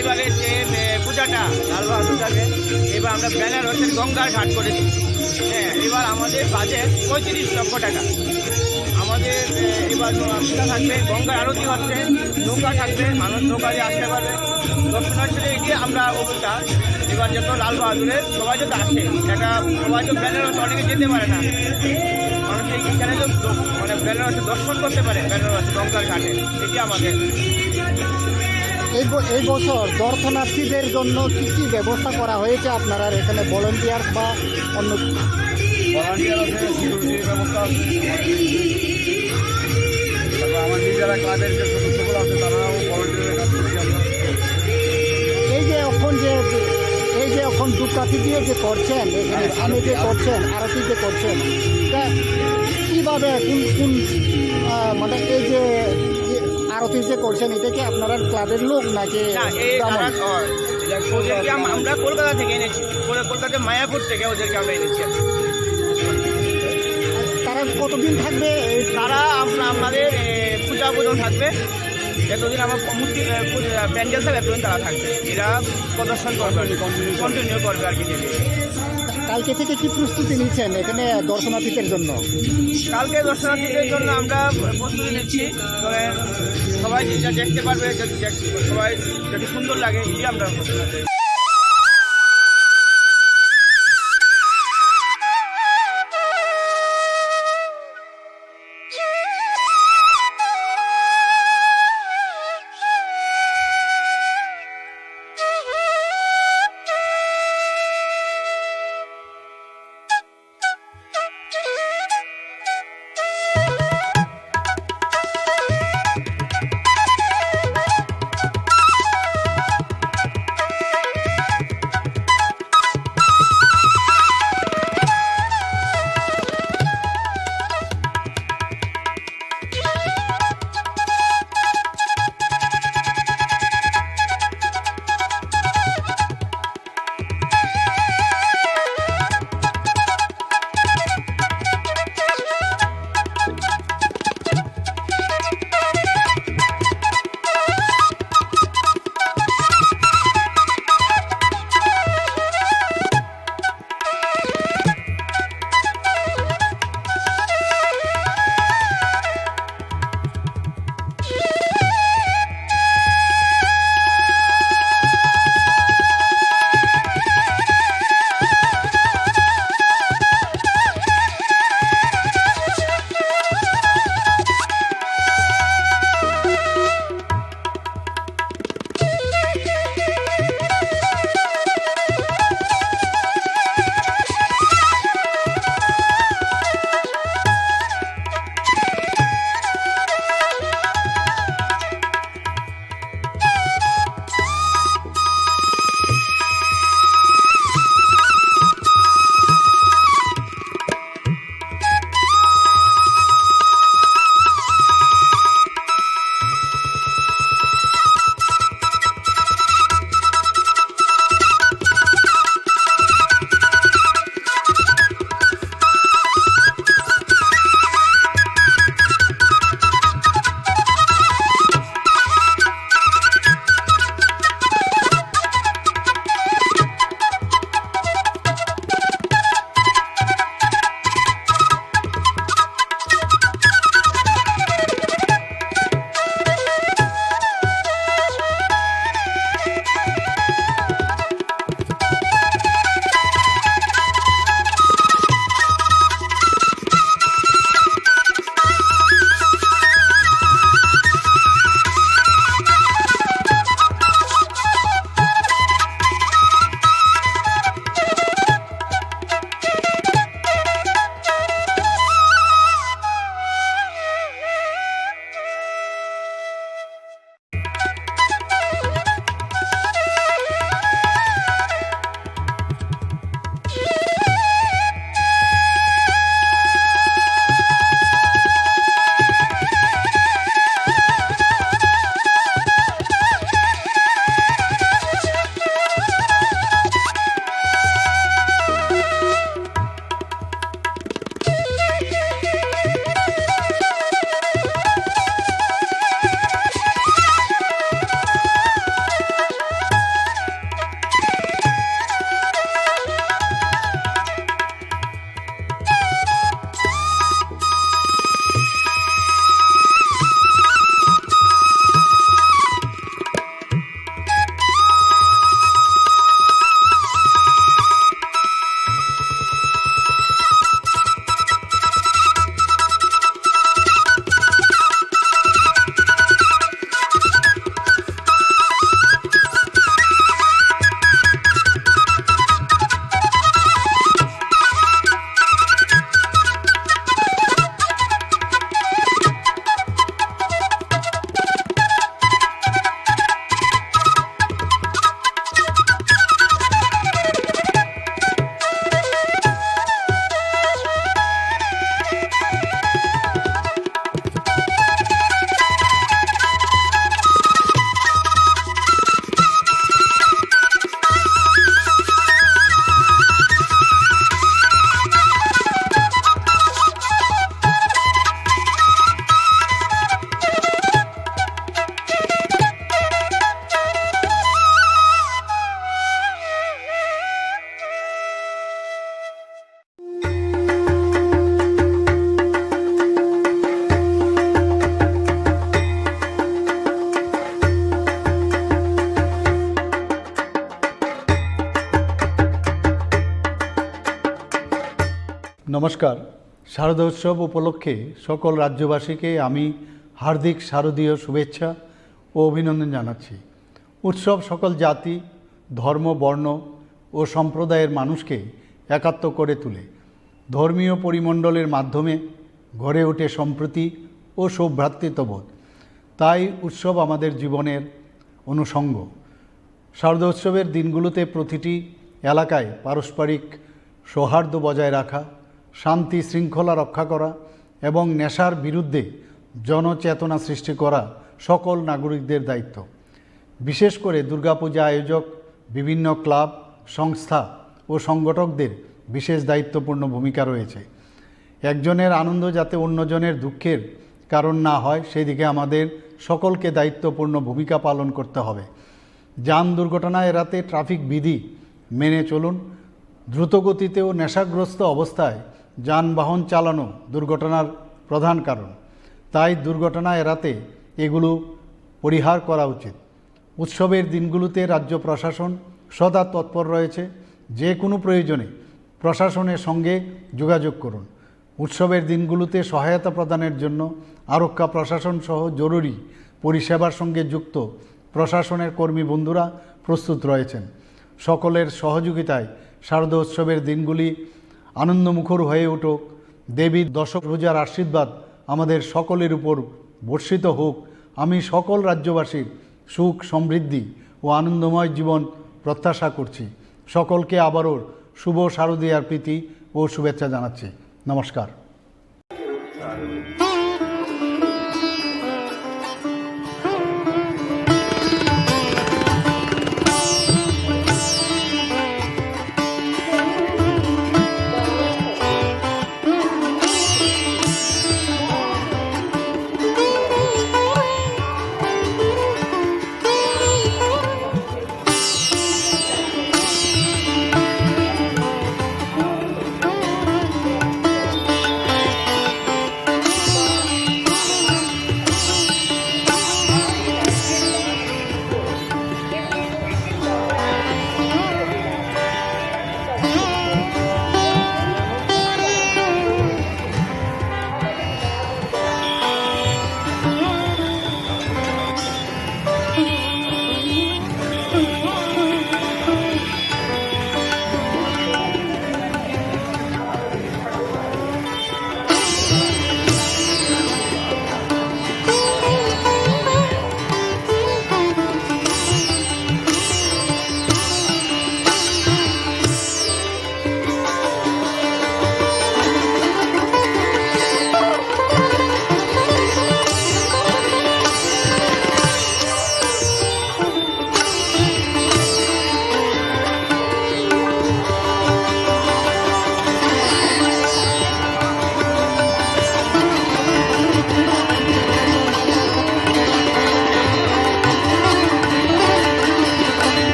এবারে যে, এ, পূজাটা লাল বাহাদুর যাবে, এবার আমরা ব্যানার হচ্ছে গঙ্গার ঘাট করেছি। হ্যাঁ, এবার আমাদের বাজেট পঁয়ত্রিশ লক্ষ টাকা। আমাদের, এ, এবার পূজা থাকবে, গঙ্গার আরতি হচ্ছে, নৌকা থাকবে, মানুষ নৌকা দিয়ে আসতে পারবে। দর্শনার্থীদের এগিয়ে আমরা অবস্থা এবার যত লাল বাহাদুরের সবাই যত আসে, এটা সবাই তো বেনারস অনেকে যেতে পারে না, মানুষ এই এখানে তো দ-, মানে বেনারসে দর্শন করতে পারে, বেনারস গঙ্গার ঘাটে, এটি আমাদের। এই ব-, এই বছর দর্শনার্থীদের জন্য কি কি ব্যবস্থা করা হয়েছে আপনারা এখানে, ভলেন্টিয়ার বা অন্য? ভলান্টিয়ার আছে, সিকিউরিটির ব্যবস্থা আছে। তারপর আমার নিজেরা ক্লাবের যে সদস্যগুলো আছে, তারাও ভলান্টিয়ারের কাজ করছি আমরা। এই যে এখন যে, এই যে এখন ধূপকাঠি দিয়ে যে করছেন, এখানে হ্যাঁ, সামনে যে আরতি। করছেন, আরতি যে করছেন, তা কিভাবে, কোন, কোন, আহ, মানে এই যে, যে আরতি যে করছেন, এটা কি আপনারা ক্লাবের লোক নাকি না, এই ব্রাহ্মণ? তারা, ও, ওদেরকে আম-, আমরা কলকাতা থেকে এনেছি, কল-, কলকাতা মায়াপুর থেকে ওদেরকে আমরা এনেছি। তারা কতদিন থাকবে? তারা আমরা, আমাদের, এ, পূজা পর্যন্ত থাকবে, যতদিন আমার মূর্তি, এ, পূজা, প্যান্ডেল থাকবে, ততদিন তারা থাকবে। এরা প্রদর্শন করবে আর কি, কন্টিনিউ করবে আর কি ডেলি। কালকে থেকে কি প্রস্তুতি নিচ্ছেন এখানে দর্শনার্থীদের জন্য? কালকে দর্শনার্থীদের জন্য আমরা প্রস্তুতি নিচ্ছি, তবে সবাই যেটা দেখতে পারবে, যদি দেখ-, সবাই যদি সুন্দর লাগে, এই আমরা প্রস্তুতি নিচ্ছি। নমস্কার। শারদোৎসব উপলক্ষে সকল রাজ্যবাসীকে আমি হার্দিক শারদীয় শুভেচ্ছা ও অভিনন্দন জানাচ্ছি। উৎসব সকল জাতি, ধর্ম, বর্ণ ও সম্প্রদায়ের মানুষকে একাত্ম করে তোলে। ধর্মীয় পরিমণ্ডলের মাধ্যমে গড়ে ওঠে সম্প্রীতি ও সৌভ্রাতৃত্ববোধ। তাই উৎসব আমাদের জীবনের অনুষঙ্গ। শারদোৎসবের দিনগুলোতে প্রতিটি এলাকায় পারস্পরিক সৌহার্দ্য বজায় রাখা, শান্তি শৃঙ্খলা রক্ষা করা এবং নেশার বিরুদ্ধে জনচেতনা সৃষ্টি করা সকল নাগরিকদের দায়িত্ব। বিশেষ করে দুর্গাপূজা আয়োজক, বিভিন্ন ক্লাব, সংস্থা ও সংগঠকদের বিশেষ দায়িত্বপূর্ণ ভূমিকা রয়েছে। একজনের আনন্দ যাতে অন্যজনের দুঃখের কারণ না হয়, সেদিকে আমাদের সকলকে দায়িত্বপূর্ণ ভূমিকা পালন করতে হবে। যান দুর্ঘটনা এড়াতে ট্রাফিক বিধি মেনে চলুন। দ্রুতগতিতে ও নেশাগ্রস্ত অবস্থায় যানবাহন চালানো দুর্ঘটনার প্রধান কারণ। তাই দুর্ঘটনা এড়াতে এগুলো পরিহার করা উচিত। উৎসবের দিনগুলোতে রাজ্য প্রশাসন সদা তৎপর রয়েছে। যে কোনো প্রয়োজনে প্রশাসনের সঙ্গে যোগাযোগ করুন। উৎসবের দিনগুলোতে সহায়তা প্রদানের জন্য আরক্ষা প্রশাসন সহ জরুরি পরিষেবার সঙ্গে যুক্ত প্রশাসনের কর্মী বন্ধুরা প্রস্তুত রয়েছেন। সকলের সহযোগিতায় শারদোৎসবের দিনগুলি আনন্দমুখর হয়ে উঠুক। দেবীর দশভুজার আশীর্বাদ আমাদের সকলের উপর বর্ষিত হোক। আমি সকল রাজ্যবাসীর সুখ, সমৃদ্ধি ও আনন্দময় জীবন প্রত্যাশা করছি। সকলকে আবারও শুভ শারদীয়ার প্রীতি ও শুভেচ্ছা জানাচ্ছি। নমস্কার।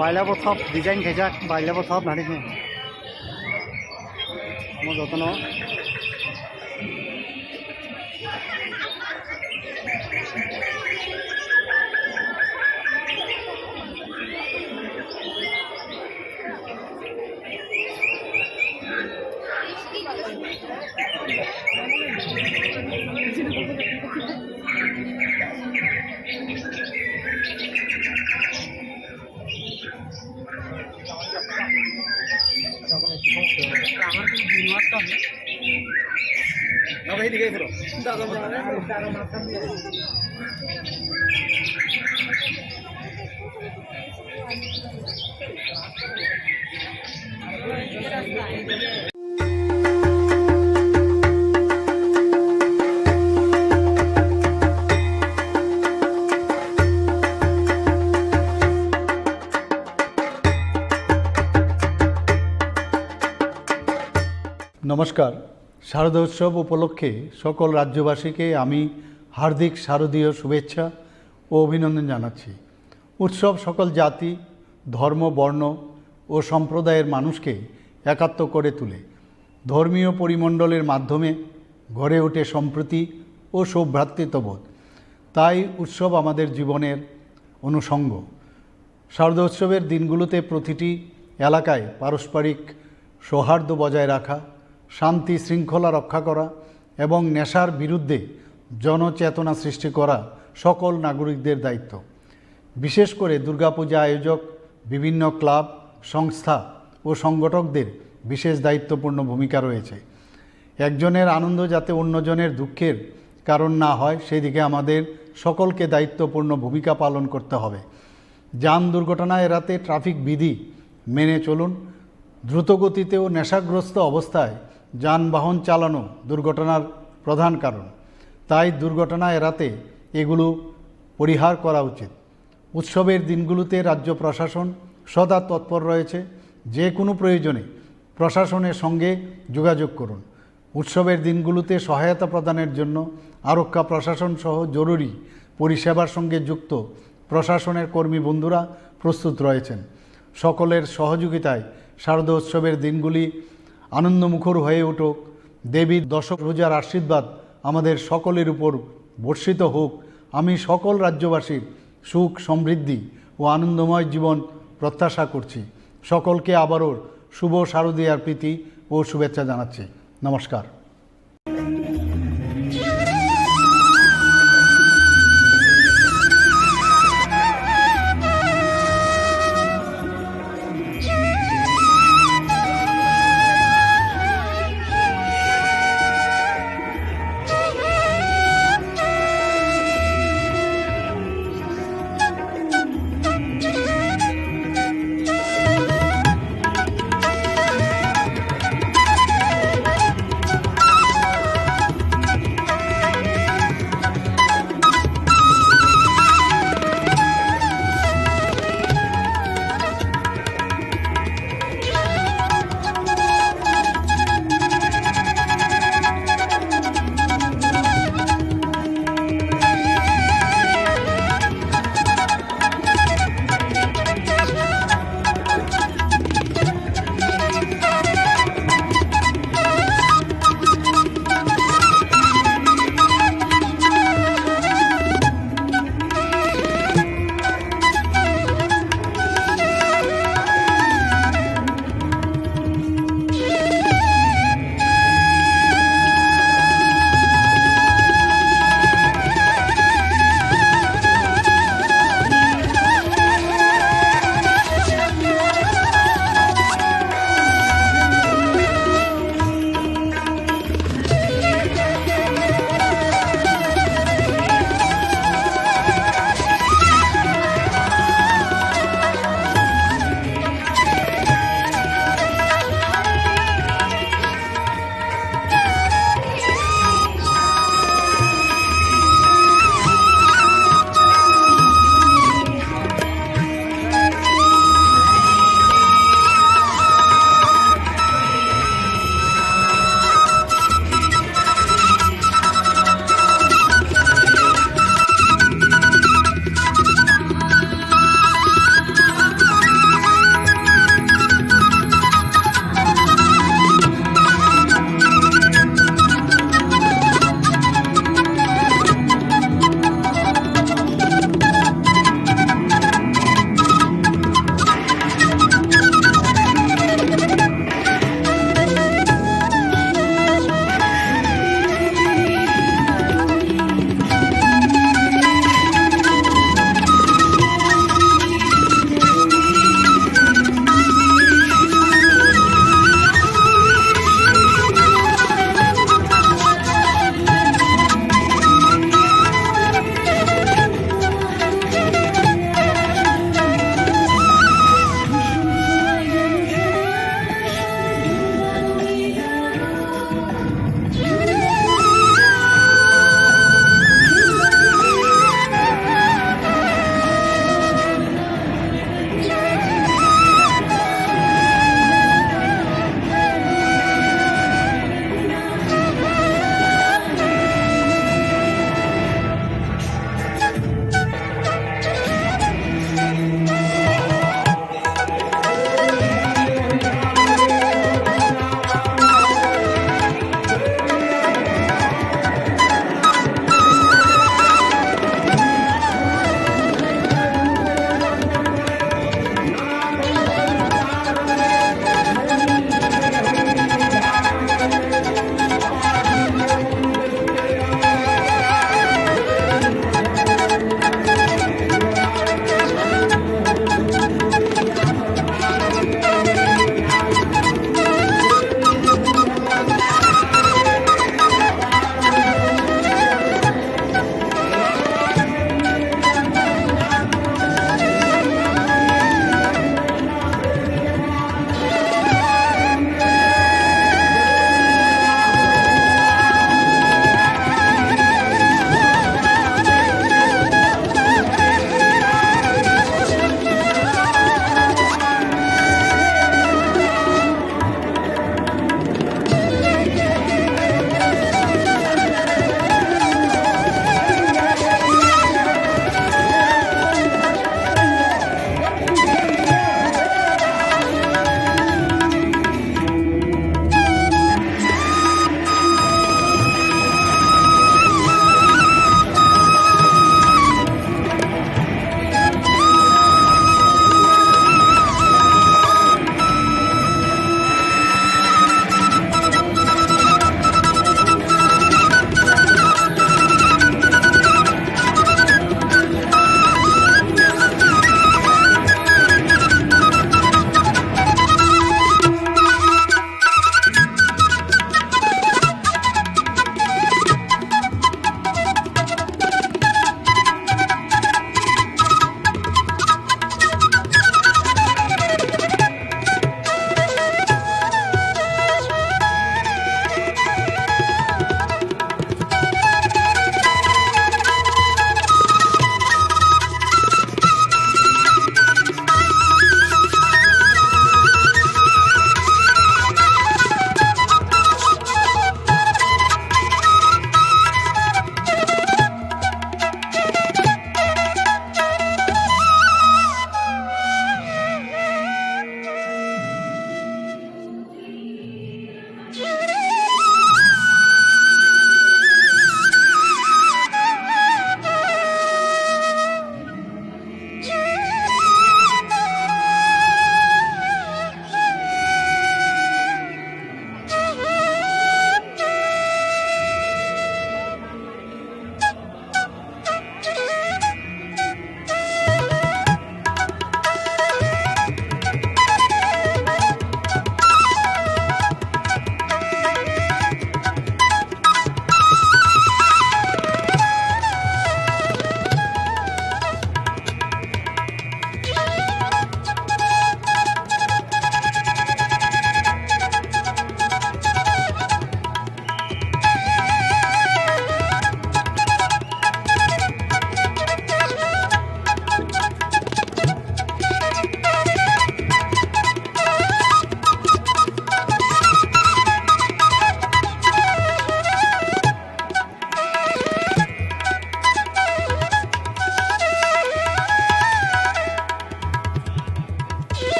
Bailabo thop design khaijak, bailabo thop nani khe. Omo jotono. নমস্কার। শারদোৎসব উপলক্ষে সকল রাজ্যবাসীকে আমি হার্দিক শারদীয় শুভেচ্ছা ও অভিনন্দন জানাচ্ছি। উৎসব সকল জাতি, ধর্ম, বর্ণ ও সম্প্রদায়ের মানুষকে একাত্ম করে তোলে। ধর্মীয় পরিমণ্ডলের মাধ্যমে গড়ে ওঠে সম্প্রীতি ও সৌভ্রাতৃত্ববোধ। তাই উৎসব আমাদের জীবনের অনুষঙ্গ। শারদোৎসবের দিনগুলোতে প্রতিটি এলাকায় পারস্পরিক সৌহার্দ্য বজায় রাখা, শান্তি শৃঙ্খলা রক্ষা করা এবং নেশার বিরুদ্ধে জনচেতনা সৃষ্টি করা সকল নাগরিকদের দায়িত্ব। বিশেষ করে দুর্গাপূজা আয়োজক, বিভিন্ন ক্লাব, সংস্থা ও সংগঠকদের বিশেষ দায়িত্বপূর্ণ ভূমিকা রয়েছে। একজনের আনন্দ যাতে অন্যজনের দুঃখের কারণ না হয়, সেই দিকে আমাদের সকলকে দায়িত্বপূর্ণ ভূমিকা পালন করতে হবে। যান দুর্ঘটনা এড়াতে ট্রাফিক বিধি মেনে চলুন। দ্রুতগতিতে ও নেশাগ্রস্ত অবস্থায় যানবাহন চালানো দুর্ঘটনার প্রধান কারণ। তাই দুর্ঘটনা এড়াতে এগুলো পরিহার করা উচিত। উৎসবের দিনগুলোতে রাজ্য প্রশাসন সদা তৎপর রয়েছে। যে কোনো প্রয়োজনে প্রশাসনের সঙ্গে যোগাযোগ করুন। উৎসবের দিনগুলোতে সহায়তা প্রদানের জন্য আরক্ষা প্রশাসন সহ জরুরি পরিষেবার সঙ্গে যুক্ত প্রশাসনের কর্মী বন্ধুরা প্রস্তুত রয়েছেন। সকলের সহযোগিতায় শারদোৎসবের দিনগুলি আনন্দমুখর হয়ে উঠুক। দেবীর দশভুজার আশীর্বাদ আমাদের সকলের উপর বর্ষিত হোক। আমি সকল রাজ্যবাসীর সুখ, সমৃদ্ধি ও আনন্দময় জীবন প্রত্যাশা করছি। সকলকে আবারও শুভ শারদীয়ার প্রীতি ও শুভেচ্ছা জানাচ্ছি। নমস্কার।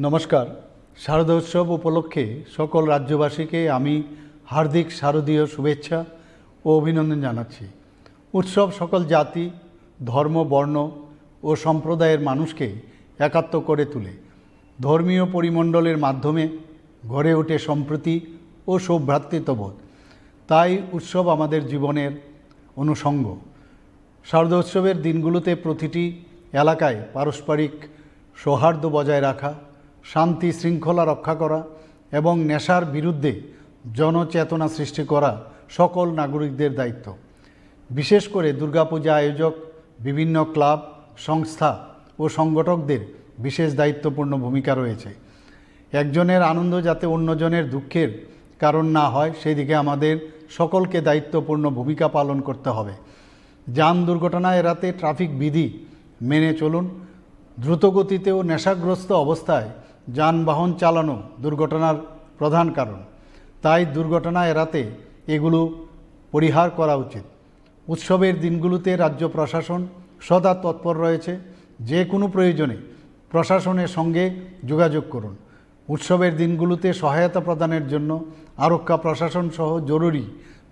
নমস্কার। শারদোৎসব উপলক্ষে সকল রাজ্যবাসীকে আমি হার্দিক শারদীয় শুভেচ্ছা ও অভিনন্দন জানাচ্ছি। উৎসব সকল জাতি, ধর্ম, বর্ণ ও সম্প্রদায়ের মানুষকে একাত্ম করে তোলে। ধর্মীয় পরিমণ্ডলের মাধ্যমে গড়ে ওঠে সম্প্রীতি ও সৌভ্রাতৃত্ববোধ। তাই উৎসব আমাদের জীবনের অনুষঙ্গ। শারদোৎসবের দিনগুলোতে প্রতিটি এলাকায় পারস্পরিক সৌহার্দ্য বজায় রাখা, শান্তি শৃঙ্খলা রক্ষা করা এবং নেশার বিরুদ্ধে জনচেতনা সৃষ্টি করা সকল নাগরিকদের দায়িত্ব। বিশেষ করে দুর্গাপূজা আয়োজক, বিভিন্ন ক্লাব, সংস্থা ও সংগঠকদের বিশেষ দায়িত্বপূর্ণ ভূমিকা রয়েছে। একজনের আনন্দ যাতে অন্যজনের দুঃখের কারণ না হয়, সেই দিকে আমাদের সকলকে দায়িত্বপূর্ণ ভূমিকা পালন করতে হবে। যান দুর্ঘটনা এড়াতে ট্রাফিক বিধি মেনে চলুন। দ্রুতগতিতে ও নেশাগ্রস্ত অবস্থায় যানবাহন চালানো দুর্ঘটনার প্রধান কারণ। তাই দুর্ঘটনা এড়াতে এগুলো পরিহার করা উচিত। উৎসবের দিনগুলোতে রাজ্য প্রশাসন সদা তৎপর রয়েছে। যে কোনো প্রয়োজনে প্রশাসনের সঙ্গে যোগাযোগ করুন। উৎসবের দিনগুলোতে সহায়তা প্রদানের জন্য আরক্ষা প্রশাসন সহ জরুরি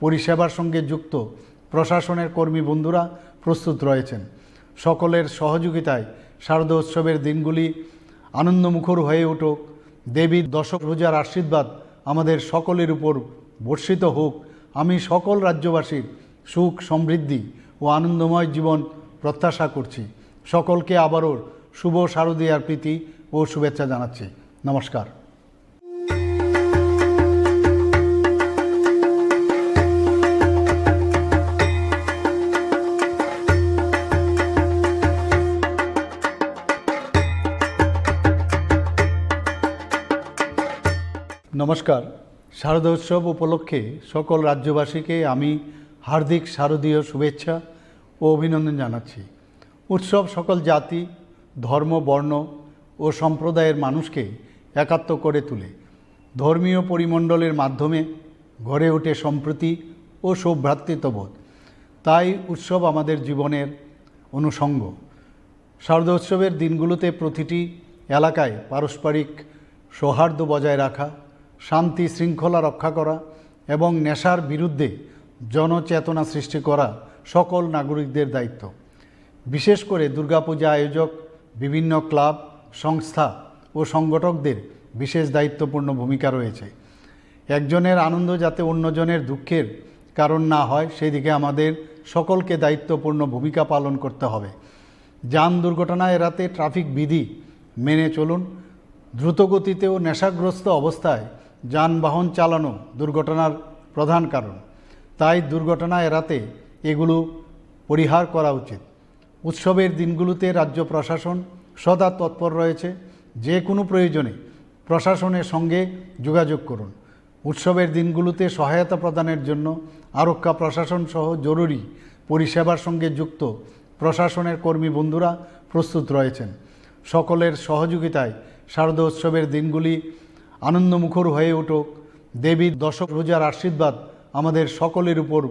পরিষেবার সঙ্গে যুক্ত প্রশাসনের কর্মী বন্ধুরা প্রস্তুত রয়েছেন। সকলের সহযোগিতায় শারদোৎসবের দিনগুলি আনন্দমুখর হয়ে উঠুক। দেবীর দশভুজার আশীর্বাদ আমাদের সকলের উপর বর্ষিত হোক। আমি সকল রাজ্যবাসীর সুখ, সমৃদ্ধি ও আনন্দময় জীবন প্রত্যাশা করছি। সকলকে আবারও শুভ শারদীয়ার প্রীতি ও শুভেচ্ছা জানাচ্ছি। নমস্কার। নমস্কার। শারদোৎসব উপলক্ষে সকল রাজ্যবাসীকে আমি হার্দিক শারদীয় শুভেচ্ছা ও অভিনন্দন জানাচ্ছি। উৎসব সকল জাতি, ধর্ম, বর্ণ ও সম্প্রদায়ের মানুষকে একাত্ম করে তোলে। ধর্মীয় পরিমণ্ডলের মাধ্যমে গড়ে ওঠে সম্প্রীতি ও সৌভ্রাতৃত্ববোধ। তাই উৎসব আমাদের জীবনের অনুষঙ্গ। শারদোৎসবের দিনগুলোতে প্রতিটি এলাকায় পারস্পরিক সৌহার্দ্য বজায় রাখা, শান্তি শৃঙ্খলা রক্ষা করা এবং নেশার বিরুদ্ধে জনচেতনা সৃষ্টি করা সকল নাগরিকদের দায়িত্ব। বিশেষ করে দুর্গাপূজা আয়োজক, বিভিন্ন ক্লাব, সংস্থা ও সংগঠকদের বিশেষ দায়িত্বপূর্ণ ভূমিকা রয়েছে। একজনের আনন্দ যাতে অন্যজনের দুঃখের কারণ না হয়, সেই দিকে আমাদের সকলকে দায়িত্বপূর্ণ ভূমিকা পালন করতে হবে। যান দুর্ঘটনা এড়াতে ট্রাফিক বিধি মেনে চলুন। দ্রুতগতিতে ও নেশাগ্রস্ত অবস্থায় যানবাহন চালানো দুর্ঘটনার প্রধান কারণ, তাই দুর্ঘটনা এড়াতে এগুলো পরিহার করা উচিত। উৎসবের দিনগুলোতে রাজ্য প্রশাসন সদা তৎপর রয়েছে, যে কোনো প্রয়োজনে প্রশাসনের সঙ্গে যোগাযোগ করুন। উৎসবের দিনগুলোতে সহায়তা প্রদানের জন্য আরক্ষা প্রশাসন সহ জরুরি পরিষেবার সঙ্গে যুক্ত প্রশাসনের কর্মী বন্ধুরা প্রস্তুত রয়েছেন। সকলের সহযোগিতায় শারদোৎসবের দিনগুলি আনন্দমুখর হয়ে উঠুক। দেবীর দশভুজার আশীর্বাদ আমাদের সকলের উপর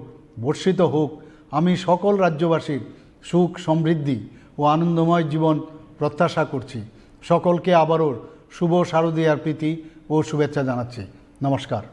বর্ষিত হোক। আমি সকল রাজ্যবাসীর সুখ, সমৃদ্ধি ও আনন্দময় জীবন প্রত্যাশা করছি। সকলকে আবারও শুভ শারদীয়ার প্রীতি ও শুভেচ্ছা জানাচ্ছি। নমস্কার।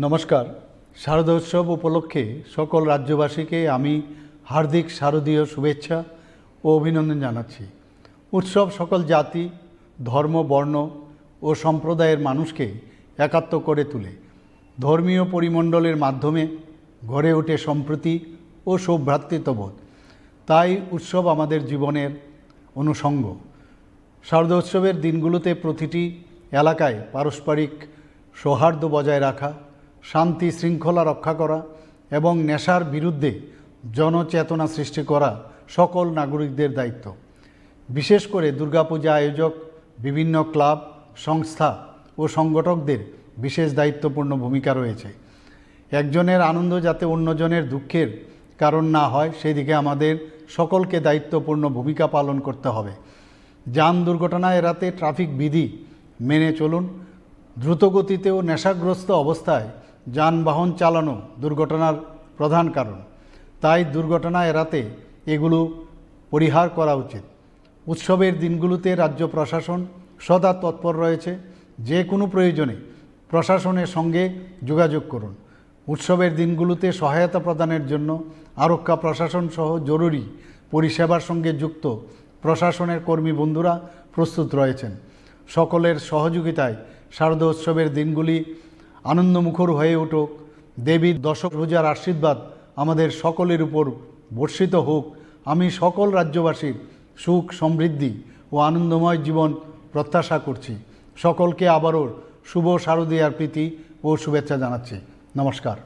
নমস্কার। শারদোৎসব উপলক্ষে সকল রাজ্যবাসীকে আমি হার্দিক শারদীয় শুভেচ্ছা ও অভিনন্দন জানাচ্ছি। উৎসব সকল জাতি, ধর্ম, বর্ণ ও সম্প্রদায়ের মানুষকে একাত্ম করে তোলে। ধর্মীয় পরিমণ্ডলের মাধ্যমে গড়ে ওঠে সম্প্রীতি ও সৌভ্রাতৃত্ববোধ। তাই উৎসব আমাদের জীবনের অনুষঙ্গ। শারদোৎসবের দিনগুলোতে প্রতিটি এলাকায় পারস্পরিক সৌহার্দ্য বজায় রাখা, শান্তি শৃঙ্খলা রক্ষা করা এবং নেশার বিরুদ্ধে জনচেতনা সৃষ্টি করা সকল নাগরিকদের দায়িত্ব। বিশেষ করে দুর্গাপূজা আয়োজক বিভিন্ন ক্লাব, সংস্থা ও সংগঠকদের বিশেষ দায়িত্বপূর্ণ ভূমিকা রয়েছে। একজনের আনন্দ যাতে অন্যজনের দুঃখের কারণ না হয়, সেই দিকে আমাদের সকলকে দায়িত্বপূর্ণ ভূমিকা পালন করতে হবে। যান দুর্ঘটনা এড়াতে ট্রাফিক বিধি মেনে চলুন। দ্রুতগতিতে ও নেশাগ্রস্ত অবস্থায় যানবাহন চালানো দুর্ঘটনার প্রধান কারণ। তাই দুর্ঘটনা এড়াতে এগুলো পরিহার করা উচিত। উৎসবের দিনগুলোতে রাজ্য প্রশাসন সদা তৎপর রয়েছে। যে কোনো প্রয়োজনে প্রশাসনের সঙ্গে যোগাযোগ করুন। উৎসবের দিনগুলোতে সহায়তা প্রদানের জন্য আরক্ষা প্রশাসন সহ জরুরি পরিষেবার সঙ্গে যুক্ত প্রশাসনের কর্মী বন্ধুরা প্রস্তুত রয়েছেন। সকলের সহযোগিতায় শারদোৎসবের দিনগুলি আনন্দমুখর হয়ে উঠুক। দেবীর দশভুজার আশীর্বাদ আমাদের সকলের উপর বর্ষিত হোক। আমি সকল রাজ্যবাসীর সুখ, সমৃদ্ধি ও আনন্দময় জীবন প্রত্যাশা করছি। সকলকে আবারও শুভ শারদীয়ার প্রীতি ও শুভেচ্ছা জানাচ্ছি। নমস্কার।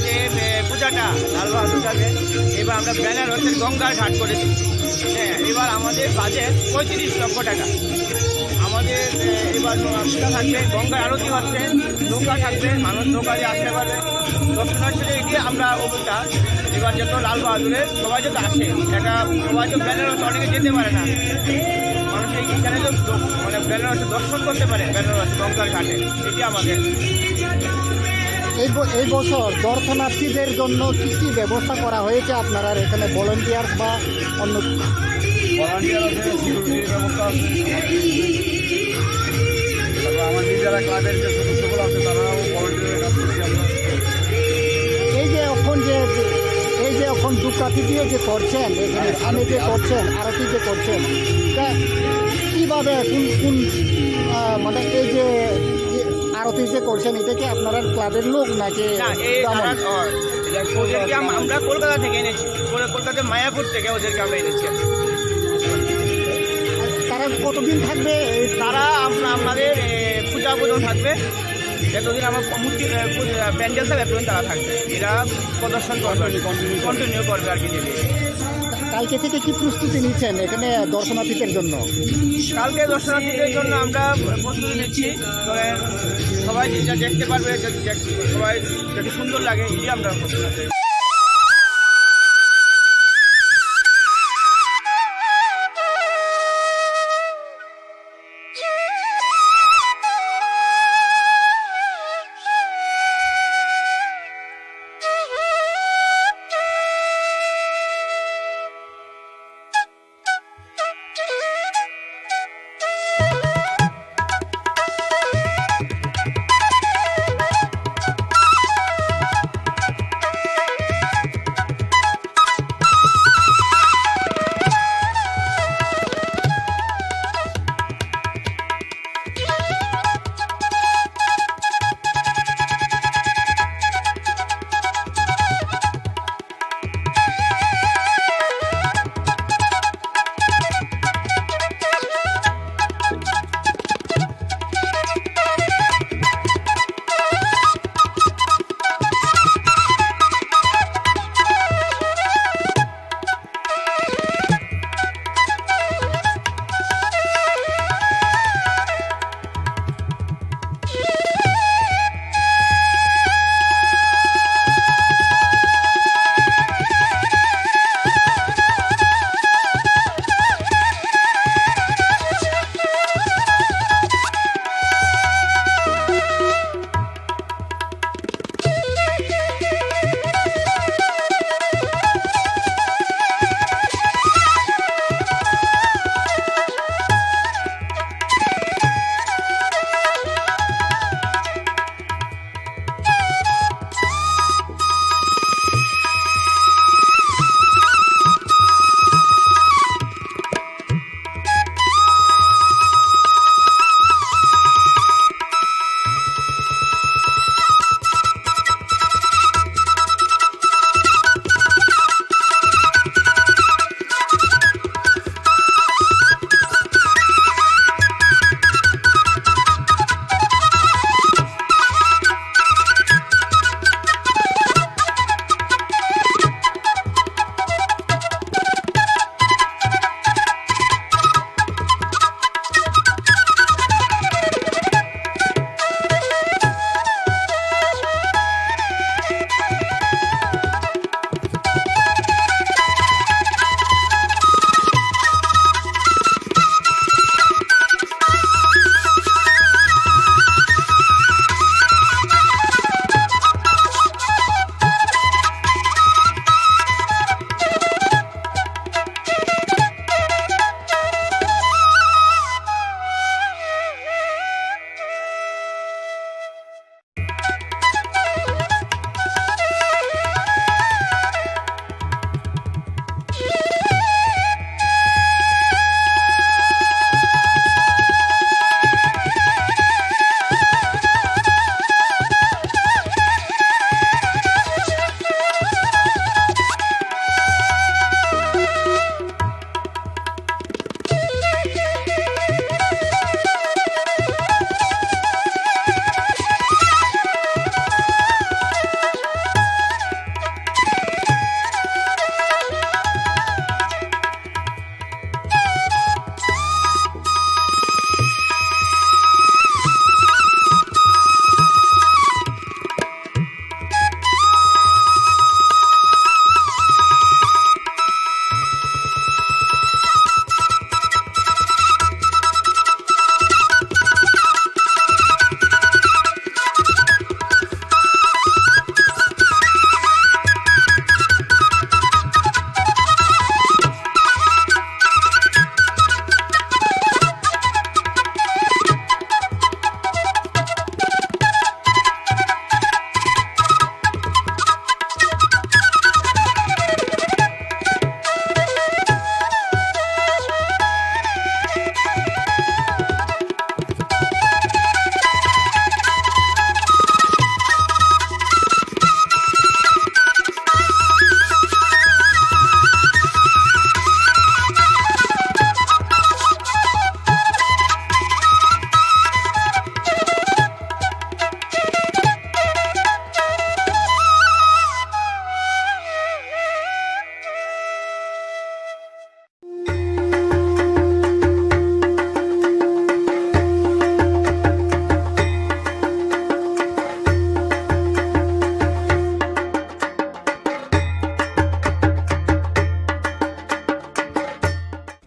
যে, এ, পূজাটা লাল বাহাদুর যাবে, এবার আমরা বেনারসের গঙ্গার ঘাট করেছি। হ্যাঁ, এবার আমাদের বাজেট পঁয়ত্রিশ লক্ষ টাকা। আমাদের, এ, এবার নৌকা থাকবে, গঙ্গার আরতি হচ্ছে, নৌকা থাকবে, মানুষ নৌকা দিয়ে আসতে পারবে। দর্শনার্থীদের এগিয়ে আমরা অভিজ্ঞতা এবার যত লাল বাহাদুরের সবাই যত আসে, এটা সবাই তো বেনারস অনেকে যেতে পারে না, মানুষ এই এখানে তো দ-, মানে বেনারসে দর্শন করতে পারে, বেনারস গঙ্গার ঘাটে, এটি আমাদের। এই ব-, এই বছর দর্শনার্থীদের জন্য কি কি ব্যবস্থা করা হয়েছে আপনারা এখানে, ভলান্টিয়ার বা অন্য? ভলান্টিয়ার আছে, সিকিউরিটির ব্যবস্থা আছে। তারপর আমার নিজেরা ক্লাবের যে সদস্যগুলো আছে, তারাও ভলান্টিয়ারের কাজ করছি আমরা। এই যে এখন যে, এই যে এখন ধূপকাঠি দিয়ে যে করছেন, এখানে হ্যাঁ, সামনে যে আরতি। করছেন, আরতি যে করছেন, তা কিভাবে, কোন, কোন, আহ, মানে এই যে, যে আরতি যে করছেন, এটা কি আপনারা ক্লাবের লোক নাকি না, এই ব্রাহ্মণ? তারা, ও, ওদেরকে আম-, আমরা কলকাতা থেকে এনেছি, কল-, কলকাতার মায়াপুর থেকে ওদেরকে আমরা এনেছি। তারা কতদিন থাকবে? তারা আম-, আমাদের, এ, পূজা পর্যন্ত থাকবে, যতদিন আমার মূর্তি, এ, পূজা, প্যান্ডেল থাকবে, ততদিন তারা থাকবে। এরা প্রদর্শন করবে আর কি, কন্টিনিউ করবে আর কি, ডেলি। কালকে থেকে কি প্রস্তুতি নিচ্ছেন এখানে দর্শনার্থীদের জন্য? কালকে দর্শনার্থীদের জন্য আমরা প্রস্তুতি নিচ্ছি, মানে সবাই যেটা দেখতে পারবে, যাতে দেখ-, সবাই যাতে সুন্দর লাগে, এই আমরা প্রস্তুতি নিচ্ছি।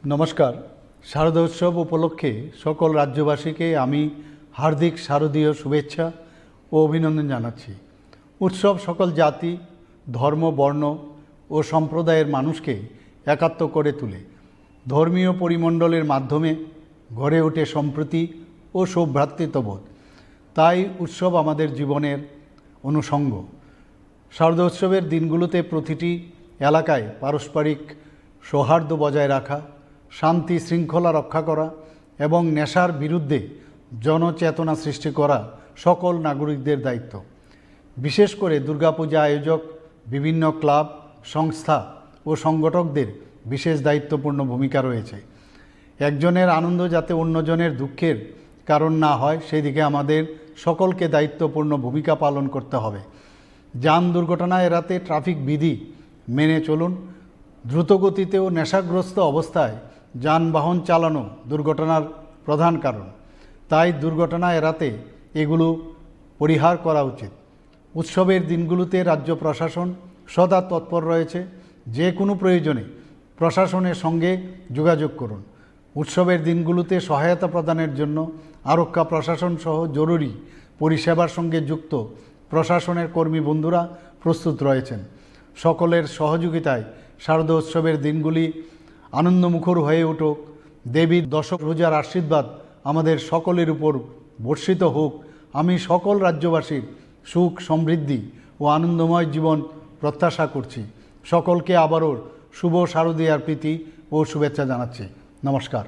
নমস্কার। শারদোৎসব উপলক্ষে সকল রাজ্যবাসীকে আমি হার্দিক শারদীয় শুভেচ্ছা ও অভিনন্দন জানাচ্ছি। উৎসব সকল জাতি, ধর্ম, বর্ণ ও সম্প্রদায়ের মানুষকে একাত্ম করে তুলে। ধর্মীয় পরিমণ্ডলের মাধ্যমে গড়ে ওঠে সম্প্রীতি ও সৌভ্রাতৃত্ববোধ। তাই উৎসব আমাদের জীবনের অনুষঙ্গ। শারদোৎসবের দিনগুলোতে প্রতিটি এলাকায় পারস্পরিক সৌহার্দ্য বজায় রাখা, শান্তি শৃঙ্খলা রক্ষা করা এবং নেশার বিরুদ্ধে জনচেতনা সৃষ্টি করা সকল নাগরিকদের দায়িত্ব। বিশেষ করে দুর্গাপূজা আয়োজক, বিভিন্ন ক্লাব, সংস্থা ও সংগঠকদের বিশেষ দায়িত্বপূর্ণ ভূমিকা রয়েছে। একজনের আনন্দ যাতে অন্যজনের দুঃখের কারণ না হয়, সেই দিকে আমাদের সকলকে দায়িত্বপূর্ণ ভূমিকা পালন করতে হবে। যান দুর্ঘটনা এড়াতে ট্রাফিক বিধি মেনে চলুন। দ্রুতগতিতে ও নেশাগ্রস্ত অবস্থায় যানবাহন চালানো দুর্ঘটনার প্রধান কারণ। তাই দুর্ঘটনা এড়াতে এগুলো পরিহার করা উচিত। উৎসবের দিনগুলোতে রাজ্য প্রশাসন সদা তৎপর রয়েছে। যে কোনো প্রয়োজনে প্রশাসনের সঙ্গে যোগাযোগ করুন। উৎসবের দিনগুলোতে সহায়তা প্রদানের জন্য আরক্ষা প্রশাসন সহ জরুরি পরিষেবার সঙ্গে যুক্ত প্রশাসনের কর্মী বন্ধুরা প্রস্তুত রয়েছেন। সকলের সহযোগিতায় শারদোৎসবের দিনগুলি আনন্দমুখর হয়ে উঠুক। দেবীর দশভুজার আশীর্বাদ আমাদের সকলের উপর বর্ষিত হোক। আমি সকল রাজ্যবাসীর সুখ, সমৃদ্ধি ও আনন্দময় জীবন প্রত্যাশা করছি। সকলকে আবারও শুভ শারদীয়ার প্রীতি ও শুভেচ্ছা জানাচ্ছি। নমস্কার।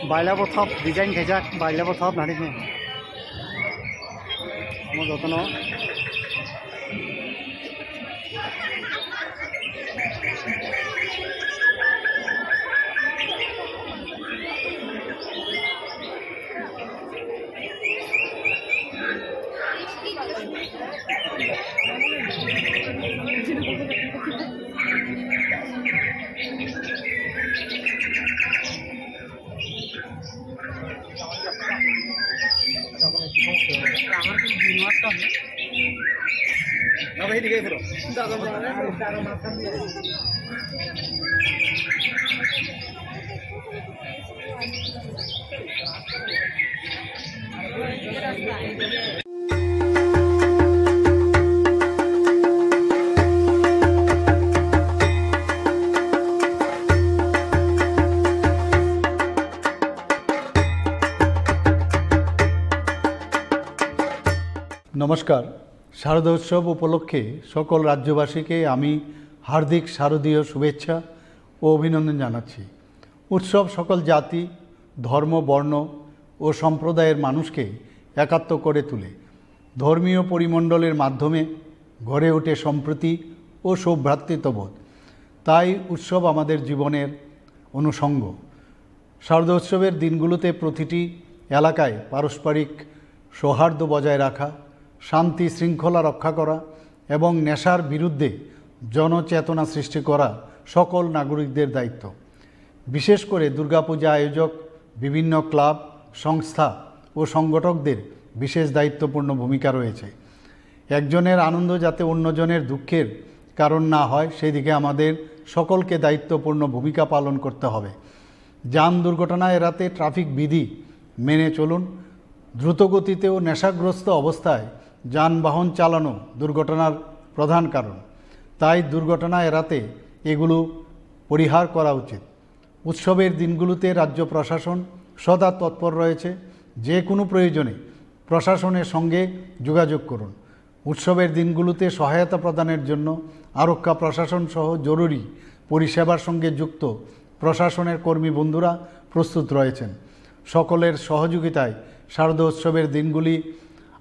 Bailabo thop design khaijak, bailabo thop nari khe. Omo jotono. নমস্কার। শারদোৎসব উপলক্ষে সকল রাজ্যবাসীকে আমি হার্দিক শারদীয় শুভেচ্ছা ও অভিনন্দন জানাচ্ছি। উৎসব সকল জাতি, ধর্ম, বর্ণ ও সম্প্রদায়ের মানুষকে একাত্ম করে তোলে। ধর্মীয় পরিমণ্ডলের মাধ্যমে গড়ে ওঠে সম্প্রীতি ও সৌভ্রাতৃত্ববোধ। তাই উৎসব আমাদের জীবনের অনুষঙ্গ। শারদোৎসবের দিনগুলোতে প্রতিটি এলাকায় পারস্পরিক সৌহার্দ্য বজায় রাখা, শান্তি শৃঙ্খলা রক্ষা করা এবং নেশার বিরুদ্ধে জনচেতনা সৃষ্টি করা সকল নাগরিকদের দায়িত্ব। বিশেষ করে দুর্গাপূজা আয়োজক, বিভিন্ন ক্লাব, সংস্থা ও সংগঠকদের বিশেষ দায়িত্বপূর্ণ ভূমিকা রয়েছে। একজনের আনন্দ যাতে অন্যজনের দুঃখের কারণ না হয়, সেদিকে আমাদের সকলকে দায়িত্বপূর্ণ ভূমিকা পালন করতে হবে। যান দুর্ঘটনা এড়াতে ট্রাফিক বিধি মেনে চলুন। দ্রুতগতিতে ও নেশাগ্রস্ত অবস্থায় যানবাহন চালানো দুর্ঘটনার প্রধান কারণ। তাই দুর্ঘটনা এড়াতে এগুলো পরিহার করা উচিত। উৎসবের দিনগুলোতে রাজ্য প্রশাসন সদা তৎপর রয়েছে। যে কোনো প্রয়োজনে প্রশাসনের সঙ্গে যোগাযোগ করুন। উৎসবের দিনগুলোতে সহায়তা প্রদানের জন্য আরক্ষা প্রশাসন সহ জরুরি পরিষেবার সঙ্গে যুক্ত প্রশাসনের কর্মী বন্ধুরা প্রস্তুত রয়েছেন। সকলের সহযোগিতায় শারদোৎসবের দিনগুলি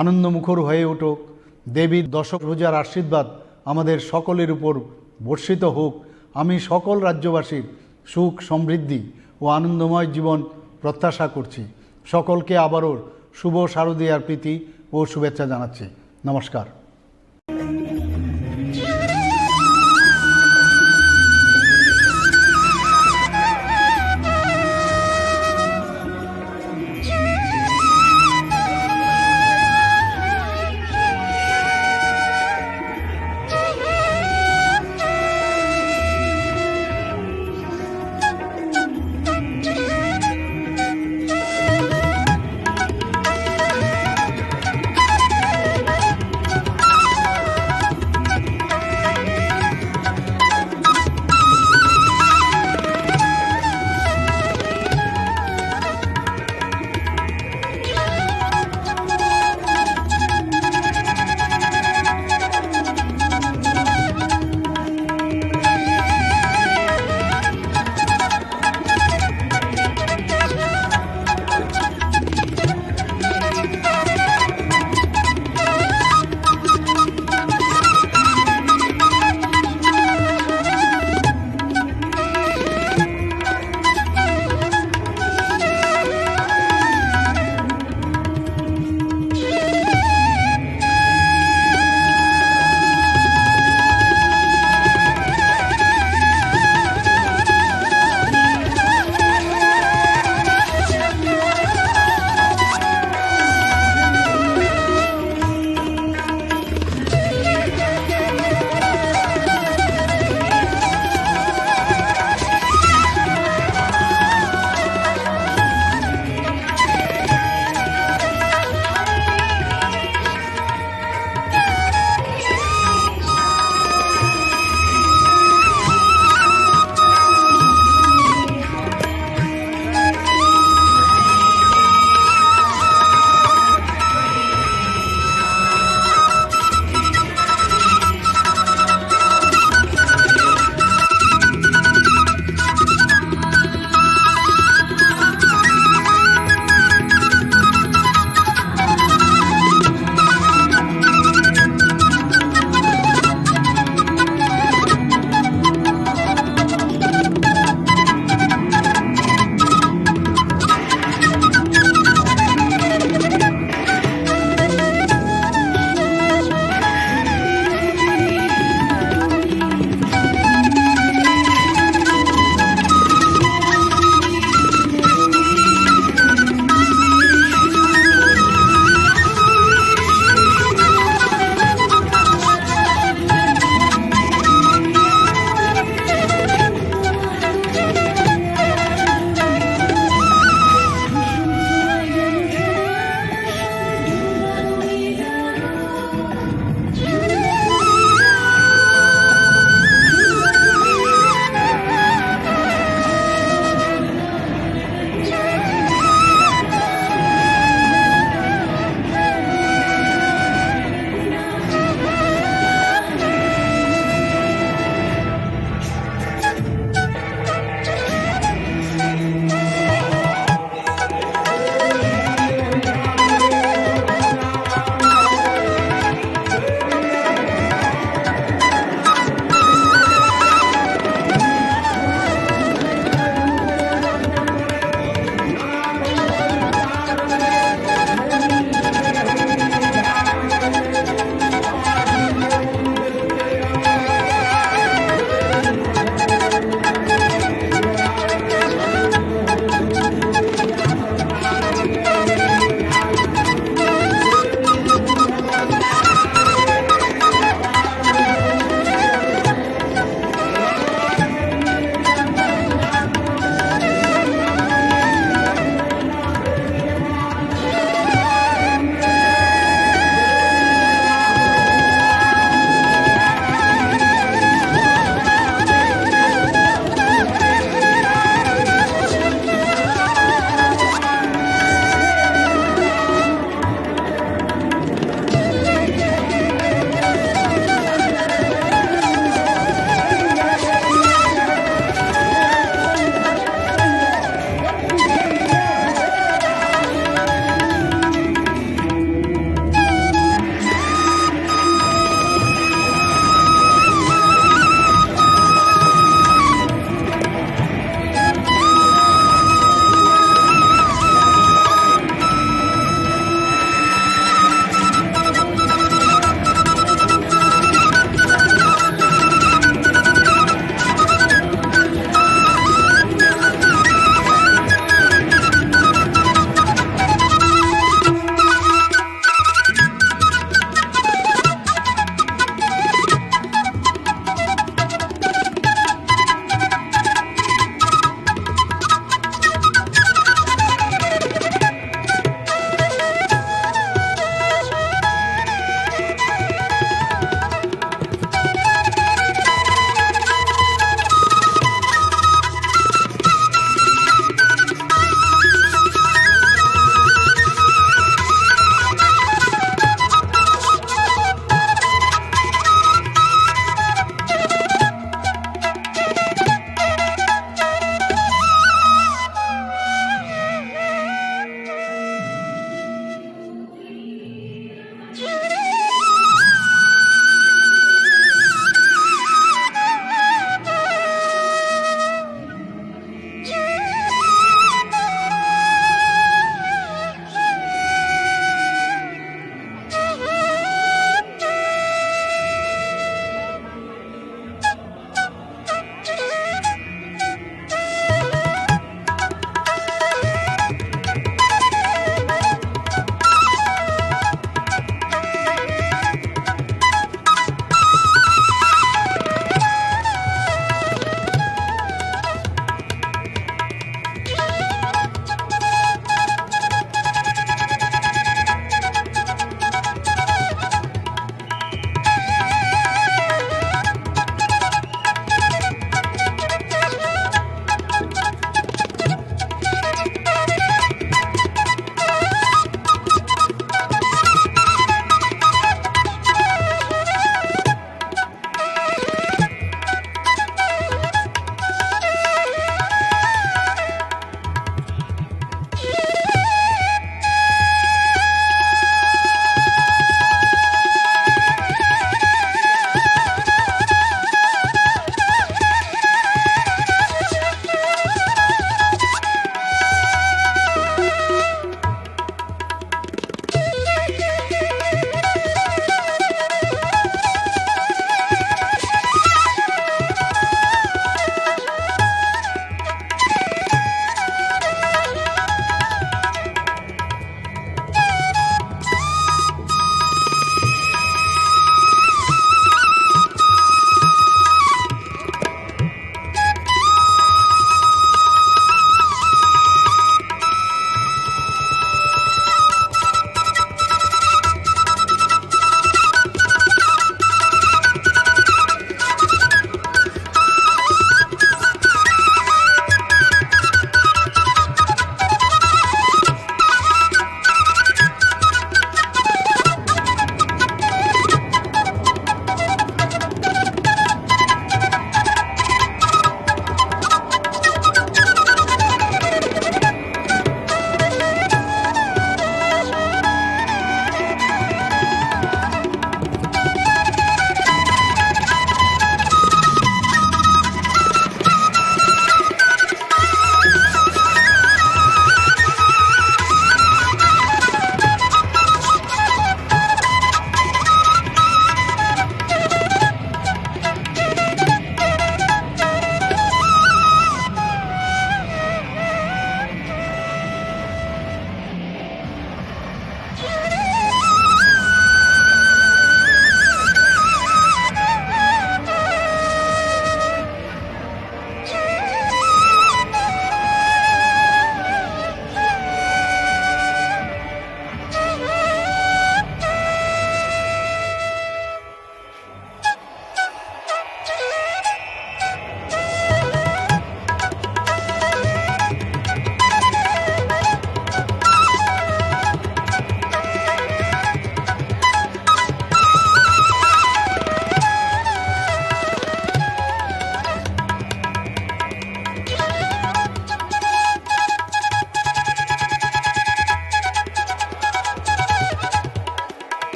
আনন্দমুখর হয়ে উঠুক। দেবীর দশভুজার আশীর্বাদ আমাদের সকলের উপর বর্ষিত হোক। আমি সকল রাজ্যবাসীর সুখ, সমৃদ্ধি ও আনন্দময় জীবন প্রত্যাশা করছি। সকলকে আবারও শুভ শারদীয়ার প্রীতি ও শুভেচ্ছা জানাচ্ছি। নমস্কার।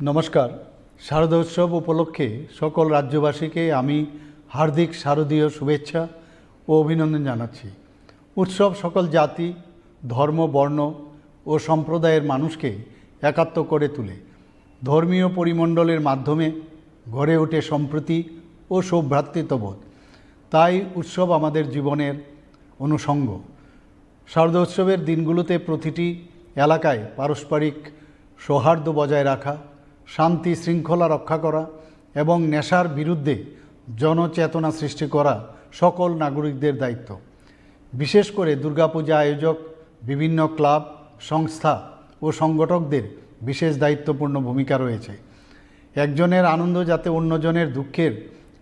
নমস্কার। শারদোৎসব উপলক্ষে সকল রাজ্যবাসীকে আমি হার্দিক শারদীয় শুভেচ্ছা ও অভিনন্দন জানাচ্ছি। উৎসব সকল জাতি, ধর্ম, বর্ণ ও সম্প্রদায়ের মানুষকে একাত্ম করে তোলে। ধর্মীয় পরিমণ্ডলের মাধ্যমে গড়ে ওঠে সম্প্রীতি ও সৌভ্রাতৃত্ববোধ। তাই উৎসব আমাদের জীবনের অনুষঙ্গ। শারদোৎসবের দিনগুলোতে প্রতিটি এলাকায় পারস্পরিক সৌহার্দ্য বজায় রাখা, শান্তি শৃঙ্খলা রক্ষা করা এবং নেশার বিরুদ্ধে জনচেতনা সৃষ্টি করা সকল নাগরিকদের দায়িত্ব। বিশেষ করে দুর্গাপূজা আয়োজক, বিভিন্ন ক্লাব, সংস্থা ও সংগঠকদের বিশেষ দায়িত্বপূর্ণ ভূমিকা রয়েছে। একজনের আনন্দ যাতে অন্যজনের দুঃখের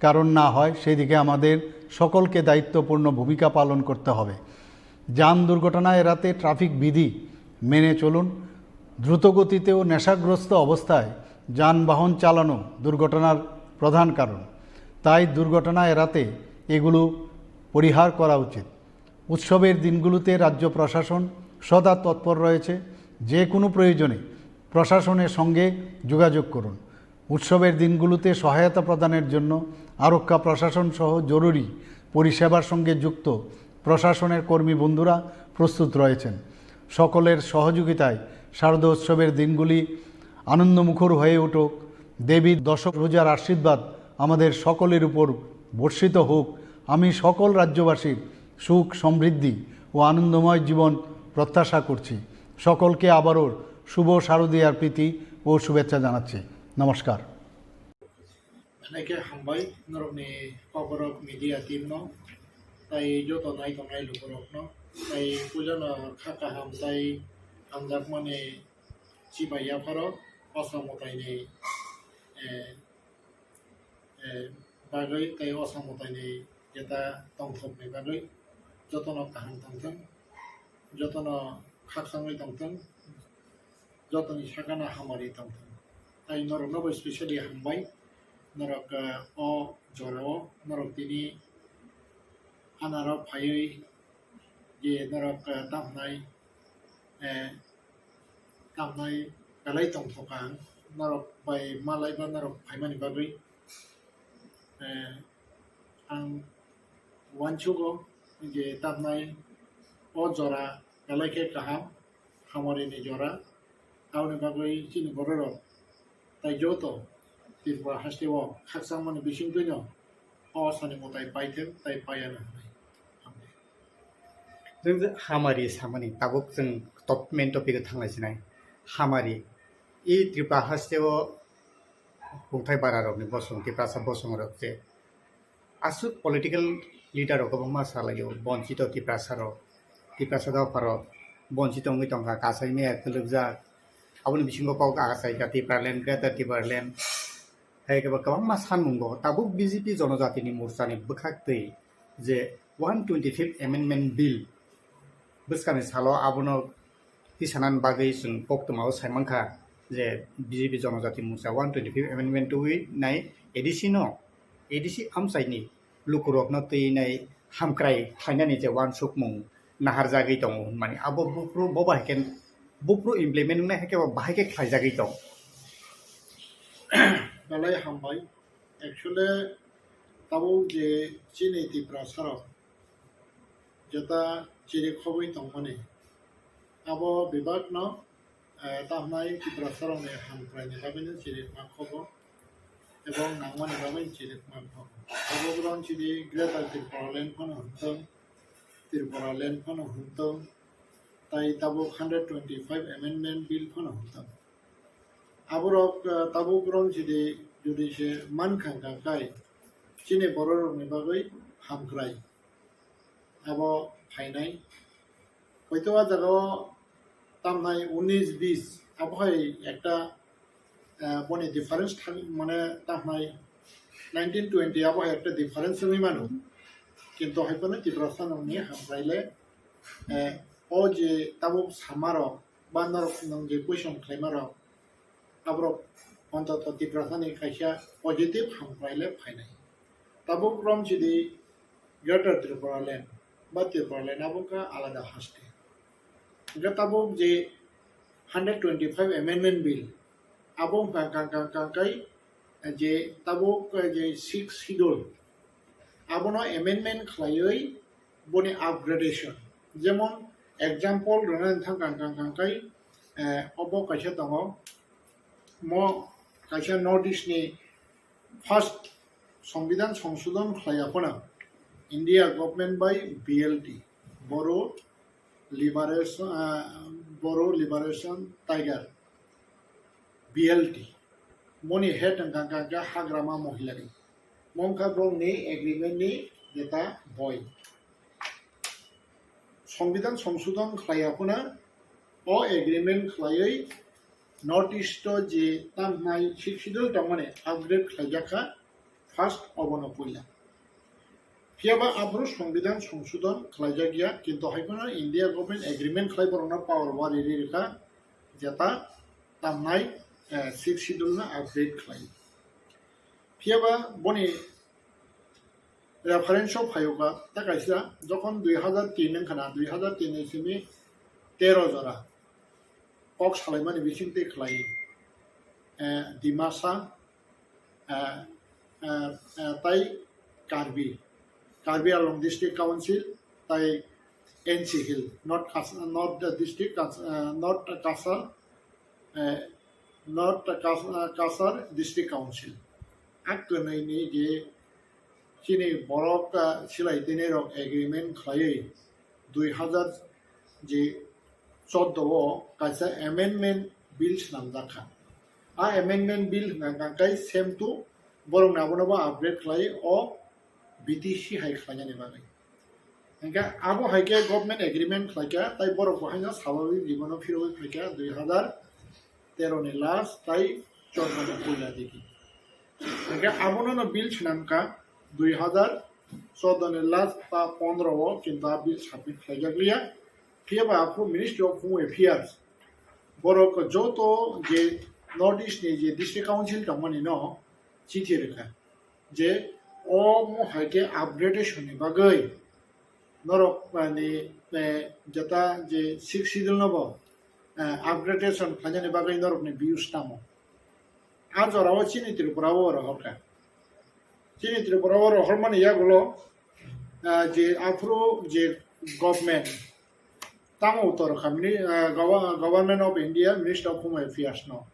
কারণ না হয়, সেদিকে আমাদের সকলকে দায়িত্বপূর্ণ ভূমিকা পালন করতে হবে। যান দুর্ঘটনা এড়াতে ট্রাফিক বিধি মেনে চলুন। দ্রুতগতিতে ও নেশাগ্রস্ত অবস্থায় যানবাহন চালানো দুর্ঘটনার প্রধান কারণ। তাই দুর্ঘটনা এড়াতে এগুলো পরিহার করা উচিত। উৎসবের দিনগুলোতে রাজ্য প্রশাসন সদা তৎপর রয়েছে। যে কোনো প্রয়োজনে প্রশাসনের সঙ্গে যোগাযোগ করুন। উৎসবের দিনগুলোতে সহায়তা প্রদানের জন্য আরক্ষা প্রশাসন সহ জরুরি পরিষেবার সঙ্গে যুক্ত প্রশাসনের কর্মী বন্ধুরা প্রস্তুত রয়েছেন। সকলের সহযোগিতায় শারদোৎসবের দিনগুলি আনন্দমুখর হয়ে উঠুক। দেবীর দশভুজার আশীর্বাদ আমাদের সকলের উপর বর্ষিত হোক। আমি সকল রাজ্যবাসীর সুখ, সমৃদ্ধি ও আনন্দময় জীবন প্রত্যাশা করছি। সকলকে আবারও শুভ শারদীয়ার প্রীতি ও শুভেচ্ছা জানাচ্ছি। নমস্কার। Belai khe hambai norokni koborok media team no, tai joto nai tongnai lukurok no, tai puja no kha kaham tai hamjakmani chibai yapharo Osa Mwtaini, eh, eh, bagwi tei Osa Mwtaini jeta tongthokni bagwi jotono kaham tongthwng, jotono khakchangwi tongthwng, jotoni sakano hamari tongthwng. Tai norokno bo specially hambai, norok, eh, o jorao norok tini anaro phaiwi je norok, eh, tamhnai, eh, tamhnai belai tongthokha ang, norok bai malaiba norok phaimani bagwi. Eh, ang uansugo je tamhnai o jora belai khe kaham, hamari ni jora, aboni bagwi chini bororok tai joto Tripura haste o khakchangmani bisingtwino o Osani mwtai paithwng tai paiya no hwnwi. Hambai. Jwng je hamari samani tabuk jwng top main topic o thanglai sinai. Hamari. I Tripura haste o hungthai bara rokni bosong, Tiprasa bosong rok je aswk political leader rok kwbangma salaio, bonchito Tiprasa rok, Tiprasa dopha rok bonchito wngwi tongkha, kasaimaya kwlwkjak. Aboni bisingo kok achaikha Tipraland, Greater Tipraland. Hai khe bo kwbangma sanmungo tabuk B J P Jonojatini Morchani bwkhaktwi je one twenty-fifth Amendment Bill bwskangni salo abono tisanani bagwi chwng koktwmao saimankha je B J P Jonojati Morcha one twenty-fifth Amendment twiwi nai A D C no, A D C amchaini lukurokno twi nai hamkrai khlainani je uansukmung naharjagwi tongo hwnmani. Abo buphuru bo bai khe buphuru implement wngnai hai khe bo bahai khe khlaijagwi tong. Belai hambai. Actually, tabuk je chini Tiprasa rok jeta chiri khogwi tongmani, abo bebak no, eh, tamhnai Tiprasa rokni hamkraini bagwi no chiri ma khogo, ebong nangmani bagwi chiri ma khogo. Tabuk rong chini Greater Tripura Land phano hwntong, Tripura Land phano hwntong, tai tabuk hundred twenty-five Amendment Bill phano hwntong. Aborok, eh, tabuk rong chidi jodi se mankha hwnkha khai chini bororokni bagwi hamkrai abo phainai. Hoito a jagao tamnai unis bis abo hai ekta, eh, boni difference thang mane tamnai nineteen twenty abo hai ekta difference wngwi mano. Kintu hai phano Tiprasa nokni hamkrai le, eh, o je tabuk samarok ba norok nwng je question khlaima rok, aborok ontoto Tiprasani kaisa positive hamkrai le phainai. Tabuk rom chidi Greater Tripura Land ba Tripura Land abo wngkha alada haste. Hingkhe tabuk je hundred twenty-five Amendment Bill, Abo wngkha kang kang kang kai je tabuk je sixth schedule, abono amendment khlaiwi boni upgradation. Jemon example rwna thang kang kang kang kai, eh, obo kaisa tongo, mo kaisa North East ni first Songbidan Songsodon khlaiya phano India government bai B L T, Boru Liberation, ah, Boru Liberation Tiger, B L T, moni head wngkha kha Hagrama Mohilari. Mongkha bongni agreement ni jeta boi. Songbidan Songsodon khlaiya phano o agreement khlaiwi North East o je tamhnai sixth schedule tongmani upgrade khlaijak kha, first obono puila. Phiyaba aphuru Songbidan Songsodon khlaijak ya, kintu hai phano India government agreement khlai borokno power wari ri rwkha, jeta tamhnai, eh, sixth schedule no upgrade khlai. Phiyaba boni reference o phaio kha, ta kaisa jokhon dui hazar tin wngkha na, dui hazar tin ni simi tero jora kok salaimani bising twi khlai, eh, Dimasa, eh, eh, eh, tai Karbi, Karbi Anglong District Council, tai N C Hill, North Kas-, North District Kas-, eh, North Cachar, eh, North Kas-, eh, Cachar District Council. A kwnwi ni je chini borok, ah, silai tini rok agreement khlaiwi dui hazar je chordo o kaisa amendment bill swnamjak kha. A amendment bill hwnkha kha khe same to borokni abono bo upgrade khlai o B T C hai khlainani bagwi. Hwnkhe abo hai khe government agreement khlai kha, tai borok bo haino swabhabik jibono phirogwi phai kha dui hazar tero ni last tai chordo ni puila digi. Hwnkhe abono no bill swnam kha dui hazar chordo ni last ba pondro o, kintu a bill submit khlaijak liya. Phiyaba aphuru Ministry of Home Affairs borok joto je North East ni je District Council tongmani no chithi rwkha je omo hai khe upgradation ni bagwi norok, mani, eh, jeta je sixth schedule no bo, eh, upgradation khlainani bagwi norokni views tamo. A jorao chini Tripura o rohorkha. Chini Tripura o rohormani yagulo, eh, je aphuru je government tamo utor kha, mini, eh, Gov-, Government of India, Minister of Home Affairs no.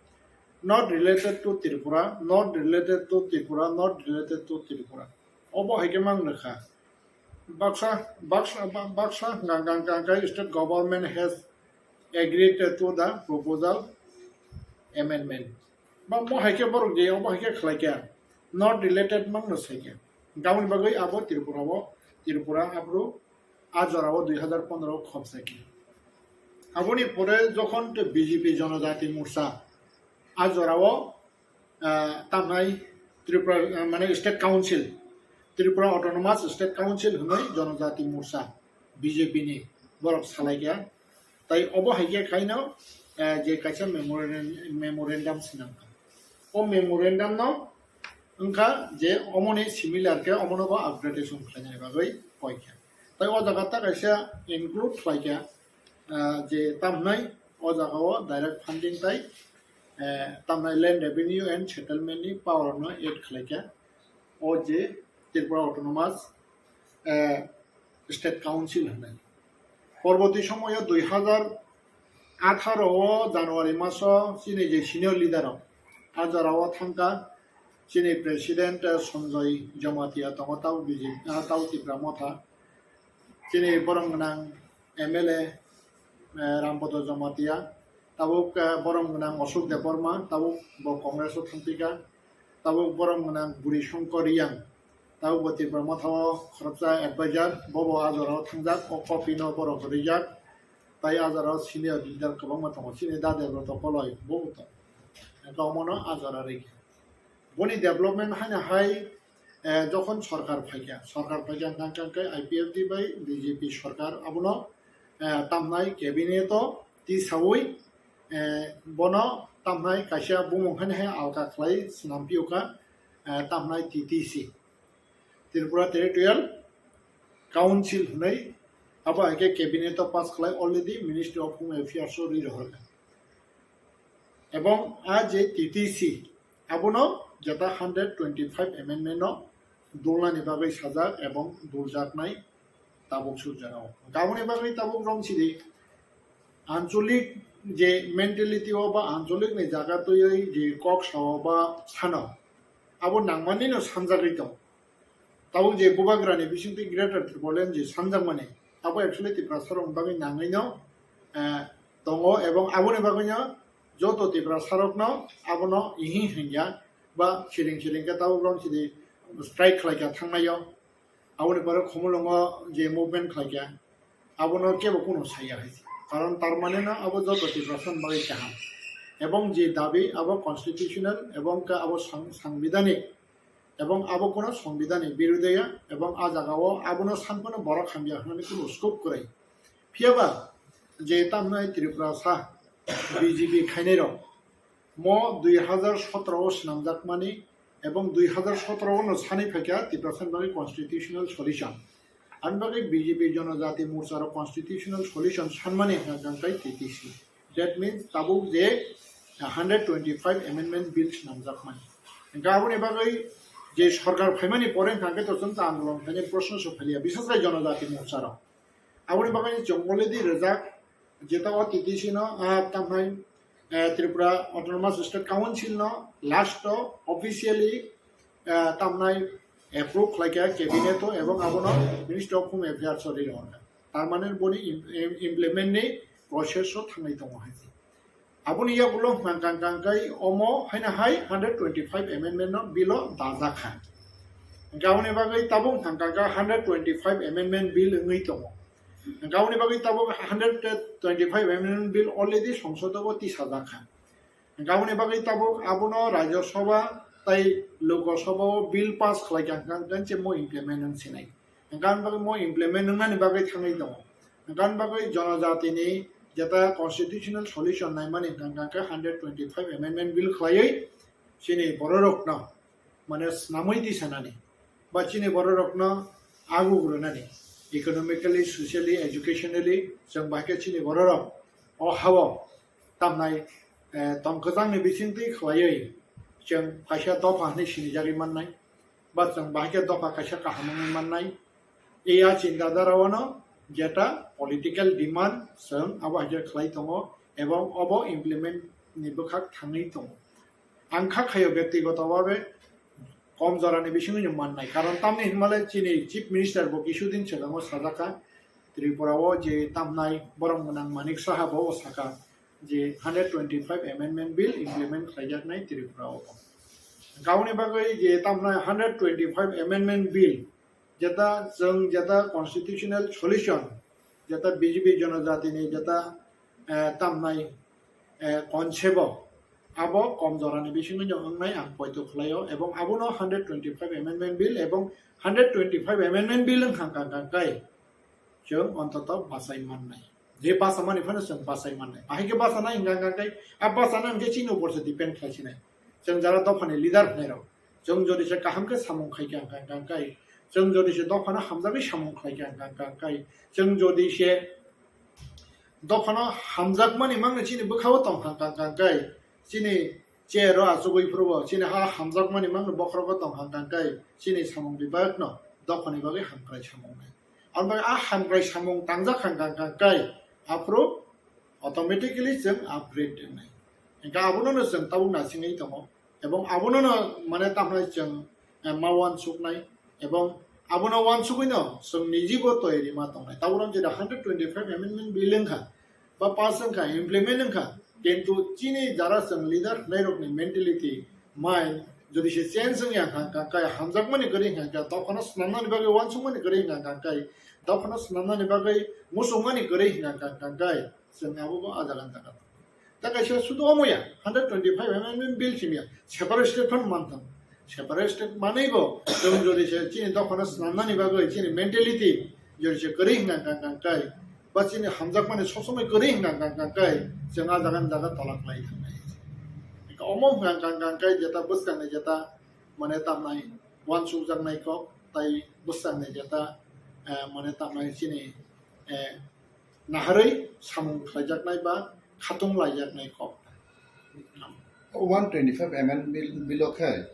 Not related to Tripura, not related to Tripura, not related to Tripura. Obo hai khe mang rwkha. Baksa, baksa, ba-, baksa hwnkha kha, hwnkha kha state government has agreed to the proposal amendment. Ba mo hai khe borok je, obo hai khe khlai kha. Not related mang no sai kha. Gaboni bagwi abo Tripura o, Tripura aphuru a jora o dui hazar pondro o khopsai kha. Aboni pore jokhon to B J P Jonojati Morcha a jora o, ah, tamnai Tripura, ah, mane State Council, Tripura Autonomous State Council hwnwi Jonojati Morcha B J P ni borok salai kha. Tai obo hai khe khaino, ah, je kaisa memorandum, memorandum swnam kha. O memorandum no wngkha je omoni similar khe omono bo upgradation khlainani bagwi koi kha. Tai o jaga ta kaisa include khlai kha, ah, je tamnai o jaga o direct funding tai, eh, tamnai Land Revenue and Settlement ni power no add khlai kha. O je Tripura Autonomous, eh, State Council hwnwi. Porborti somoyo dui hazar atharo o January maso chini je senior leader rok a jora o thangkha, chini President, eh, Sanjoy Jamatia tongo, tabo B J P, ah, tabo Tipra Motha, chini borok gwnang M L A, eh, Rambodo Jamatia, tabuk, eh, borok gwnang Ashok Debbarma, tabuk bo Congress o thangpikha, tabuk borok gwnang Buri Shankar Reang, tabuk bo Tipra Motha o khoroksa advisor, bobo a jora o thangjak, o copy no borok rijak, tai a jora o senior leader kwbangma tongo, chini da Debroto Koloi, bobo tongo. Eka omono a jora rikha. Boni development haino hai, eh, jokhon sorkar phaikha, sorkar phaikha hwnkha hwnkhe I P F T bai B J P sorkar abono, eh, tamnai cabinet o tisaui, eh, bono tamnai kaisa bumung haino hai alka khlai swnam phiyokha, eh, tamnai T T C, Tripura Territorial Council hwnwi, abo hai khe cabinet o pass khlai already Ministry of Home Affairs o ri rohorkha. Ebong a je T T C, abono jeta hundred twenty-five amendment no dulnani bagwi sajak ebong duljaknai tabuk surjak. Aboni bagwi tabuk romsidi ancholik je mentality o ba ancholik ni jaga twiwi je kok sao ba sano, abo nangmani no sanjagwi tong. Tabuk je bubagrani bisingtwi Greater Tipraland je sanjakmani, abo actually Tiprasarokni bagwi nangwino, eh, tongo, ebong aboni bagwino joto Tiprasarokno abono ihing hingya ba siring siring khe tabuk romsidi strike khlaikha thangnaio. Aboni pore Khumulwngo je movement khlaikha, abono kebo kuno saya hai. Karon tar mane no abo joto Tiprasani bagwi kaham. Ebong je dabi abo constitutional ebong ka abo sang-, sangbidhanik ebong abo kono songbidhanni birudeya ebong a jagao abono sanphano borok hamya hwnwi kono scope kwrwi. Phiyaba je tamnai Tripura sa B J P khainairok mo dui hazar sotro o swnamjakmani ebong dui hazar sotro o no sanwi phaikha Tiprasani bagwi constitutional solution. Ani bagwi B J P Jonojati Morcha rok constitutional solution sanmani hwnka hwnkhe T T C. That means tabuk je hundred twenty-five amendment bill swnamjakmani. Hwnkhe aboni bagwi je sorkar phaimani pore hwnkhe to chwng ta andolon khainai proshno se phaliya, biseskai Jonojati Morcha rok. Aboni bagwi chwng already rijak, jeta o T T C no, ah, tamhai, eh, Tripura Autonomous State Council no last o officially, eh, tamnai approve khlaikha cabinet o ebong abono Ministry of Home Affairs o rirokha. Tar mane boni im-, im-, implement ni process o thangwi tongo hai. Aboni yagulo hwnkha hwnkha hwnkhe omo haino hai hundred twenty-five amendment no bill o dajak kha. Hwnkhe aboni bagwi tabuk hwnkha hwnkha hundred twenty-five amendment bill wngwi tongo. Hwnkhe aboni bagwi tabuk hundred twenty-five amendment bill already Songsod o tisajak kha. Hwnkhe aboni bagwi tabuk abono Rajya Sabha tei Lok Sabha o bill pass khlaikha hwnkha hwnkhe mo implement wng sinai. Hwnkhe aboni bagwi mo implement wngnani bagwi thangwi tongo. Hwnkhe aboni bagwi Jonojatini jeta constitutional solution naimani hwnkha hwnkhe hundred twenty-five amendment bill khlaiwi chini bororokno, mane, snamwi tisanani ba chini bororokno aguk rwnani, economically, socially, educationally, chwng bahai khe chini bororok o hao tamnai, eh, tongkwchangni bisingtwi khlaiwi chwng kaisa dopha hwnwi sinijagwi mannai, ba chwng bahai khe dopha kaisa kaham wngwi mannai. E a chinta dhara o no jeta political demand chwng abo hai khe khlai tongo ebong obo implement ni bwkhak thangwi tongo. Ang kha khaio byaktigoto bhabe kom jorani bisingo no mannai. Karon tamni hinmale chini Chief Minister bo kisudin swkango sajak kha, Tripura o je tamnai borok gwnang Manik Saha bo o saka je hundred twenty-five amendment bill implement khlaijaknai Tripura o. Aboni bagwi je tamnai hundred twenty-five amendment bill, jeta chwng jeta constitutional solution, jeta B J P Jonojatini jeta, eh, tamnai, eh, concept o, abo kom jorani bisingo no wngnai ang poito khlaio, ebong abono hundred twenty-five amendment bill ebong hundred twenty-five amendment bill wngkha hwnkha hwnkha khe chwng ontoto bachai mannai. Je bachamani phano chwng bachai mannai. Bahai khe bachanai hwnkha hwnkha khe, a bachana hwnkhe chini upor se depend khlai sinai. Chwng jara dophani leader hwnwi rok, chwng jodi se kaham khe samung khai kha hwnkha hwnkha khe, chwng jodi se dophano hamjagwi samung khlai kha hwnkha hwnkha khe, chwng jodi se dophano hamjakmani mangno chini bwkhao tong kha hwnkha hwnkha khe, chini chair o achugwi phuru bo chini ha hamjakmani mangno bokhorogo tong kha hwnkha hwnkha khe, chini samung bebakno dophani bagwi hamkrai samung nai. Aboni bagwi a hamkrai samung tangjak kha hwnkha hwnkha khe, aphuru automatically chwng upgrade wngnai. Hwnkha abono no chwng tabuk naisingwi tongo, ebong abono no, mane, tamhnai chwng, eh, ma uansuknai, ebong abono uansugwi no chwng nijibo toyari ma tongnai. Tabuk rok jeta hundred twenty-five amendment bill wngkha, ba pass wngkha, implement wngkha, kintu chini jara chwng leader hwnwi rokni mentality, mind, jodi se change wngya hwnkha hwnkha khe hamjakmani kwrwi hwnkha hwnkha khe, dophano swnamnani bagwi uansukmani kwrwi hwnkha hwnkha khe, dophano swnamnani bagwi muchungmani kwrwi hwnkha hwnkha khe, chwng abo bo a jaga ni jaga. Ta kaisa sudu omo ya, hundred twenty-five amendment bill simi ya, separate state phano manthang. Separate state manwi bo, chwng jodi se chini dophano swnamnani bagwi, chini mentality jodi se kwrwi hwnkha hwnkha khe, ba chini hamjakmani sob somoi kwrwi hwnkha hwnkha khe, chwng a jaga ni jaga tola khlai thangnai. Omo hwnkha hwnkha khe jeta bwskangni jeta, mane, tamnai uansukjaknai kok, tai bwskangni jeta, eh, mane, tamnai chini, eh, naharwi samung khlaijaknai ba khatung laijaknai kok. One twenty-five amendment bill, bill o khe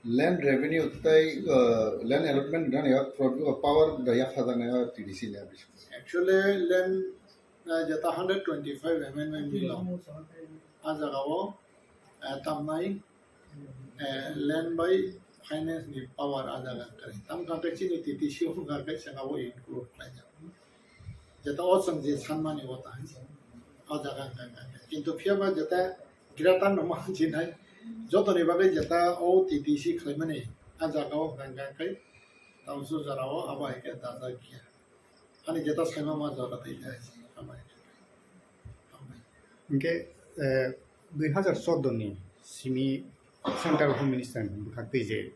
land revenue tei, uh, land allotment gwnani o pro-, power da yaphajaknai o T D C ni a bisingo. Actually, land, uh, jeta hundred twenty-five amendment bill o, a jaga o, uh, tamnai, uh, land by finance ni power a jaga kwrwi. Tam kha khe chini T D C o wngkha khe saka o include khlaijak. Jeta o chwng je sanmani o ta hinwi o jaga wngkha khe. Kintu phiya ba jeta greater no ma jinai, jotoni bagwi jeta o T D C khlaimani a jaga o wngkha khe, tamsuk jora o abo hai khe dajak ya. Ani jeta saima ma jora tei khe abo hai khe. Hinkhe, eh, dui hazar choudo ni simi Central Home Minister ni bwkhak twi je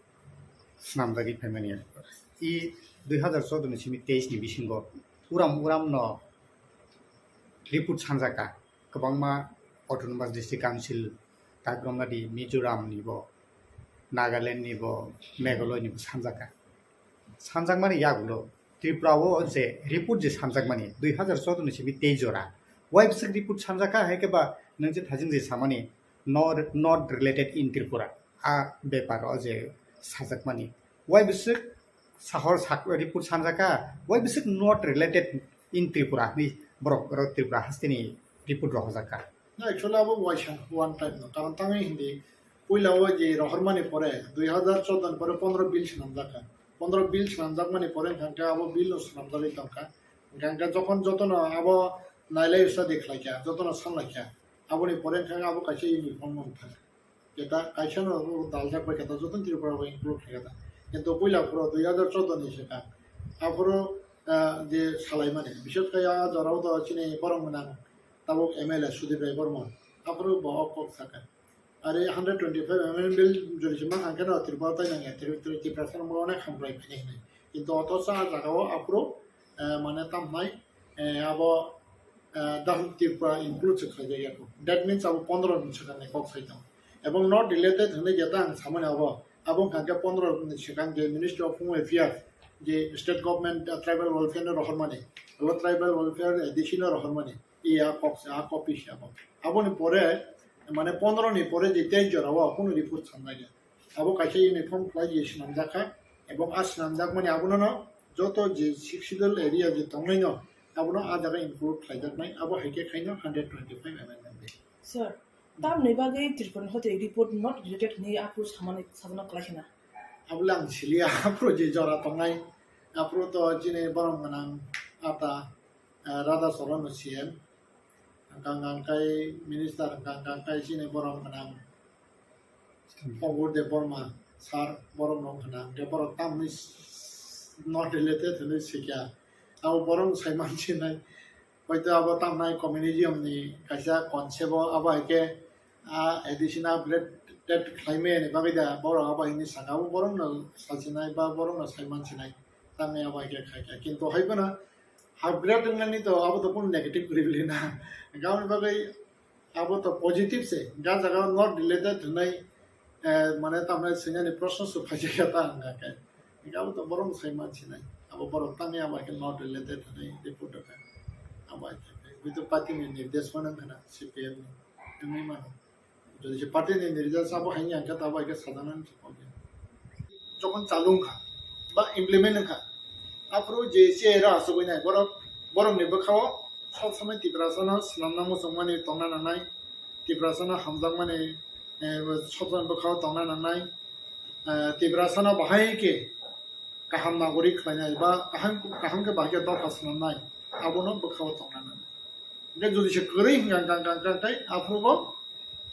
swnamjagwi phaimani. I dui hazar choudo ni simi teis ni bisingo uram uram no report sanjak kha. Kwbangma Autonomous District Council, Kakromnadi, Mizoram ni bo, Nagaland ni bo, Meghalaya ni bo sanjak kha. Sanjakmani yagulo Tripura o je report je sanjakmani dui hazar choudo ni simi tei jora. Wai bwswk report sanjakha hai khe ba nwng je thajing je samani not, not related in Tripura a bepar o je sajakmani. Wai bwswk sahor sak report sanjakha, wai bwswk not related in Tripura hinwi borok oro Tripura hasteni report rohorjakha. Na, actually abo waisa one time no, karon tangwi hindi puila o je rohormani pore dui hazar choudo ni pore pondro bill swnamjak kha. Pondro bill swnamjakmani pore hwnkha khe abo bill no swnamjagwi tongkha. Hwnkha khe jokhon jotono abo nailai study khlaikha, jotono sanlaikha, aboni pore hwnkha khe abo kaisa uniform wngkha. Jeta kaisa no daljak bai khe ta joto Tripura bai include khlai khe ta. Kintu puila phuru dui hazar choudo ni swkang aphuru, ah, je salaimani, bishes khe a jorao do chini borok gwnang tabuk M L A Sudip Rai Bormon, aphuru bo o kok sakha. Are hundred twenty-five amendment bill jodi se ma hangkhe no Tripura tai nangya, Tri-, Tri-, Tiprasa no onek hamkrai phai nai hinwi. Kintu othocho a jagao aphuru, eh, mane tamhai, eh, abo, eh, Dahuk Tripura include se khlaijak ya kho. That means abo pondro ni swkang ni kok sai tongo. Ebong not related hinwi jeta ang samani abo, abo wngkha khe pondro ni swkang je Ministry of Home Affairs, je state government, eh, tribal welfare no rohormani, abo tribal welfare A D C no rohormani. I a kok se, a copy se abo. Aboni pore, mane pondro ni pore je tei jora o kunu report sanjak ya. Abo kaisa uniform khlai je swnamjak kha, ebong a swnamjakmani abono no joto je Sixth Schedule area je tongnai no, abono a jaga include khlaijaknai, abo hai khe khaino hundred twenty-five amendment bill. Sir, tamni bagwi Tripura ni hote report not related hinwi aphuru samani sajana kwlai khna? Abole ang siliya, aphuru je jora tongnai, aphuru to chini borom gwnang ata, eh, Radha Charan no C M, hwnkha hwnkha khe minister, hwnkha hwnkha khe chini borom gwnang Obur Debbarma sir, borom no hwnkha hwnkhe borok tamni s-, not related hinwi sikya. Abo borom sai mansinai. Hoito abo tamnai communism ni kaisa concept o, abo hai khe a additional upgrade khlaimani bagwi da borok abo hinwi saka, abo borok no sasinai ba borok no sai mansinai, tamni abo hai khe khai kha. Kintu hai phano upgrade wngnani to abo to kunu negative kwrwi na, aboni bagwi abo to positive se, ga jaga not related hinwi, eh, mane tamni swinani proshno se phaikha ta hwnkha khe, abo to borok no sai mansinai, abo borok tamni abo hai khe not related hinwi report rwkha, abo hai khe, hoito party ni nirdesh phano wngkha na, C P M ni wngwi mano. Jodi se party ni nirdesh abo hai ya khe, abo hai khe sajaknani se kok ya. Jokhon chalu wngkha ba implement wngkha, aphuru je se era asugwi nai borok, borok ni bwkha o sob somoi Tiprasa no swnamna muchungmani tongna nangnai, Tiprasa no hamjakmani, eh, sob somoi bwkha o tongna nangnai, eh, Tiprasa no bahai khe kaham nagorik khlainai ba kaham, kaham khe bahai khe dopha swnamnai, abono bwkha o tongna nangnai. Hwnkhe jodi se kwrwi hwnkha hwnkha hwnkha hwnkha khe aphuru bo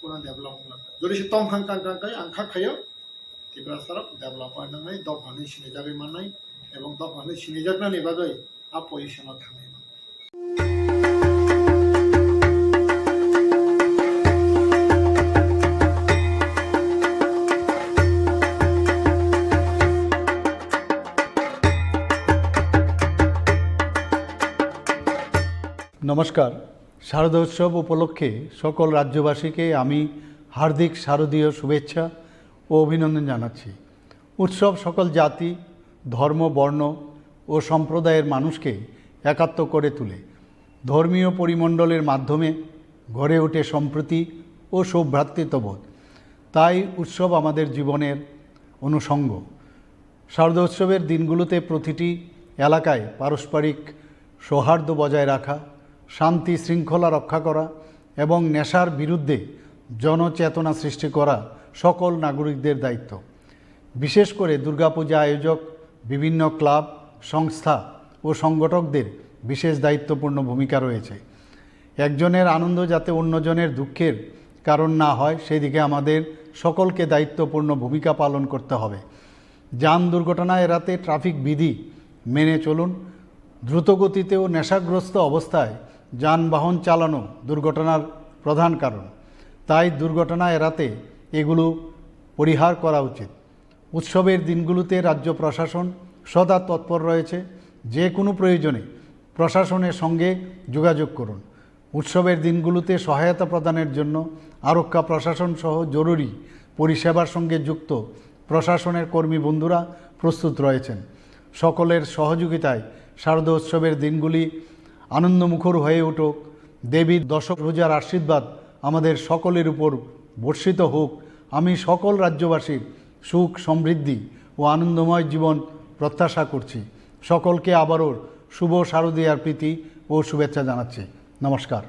kuno develop wngkha. Jodi se tong hwnkha hwnkha hwnkha khe ang kha khaio Tiprasa rok develop wngnai nangnai, dopha hwnwi sinijagwi mannai, ebong dopha hwnwi sinijaknani bagwi a position o thangnai mannai. নমস্কার। শারদোৎসব উপলক্ষে সকল রাজ্যবাসীকে আমি হার্দিক শারদীয় শুভেচ্ছা ও অভিনন্দন জানাচ্ছি। উৎসব সকল জাতি, ধর্ম, বর্ণ ও সম্প্রদায়ের মানুষকে একাত্ম করে তোলে। ধর্মীয় পরিমণ্ডলের মাধ্যমে গড়ে ওঠে সম্প্রীতি ও সৌভ্রাতৃত্ববোধ। তাই উৎসব আমাদের জীবনের অনুষঙ্গ। শারদোৎসবের দিনগুলোতে প্রতিটি এলাকায় পারস্পরিক সৌহার্দ্য বজায় রাখা, শান্তি শৃঙ্খলা রক্ষা করা এবং নেশার বিরুদ্ধে জনচেতনা সৃষ্টি করা সকল নাগরিকদের দায়িত্ব। বিশেষ করে দুর্গাপূজা আয়োজক, বিভিন্ন ক্লাব, সংস্থা ও সংগঠকদের বিশেষ দায়িত্বপূর্ণ ভূমিকা রয়েছে। একজনের আনন্দ যাতে অন্যজনের দুঃখের কারণ না হয়, সেই দিকে আমাদের সকলকে দায়িত্বপূর্ণ ভূমিকা পালন করতে হবে। যান দুর্ঘটনা এড়াতে ট্রাফিক বিধি মেনে চলুন। দ্রুতগতিতে ও নেশাগ্রস্ত অবস্থায় যানবাহন চালানো দুর্ঘটনার প্রধান কারণ। তাই দুর্ঘটনা এড়াতে এগুলো পরিহার করা উচিত। উৎসবের দিনগুলোতে রাজ্য প্রশাসন সদা তৎপর রয়েছে। যে কোনো প্রয়োজনে প্রশাসনের সঙ্গে যোগাযোগ করুন। উৎসবের দিনগুলোতে সহায়তা প্রদানের জন্য আরক্ষা প্রশাসন সহ জরুরি পরিষেবার সঙ্গে যুক্ত প্রশাসনের কর্মী বন্ধুরা প্রস্তুত রয়েছেন। সকলের সহযোগিতায় শারদোৎসবের দিনগুলি আনন্দমুখর হয়ে উঠুক। দেবীর দশভুজার আশীর্বাদ আমাদের সকলের উপর বর্ষিত হোক। আমি সকল রাজ্যবাসীর সুখ, সমৃদ্ধি ও আনন্দময় জীবন প্রত্যাশা করছি। সকলকে আবারও শুভ শারদীয়ার প্রীতি ও শুভেচ্ছা জানাচ্ছি। নমস্কার।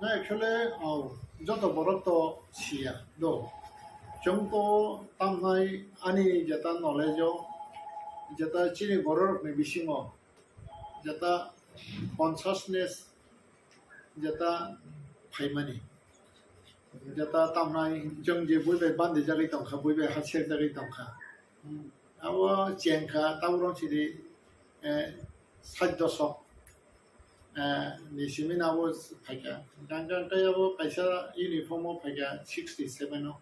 Na, actually, oh, joto borok to siya do. Chwng to tamnai ani jeta knowledge o, jeta chini borok ni bisingo, jeta consciousness, jeta phaimani, jeta tamnai chwng je bui bai bandi jagwi tongkha, bui bai ha sek jagwi tongkha. Abo chengkha, tabuk rong sidi, eh, sait dosok, eh, ni simi na abo phaikha. Gang gang tei abo kaisa uniform o phaikha sixty seven o.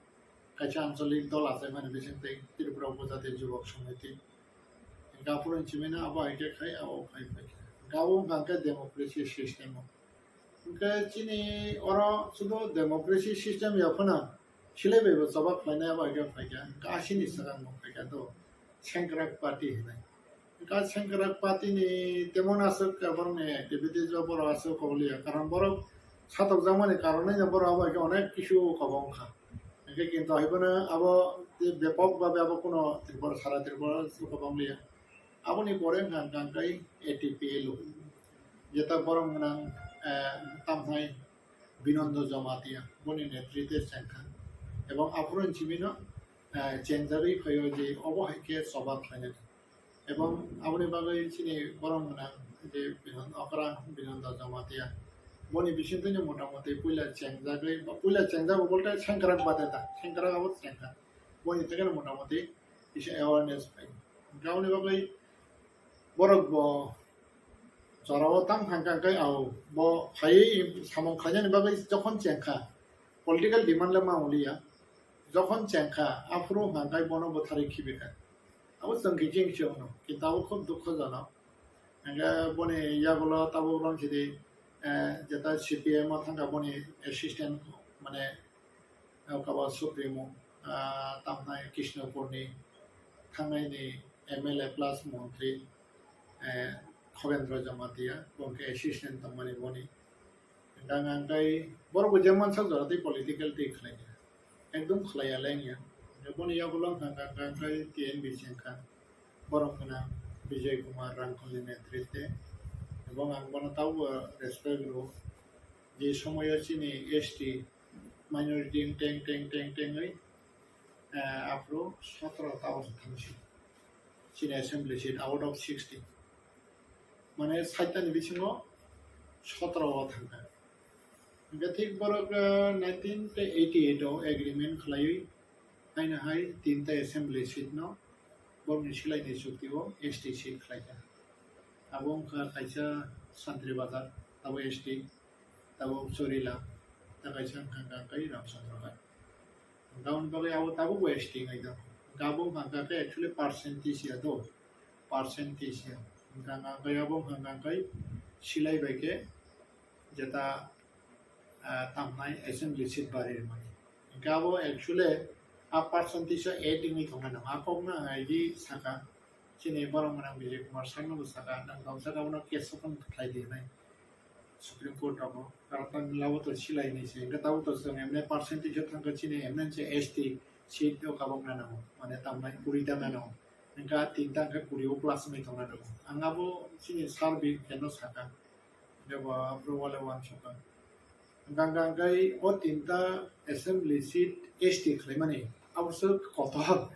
Kaisa anchalik dol achaimani bising tei Tripura Upojati Jubak Samiti. Gapur ni simi na abo hai khe khai abo phai phaikha. Gabo wngkha khe democracy system o. Hwnkhe chini oro sudu democracy system ya phano silai bai bo choba khlainai abo hai khe phaikha. Hwnkhe asini swkang bo phaikha do. Sengkrak party hinai. Hwnkhe sengkrak party ni temon aswk borok ni activities o borok aswk kok liya. Karon borok satokjakmani karon no borok abo hai khe onek kisu kobong kha. Hwnkhe kintu hai phano abo bepok babe abo kuno Tripura, sara Tripura o kobong liya. Aboni pore hwnkha hwnkha khe A T P L o. Jeta borok gwnang, eh, tamhai Binondo Jamatia, boni netritwe chengkha. Ebong aphuru ni simi no, eh, chengjagwi phaio je obo hai khe choba khlainani. Ebong aboni bagwi chini borok gwnang je Binon-, okra Binondo Jamatia. Boni bisingtwi no motamoti puila chengjagwi, ba puila chengjago bolte sengkrak bade ta, sengkrak abo chengkha. Boni theke no motamoti kisa awareness phai. Hwnkhe aboni bagwi borok bo jorao tang thang kha khe, au, bo phaiwi samung khainani bagwi jokhon chengkha, political demand le ma wngya, jokhon chengkha, aphuru hwnkha khe bono bwtharwi khibikha. Abo chwng khe chini chwngno, kintu abo khub dukhojonok. Hwnkhe boni yagulo tabuk rong sidi, eh, jeta C P I M o thangkha boni assistant, mane, Kaba Supremo, ah, tamnai Krishnapurni thangnai ni M L A plus montri, eh, Khovendra Jamatia, bo khe assistant tongmani boni. Hwnkhe ang khe borok bo jemon sak jora tei political tei khlai ya. Ekdom khlai ya leng ya. Boni yagulo hwnkha khe ang khe T N B chengkha. Borok gwnang Bijoy Kumar Rangkhol ni netritwe. Ebong ang bono tabukbo respect rwo. Je somoyo chini S T minority teng teng teng tengwi, eh, aphuru sotro ta o thangsi. Chini assembly seat out of sixty. Mane saitani bisingo sotro o thangkha. Hwnkhe thik borok, eh, nineteen eighty-eight o agreement khlaiwi haino hai tinta assembly seat no borokni silaini chukti o S T seat khlaikha. Abo wngkha kaisa Santri Bazar, abo S T, abo Chorila, ta kaisa wngkha hwnka khe Ramchandra Ghat. Hwnka hwnwi bagwi abo tabukbo S T wngwi tongo. Hwnka abo wngkha hwnka khe actually percentage ya do, percentage ya. Hwnka hwnka khe abo wngkha hwnka khe silai bai khe jeta, ah, tamnai assembly seat bari rwmani. Hwnka abo actually a percentage o add wngwi tongmani. A kokno ang hai di saka, chini borok gwnang Vijay Kumar Sharma bo saka, nang tong saka bono case open khlai di hinwi. Supreme Court rogo, karon tamo labo to silai ni se, hingke tabo to chwng emne percentage o thangkha chini emne se S T seat o kabok na nango, mane tamnai kuri ta nango, hingke tinta hingke kuri o plus wngwi tongna nango. Ang abo chini survey keno saka, hingke bo aphuru wale wansukha. Hingke hingke o tinta assembly seat S T khlaimani, abo se kotor.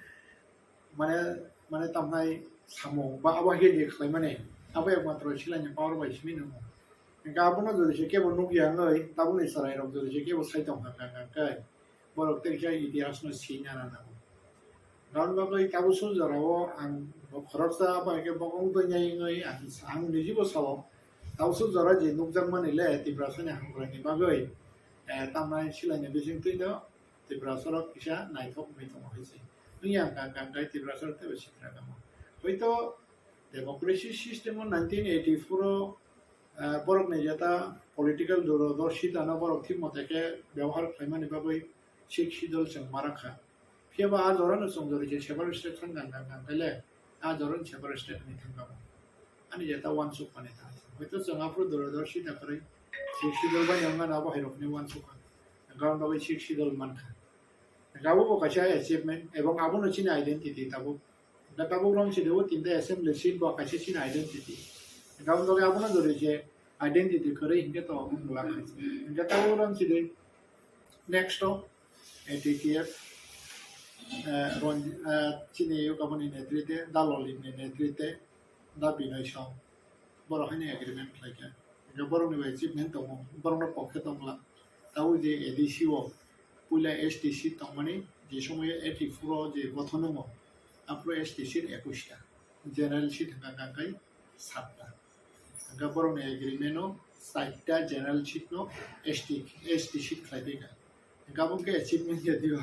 Mane, mane tamnai samung ba abo hede khlaimani, abo ekmatro silaini power bai simi nungo. Hingke abono jodi se kebo nukya wngwi, tabukni chwrairok jodi se kebo sai tongkha, hingke borok tei khe itihasno sina nango. Gabon bagwi tabuk suk jorao ang bo khoroksa abo hai khe bokong twi nai wngwi ang, ang nijibo sao, tabuk suk jora je nukjakmani le Tiprasani hamkraini bagwi, eh, tamnai silaini bisingtwino Tiprasarok kisa naithok wngwi tongo hai se. Wngya hwnkha hwnkha hwnkhe Tiprasarok teibo sikra kamo. Hoito democracy system o nineteen eighty-four o, ah, borokni jeta political durodorshitano borok thik mote khe byabohar khlaimani bagwi Sixth Schedule chwng ma rwkha. Phiya ba a jorano chwng jori je separate state thang gang gang gang khe le, a jorano separate state wngwi thang kamo. Ani jeta uansuk mani thang. Hoito chwng aphuru durodorshita kwrwi Sixth Schedule bai wngmano abo hai rokni uansukha. Gabon bagwi Sixth Schedule mankha. Hingke abo bo kaisa achievement, ebong abono chini identity tabuk. Hingke tabuk rong sidi o tinta assembly seat bo kaisa chini identity. Hingke aboni bagwi abono jori je identity kwrwi hingke to wngla khai. Hingke tabuk rong sidi next o A T T F, eh, Ron-, eh, chini yokaboni netrite, Dalolini netrite, Da Binoy Song, borok haino agreement khlaikha. Hingke borokni bai achievement tongo, borokno pokhe tongla. Tabuk je A D C o puila S T seat tongmani, je somoyo eighty-four o je gothon wngo, aphuru S T seat ekush ta, general seat hwnka hwnka khe satta. Hingke borokni agreement o chaita general seat no S T, S T seat khlai phaikha. Hingke abo khe achievement ya diba.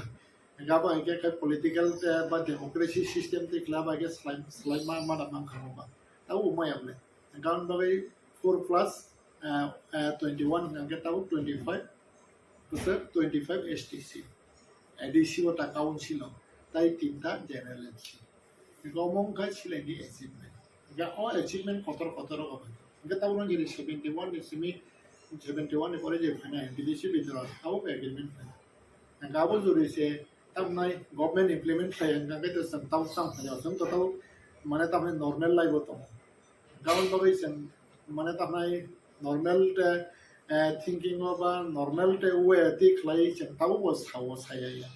Hingke abo hai khe political, eh, ba democracy system tei khlai abo hai khe slai, slai ma, ma da mankha mo ba. Abo maya bole. Hingke aboni bagwi four plus, eh, eh, twenty-one hingke tabuk twenty-five, kwchak twenty-five S T seat. A D C o ta council o, tai tinta general seat. Hingke omo wngkha silaini achievement. Hingke o achievement kotor kotor rok bai. Hingke tabuk jodi seventy-one ni simi, seventy-one ni pore je phainai B D C bidro abo agreement phainai. Hingke abo jodi se tamnai government implement khlai hingke hingke to chwng tabuk chang phainai, chwng to tabuk mane tamnai normal life o tongo. Gabon bagwi chwng mane tamnai normal te, eh, thinking o ba normal te way ti khlai chwng tabuk bo sao saya ya.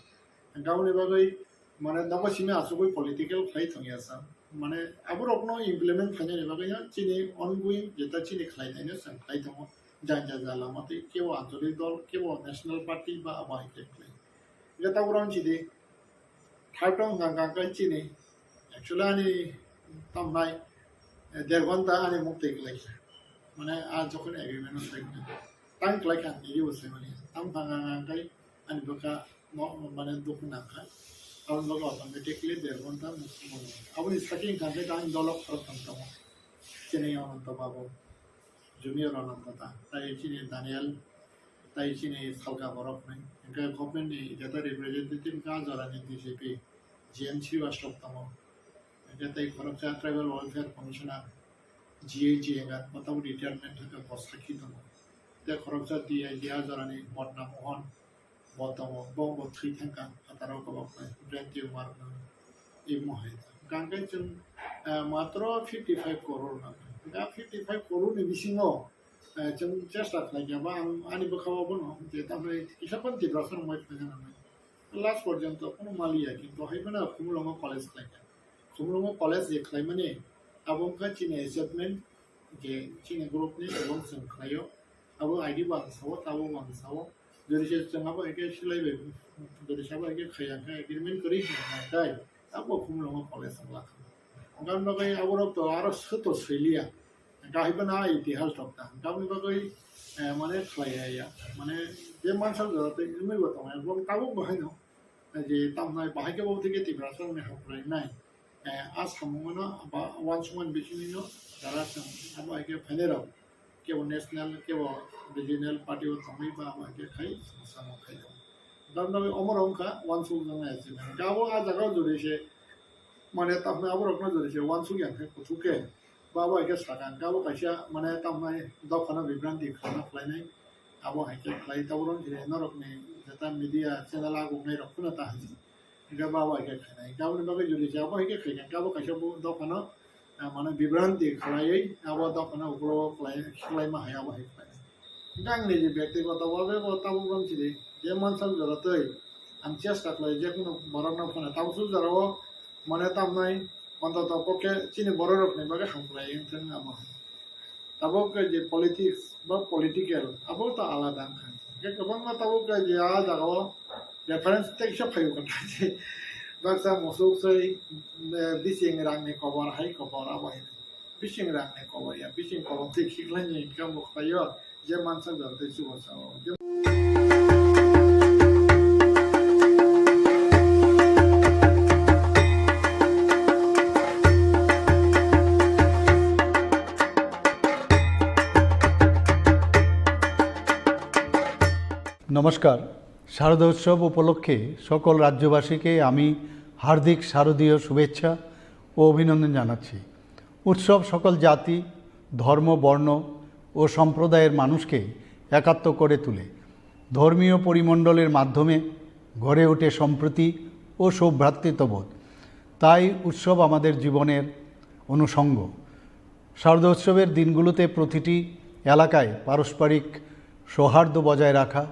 Gaboni bagwi mane nogo simi asugwi political khlai thangya sa. Mane aborokno implement khlainani bagwi no chini ongoing jeta chini khlainaino chwng khlai tongo. Jang jang jang lama tei kebo ancholik dol, kebo national party ba abo hai khe khlai. Jeta uro wng chidi, thai tong hwnkha hwnkha khe chini, actually ani tamnai, eh, der ghonta ani muk twi khlai kha. Mane a jokhon agreement o sai kha. Tang khlai kha, nini bo sai mani. Tang hwnkha hwnkha khe ani bwkha mo-, mane dukhu nang kha. Aboni bagwi automatically der ghonta muk, muk. Aboni sakhe hwnkha khe ani dolo khorok thang tongo. Chini Ananta Babu, Junior Ananta ta, tai chini Daniel, tai chini salka borok ni. Hingke government ni jeta representative ka jora ni D G P, G M Srivastava tongo. Hingke tai khoroksa Tribal Welfare Commissioner, G A G enga, bo tabuk retirement hingke bo sakhi tongo. Tei khoroksa D I G a jora ni Modna Mohan, bo tongo, bo, bo thwi thangkha, phataro kolok bai, brain tumor no, imo hai. Hingkha hingke chwng, eh, matro fifty five crore nangkha. Hingkha fifty five crore ni bisingo, eh, chwng chesta khlaikha ba ang ani bwkhao bono je tamni kisa phano Tiprasa rok bai khlaina nangnai. Last porjonto kono maliya, kintu hai phano Khumulwngo college khlaikha. Khumulwngo college je khlaimani, abo wngkha chini achievement, je chini group ni abo chwng khlaio. Abo I D bo ang sao, tabo bo ang sao. Jodi se chwng abo hai khe silai bai, jodi se abo hai khe khaiya khe agreement kwrwi hwnka hwnkha khe, abo Khumulwngo college wng lakha. Hwnka hwnba khe aborok to aro sw to swiliya. Hwnka hai phano a itihas rok ta. Hwnka hwnba khe, eh, mane khlai ya ya. Mane je mansa jora tei wngwi bo tongo. Bo tabuk bo haino. Je tamnai bahai khe bo thike Tiprasa rokni hamkrai nai. Eh, a samungno ba uansukmani bisingtwino jara chwng abo hai khe phainai rok kebo national, kebo regional party o thangwi ba abo hai khe khai samung khai rok. Tamnai omo rok wngkha uansuk jaknai achievement. Hwnkhe abo a jaga o jodi se mane tamnai abo rokno jodi se uansuk ya khe kuthuk khe Abo hai khe sakha, abo kaisa mane tamnai dophano bibranti khana khlainai, abo hai khe khlai tabuk rwng khe norokni jeta media channel agungnai rok phano ta hai. Hingke bo abo hai khe khainai. Hingke aboni bagwi jodi se abo hai khe khaikha, hingke abo kaisa bo dophano, ah, mane bibranti khlaiwi abo dophano ukhulok khlai, khlaima hai abo hai khlainai. Hingke ang niji byaktigoto bhabe bo tabuk rwng sidi je mansak jora twi ang chesta khlai je kunu borokno phano tabuk suk jorao mane tamnai ontoto pokhe chini bororokni bagwi hamkrai wngthung abo hai. Tabuk khe je politics ba political, abo to alada wngkha. Hingke kwbangma tabuk khe je a jagao reference teisa phaio kwthai se. Baksa musuk soi, eh, bising rangni kobor, hai kobor, abo hai. Bising rangni kobor ya, bising kobor tei khiklai ni income bo khlaio, je mansa jor tei chubo sao. Je নমস্কার। শারদোৎসব উপলক্ষে সকল রাজ্যবাসীকে আমি হার্দিক শারদীয় শুভেচ্ছা ও অভিনন্দন জানাচ্ছি। উৎসব সকল জাতি, ধর্ম, বর্ণ ও সম্প্রদায়ের মানুষকে একাত্ম করে তোলে। ধর্মীয় পরিমণ্ডলের মাধ্যমে গড়ে ওঠে সম্প্রীতি ও সৌভ্রাতৃত্ববোধ। তাই উৎসব আমাদের জীবনের অনুষঙ্গ। শারদোৎসবের দিনগুলোতে প্রতিটি এলাকায় পারস্পরিক সৌহার্দ্য বজায় রাখা,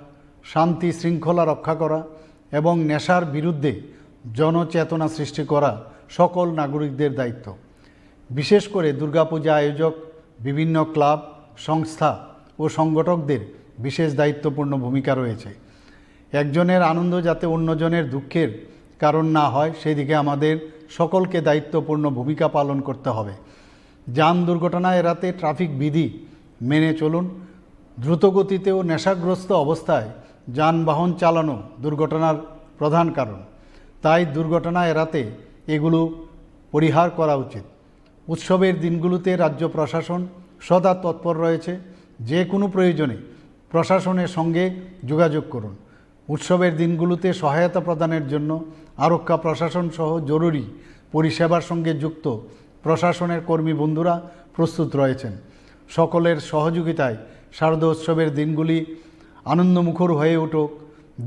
শান্তি শৃঙ্খলা রক্ষা করা এবং নেশার বিরুদ্ধে জনচেতনা সৃষ্টি করা সকল নাগরিকদের দায়িত্ব। বিশেষ করে দুর্গাপূজা আয়োজক, বিভিন্ন ক্লাব, সংস্থা ও সংগঠকদের বিশেষ দায়িত্বপূর্ণ ভূমিকা রয়েছে। একজনের আনন্দ যাতে অন্যজনের দুঃখের কারণ না হয়, সেদিকে আমাদের সকলকে দায়িত্বপূর্ণ ভূমিকা পালন করতে হবে। যান দুর্ঘটনা এড়াতে ট্রাফিক বিধি মেনে চলুন। দ্রুতগতিতে ও নেশাগ্রস্ত অবস্থায় যানবাহন চালানো দুর্ঘটনার প্রধান কারণ, তাই দুর্ঘটনা এড়াতে এগুলো পরিহার করা উচিত। উৎসবের দিনগুলোতে রাজ্য প্রশাসন সদা তৎপর রয়েছে। যে কোনো প্রয়োজনে প্রশাসনের সঙ্গে যোগাযোগ করুন। উৎসবের দিনগুলোতে সহায়তা প্রদানের জন্য আরক্ষা প্রশাসন সহ জরুরি পরিষেবার সঙ্গে যুক্ত প্রশাসনের কর্মী বন্ধুরা প্রস্তুত রয়েছেন। সকলের সহযোগিতায় শারদোৎসবের দিনগুলি আনন্দমুখর হয়ে উঠুক।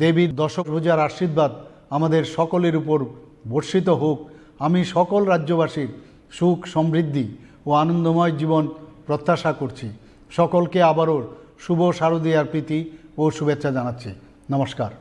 দেবীর দশভুজার আশীর্বাদ আমাদের সকলের উপর বর্ষিত হোক। আমি সকল রাজ্যবাসীর সুখ, সমৃদ্ধি ও আনন্দময় জীবন প্রত্যাশা করছি। সকলকে আবারও শুভ শারদীয়ার প্রীতি ও শুভেচ্ছা জানাচ্ছি। নমস্কার।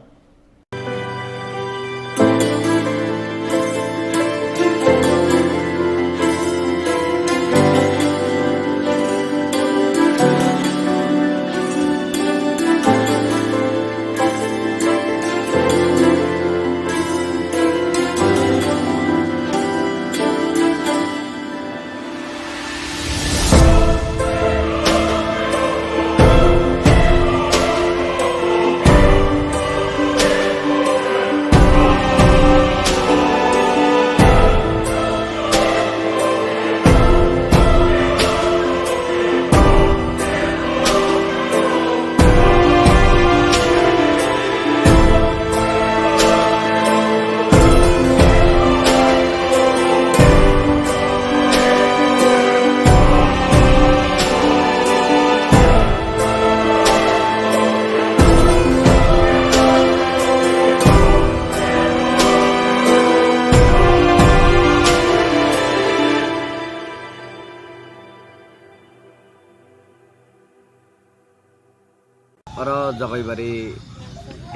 Oro Jogaibari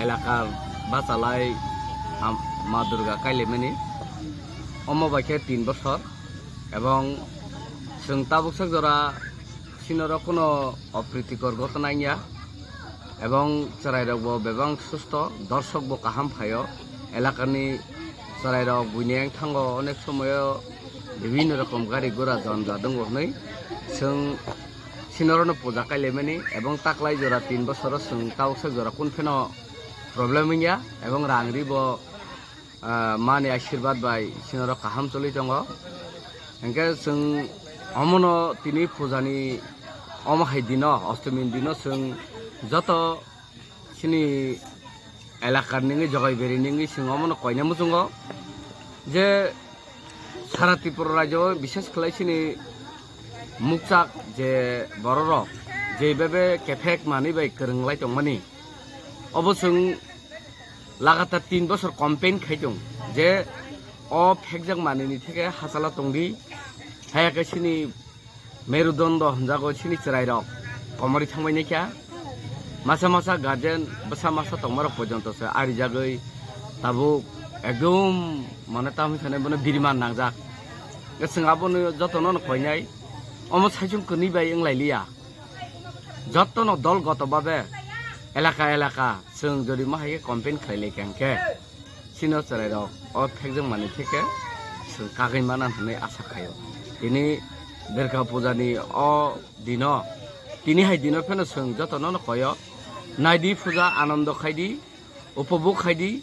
elaka bachalai am-, Ma Durga kailaimani. Omo bai khe tin bosor, ebong chwng tabuk sak jora sinoro kuno opritikor gotona wngya, ebong chwrairokbo bebang susto, dorsokbo kaham phaio. Elakani chwrairok buini wngthango, onek somoyo bibhinno rokom gari gura janja tongo hwnwi chwng sinorono puja kailaimani, ebong taklai jora tin bosoro chwng tabuksa jora kun pheno problem wngya, ebong rang ribo, ah, mani ashirbad bai sinoro kaham choli tongo. Hingke chwng omono tini pujani omo hai dino, ostimi dino chwng joto chini elakar ningwi, Jogaibari ningwi chwng omono koina muchungo je sara Tripura rajyo, bishes khlai chini Mukchak je bororok jebebe kephek manwi bai kwrwnglai tongmani, obo chwng lagatar tin bosor campaign khai tong je o phekjak manwini theke hachalo tongdi, haya khe chini merudondo hwnjago chini chwrairok komorwi thangbai naikha. Masa masa guardian bwsa masa tongmarok porjonto se arijagwi tabuk ekdom mane tamni sanai bono biriman nangjak. Chwng abono jotono no koinai, omo saichung kwnwi bai wnglailiya. Jotono dol goto babe elaka elaka chwng jodi ma hai khe campaign khlai lai kha hwnkhe, chini o chwrairok o phekjak manwi theke chwng kagwi mana hwnwi asa khaio. Tini Durga Puja ni o dino, tini hai dino pheno chwng jotono no koyo, naidi puja, anondo khaidi, upobhog khaidi,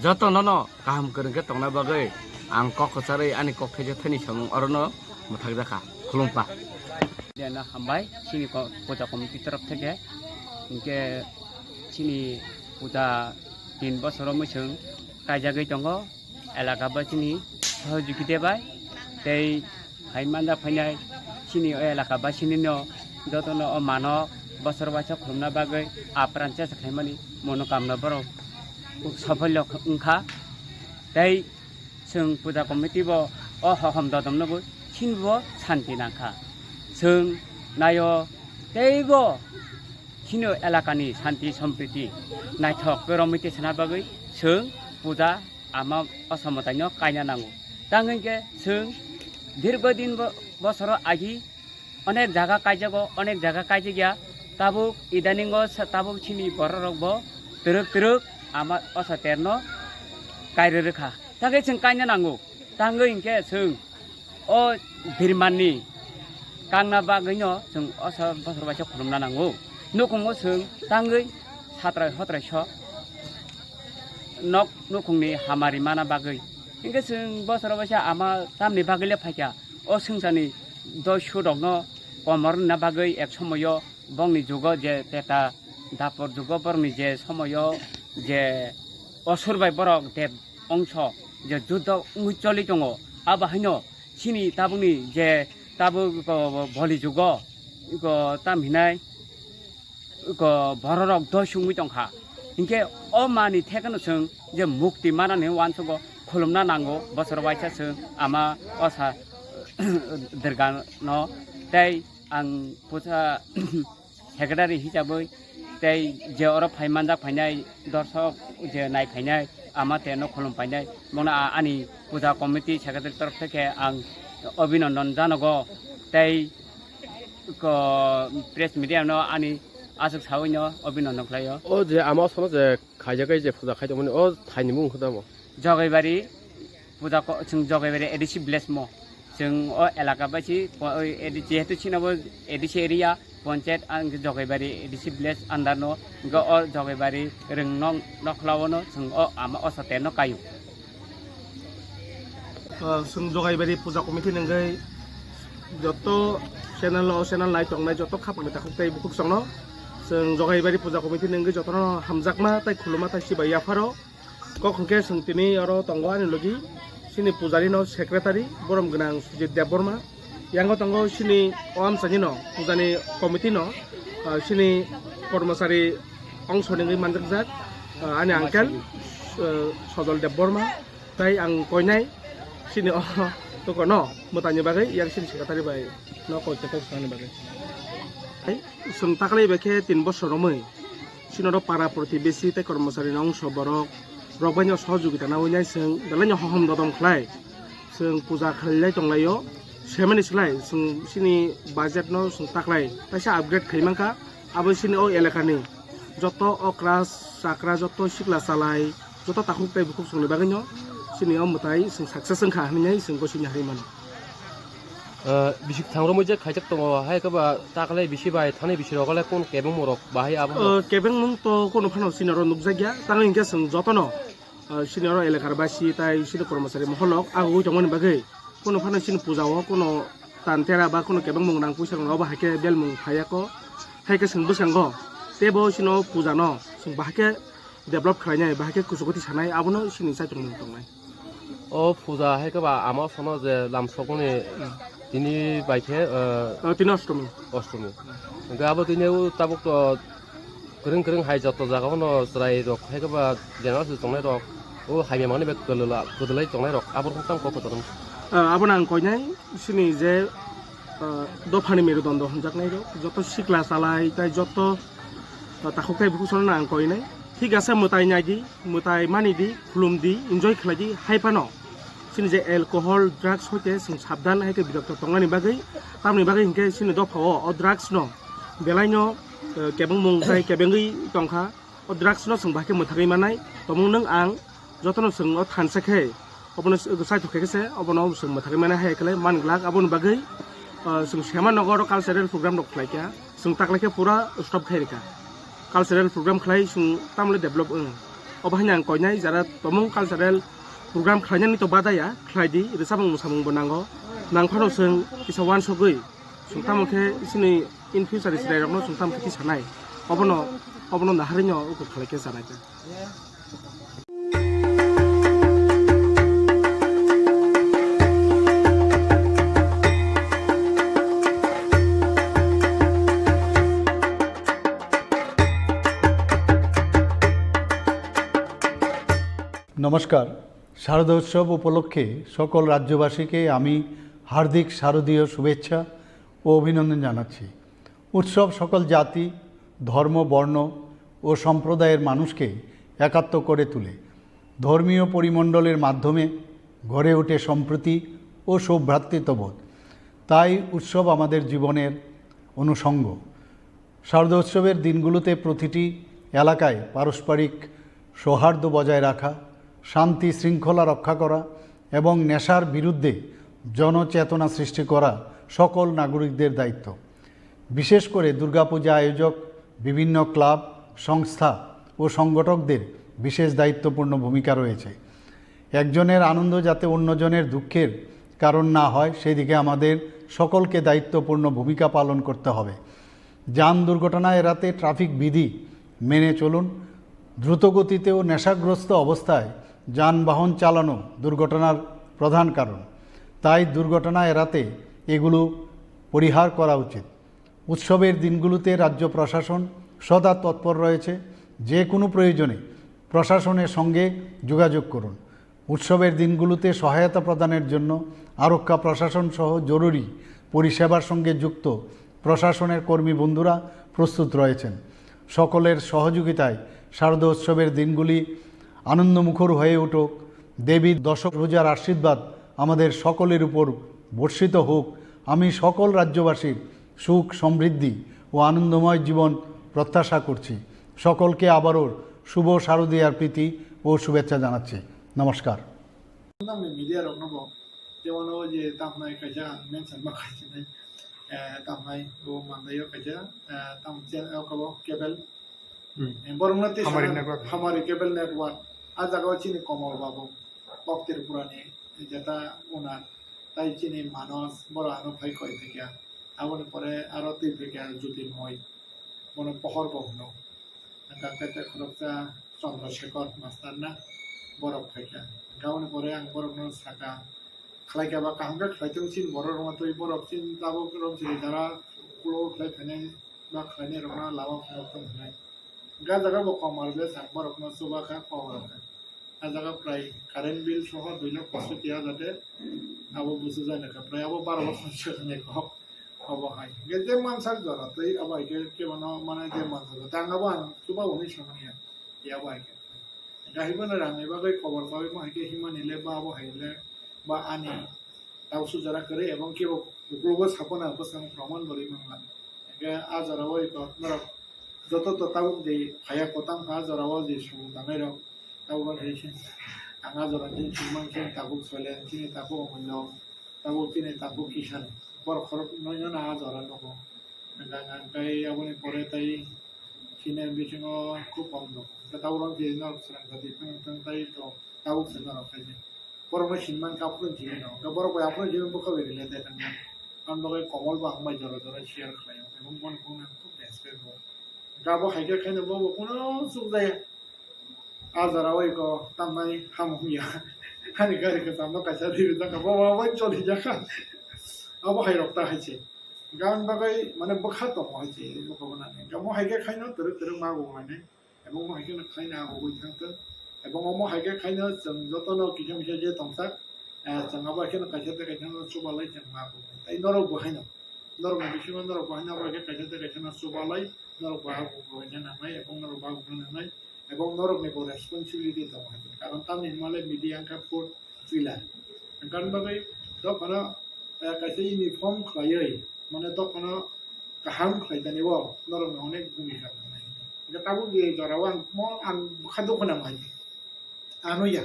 jotono no kaham kwrwng khe tongna bagwi ang kok kwcharwi ani kok thaisa thani samung orono mwthakjakha. Khulumpa. Jena hambai chini ko-, puja committee torof theke, hinkhe chini puja tin bosoro mwchwng kaijagwi tongo, elaka basini sohojogita bai tei hai manda phainai chini o elaka basini no jotono o mano bosor waisa khulumna bagwi apran chesa khaimani monokamna borok sopholyo wngkha. Tei chwng puja committee bo o hohom dodom nugwi chini bo santi nangkha. Chwng naio teibo chini elakani santi sompriti naithok khe romwi tei sana bagwi chwng puja ama o somataino kaina nango. Tang hinkhe chwng dirgo din bo-, bosoro agi onek jaga kaijago, onek jaga kaijagya. Tabuk idaningo sa-, tabuk chini bororok bo twrwk twrwk ama osa terno kairwi rwkha. Tangwi chwng kaina nango. Tangwi hinkhe chwng o birmanni kangna bagwino chwng osa bosor waisa khulumna nango. Nukhungo chwng tangwi satrai hotrai so nok nukhungni hamari mana bagwi. Hinkhe chwng bosor waisa ama tamni bagwile phaikha. O swngcharni doi surokno komor wngna bagwi ek somoyo bongni jugo je teta dapor jugo borokni je somoyo je osur bai borok deb ongso je juddho wngwi choli tongo, abo haino chini tabukni je tabuk, o, boli jugo, o, tam hinai, o, bororok doi sungwi tongkha. Hinkhe o mani thekeno chwng je mukti manani uansugo khulumna nango, bosor waisa chwng ama osa Durgano tei ang pusa secretary hisabwi tei je oro phai manjak phainai dorsok je nai phainai ama te no khulum phainai bono a-, ani puja committee secretary torof theke ang obhinondon janogo tei ko press media no ani aswk sawi no obhinondon khlaio. O je ama sono je khaijak je puja khai tongmani o thaini mung khe tamo? Jogaibari puja ko, chwng Jogaibari A D C village mo. Chwng o elaka bai si, po-, oi, A D C, jehetu chini bo A D C area, ponchayat ang Jogaibari A D C village under no, go o Jogaibari rwng nok, nokhla o no, chwng o ama o sote no kayu. Ah, chwng Jogaibari puja committee nungwi joto channel o channel nai tongnai joto khapang ni takhuk tei bukhuk chwng no. Chwng Jogaibari puja committee nungwi joto no hamjakma tei khuluma tei sibai yapharo. Kok hwnkhe chwng tini oro tongo ani logi chini pujari no secretary borom gwnang Sujit Debbarma. Yango tongo chini o amchaini no pujani committee no, ah, chini kormosari ongso nungwi manjakjak, ah, ani uncle, ah, Sojol Debbarma. Tai ang koinai chini o toko no mwtaini bagwi yang chini secretary bai no koi khe tong swkangni bagwi. Hai, chwng taklai bai khe tin bosor romwi. Chini oro para protibesi tei kormosari no ongso borok rok bai no sohojogita nawi nai chwng belai no hohom dodom khlai. Chwng puja khlai lai tong lai o. Semani slai chwng chini budget no chwng taklai kaisa upgrade khai mankha. Abo chini o elaka ni joto okra chakra joto sikla chalai joto takhuk tei bukhuk chwng ni bagwi no chini o mwtai chwng success wngkha hinwi chwng bo sini hai mano. Ah, bisik thang romwi je khaijak tongo, hai khe ba taklai bisi bai thani bisi rok le kon kebeng morok bahai abo. Ah, kebeng mung to kono phano chini oro nukjakya, tamo hinkhe chwng jotono, ah, chini oro elakar basi tai chini kormosari mohol rok agugwi tongmani bagwi kono phano chini puja o kono tan tera ba kono kebeng mung rang puisa rok no obo hai khe belmung phaiya ko, hai khe chwng bwskango teibo chini o puja no chwng bahai khe develop khlainai, bahai khe kuchukwtwi sanai, abono chini chaichomung tongnai. O puja hai khe ba ama sono je lamsokmani Tini bai khe, ah, Ah, tini Ostomi. Ostomi. Hwnkhe abo tini o tabuk to kwrwng kwrwng hai joto jaga o no chwrai rok hai khe ba general se tongnai rok o hamya mangni bai kwdwla-, kwdwlai tongnai rok abo rok tamo kok kwcharo. Ah, abono ang koinai sini je, ah, dophani merudondo hwnjaknai rok joto sikla chalai tai joto, ah, takhuk tai bukhuk sono ang koinai. Thik ase mwtai nai di. Mwtai mani di, khulum di, enjoy khlai di, hai phano. Chini je alcohol, drugs hoite chwng sabdan hai khe birokto tongnani bagwi, tamni bagwi hinkhe chini dophao o drugs no belai no, eh, kebengmung tai kebengwi tongkha. O drugs no chwng bahai khe mwthagwi manai, tomung nwng ang jotono chwng o thansa khe obono chaithok khe se obono chwng mwthagwi manai hai khlai man glak. Aboni bagwi, eh, chwng sema nogo oro cultural program rok khlai kha, chwng taklai khe pura stop khai rwkha. Cultural program khlai chwng tamle develop wng. Obo haino ang koinai jara tomung cultural program khlainani to badaya, khlai di, rwchapmung mwsamung bo nango. Nang phano chwng kisa uansugwi, chwng tamo khe chini in future ni chwrai rokno chwng tamo khe tisanai. Obono, obono naharino ukur khlai khe chanai kha. নমস্কার। শারদোৎসব উপলক্ষে সকল রাজ্যবাসীকে আমি হার্দিক শারদীয় শুভেচ্ছা ও অভিনন্দন জানাচ্ছি। উৎসব সকল জাতি, ধর্ম, বর্ণ ও সম্প্রদায়ের মানুষকে একাত্ম করে তোলে। ধর্মীয় পরিমণ্ডলের মাধ্যমে গড়ে ওঠে সম্প্রীতি ও সৌভ্রাতৃত্ববোধ। তাই উৎসব আমাদের জীবনের অনুষঙ্গ। শারদোৎসবের দিনগুলোতে প্রতিটি এলাকায় পারস্পরিক সৌহার্দ্য বজায় রাখা, শান্তি শৃঙ্খলা রক্ষা করা এবং নেশার বিরুদ্ধে জনচেতনা সৃষ্টি করা সকল নাগরিকদের দায়িত্ব। বিশেষ করে দুর্গাপূজা আয়োজক, বিভিন্ন ক্লাব, সংস্থা ও সংগঠকদের বিশেষ দায়িত্বপূর্ণ ভূমিকা রয়েছে। একজনের আনন্দ যাতে অন্যজনের দুঃখের কারণ না হয়, সেদিকে আমাদের সকলকে দায়িত্বপূর্ণ ভূমিকা পালন করতে হবে। যান দুর্ঘটনা এড়াতে ট্রাফিক বিধি মেনে চলুন। দ্রুতগতিতে ও নেশাগ্রস্ত অবস্থায় যানবাহন চালানো দুর্ঘটনার প্রধান কারণ। তাই দুর্ঘটনা এড়াতে এগুলো পরিহার করা উচিত। উৎসবের দিনগুলোতে রাজ্য প্রশাসন সদা তৎপর রয়েছে। যে কোনো প্রয়োজনে প্রশাসনের সঙ্গে যোগাযোগ করুন। উৎসবের দিনগুলোতে সহায়তা প্রদানের জন্য আরক্ষা প্রশাসন সহ জরুরি পরিষেবার সঙ্গে যুক্ত প্রশাসনের কর্মী বন্ধুরা প্রস্তুত রয়েছেন। সকলের সহযোগিতায় শারদোৎসবের দিনগুলি আনন্দমুখর হয়ে উঠুক। দেবীর দশভুজার আশীর্বাদ আমাদের সকলের উপর বর্ষিত হোক। আমি সকল রাজ্যবাসীর সুখ, সমৃদ্ধি ও আনন্দময় জীবন প্রত্যাশা করছি। সকলকে আবারও শুভ শারদীয়ার প্রীতি ও শুভেচ্ছা জানাচ্ছি। নমস্কার। Nangni media rokno bo, jemon o je tamnai kaisa ang mention ma khaisini, eh, tamnai bo mandaio kaisa, eh, tam channel o kabo cable. Hmm. Eh, borokno tei Hamari sana network. Hamari cable network. A jaga o chini Komol babu, kok Tripura ni, jeta owner, tai chini Manos, boro ano phai koi thakya. Aboni pore aro twi phai kha Jyoti Moi, bono Pohor bo hwno. Hwnkha khe tei khoroksa Chandra Shekhar master na borok phai kha. Hwnkha aboni pore ang borokno sakha, khlai kha ba kaham khe khlai tong chini borok rwma twi borok chini tabuk rok chini jara ulo khlai phainai ba khlainai rokno lama phunuk tong hwnwi. Hwnkha jaga bo Komol ble sak borokno chuba kha kok rok kha. A jaga prai current bill soho dui lakh poisotti hajar de abo busu jani kha, prai abo baro bosor se hwnwi kok obo hai. Hwnkhe je mansak jora tei abo hai khe kebono mane je mansak jora tei ang abo ang chuba hwnwi samani ya, ya abo hai khe. Hwnkhe hai bono rangni bagwi kobor bagwi bo hai khe himani le ba abo hai le ba ani tausu jora kwrwi ebong kebo uklogo sapana bwskango proman bo rwi mangla. Hwnkhe a jora o iko norok joto to tabuk de phaiya kwtam kha a jora o je song tangnai rok. Tabuk hai se ang a jora chini chwngmang chini tabuk Soilen, chini tabuk Omullo, tabuk chini tabuk Kisan. Borok khorok noino na a jora nogo. Hwnkhe aboni pore tai chini bisingo khub kom nogo. Hwnkhe tabuk rok je norok srang jati thang thang tai to tabuk se norok khai se. Borokno sinmani khe aphuru jini no. Hwnkhe borok bai aphuru jini bwkha bai rwlai de thangya. Ang bagwi Komol bo ang bai jora jora share khlaio. Ebong boni phone ang khub respect rwo. Hwnkhe abo hai khe khaino bo bo kuno chuk jaya. A jora o iko tamnai hamung ya. Ani gari kwcham no kaisa ri rijak kha. Bo bo bai choli jak kha. Abo hai rok ta hai se. Gan bagwi mane bwkha tongo hai se, abo nani. Amo hai khe khaino twrwk twrwk ma bo mane. Ebong mo hai khe khaina abo wi thang thang. Ebong omo hai khe khaino chwng jotono kisa misa je tongsak. Eh, chwng abo hai khe kaisa tei kaisa no chubalai chwng ma bo. Tai norok bo haino. Norok ni bisingo norok bo haino abo hai khe kaisa tei kaisa no chubalai. Norok bo abo bo nangnai, ebong norok bo abo nangnai. Ebong norok ni bo responsibility tongo hai. Karon tamni hwnmale media wngkha fourth pillar. Hwnkhani bagwi dophano, eh, kaisa uniform khlaiwi, mane dophano kaham khlai tani o norok ni onek bhumika nangnai. Hwnkhe tabuk je jora o ang mo ang bwkha dukhu nang hai. Ano ya,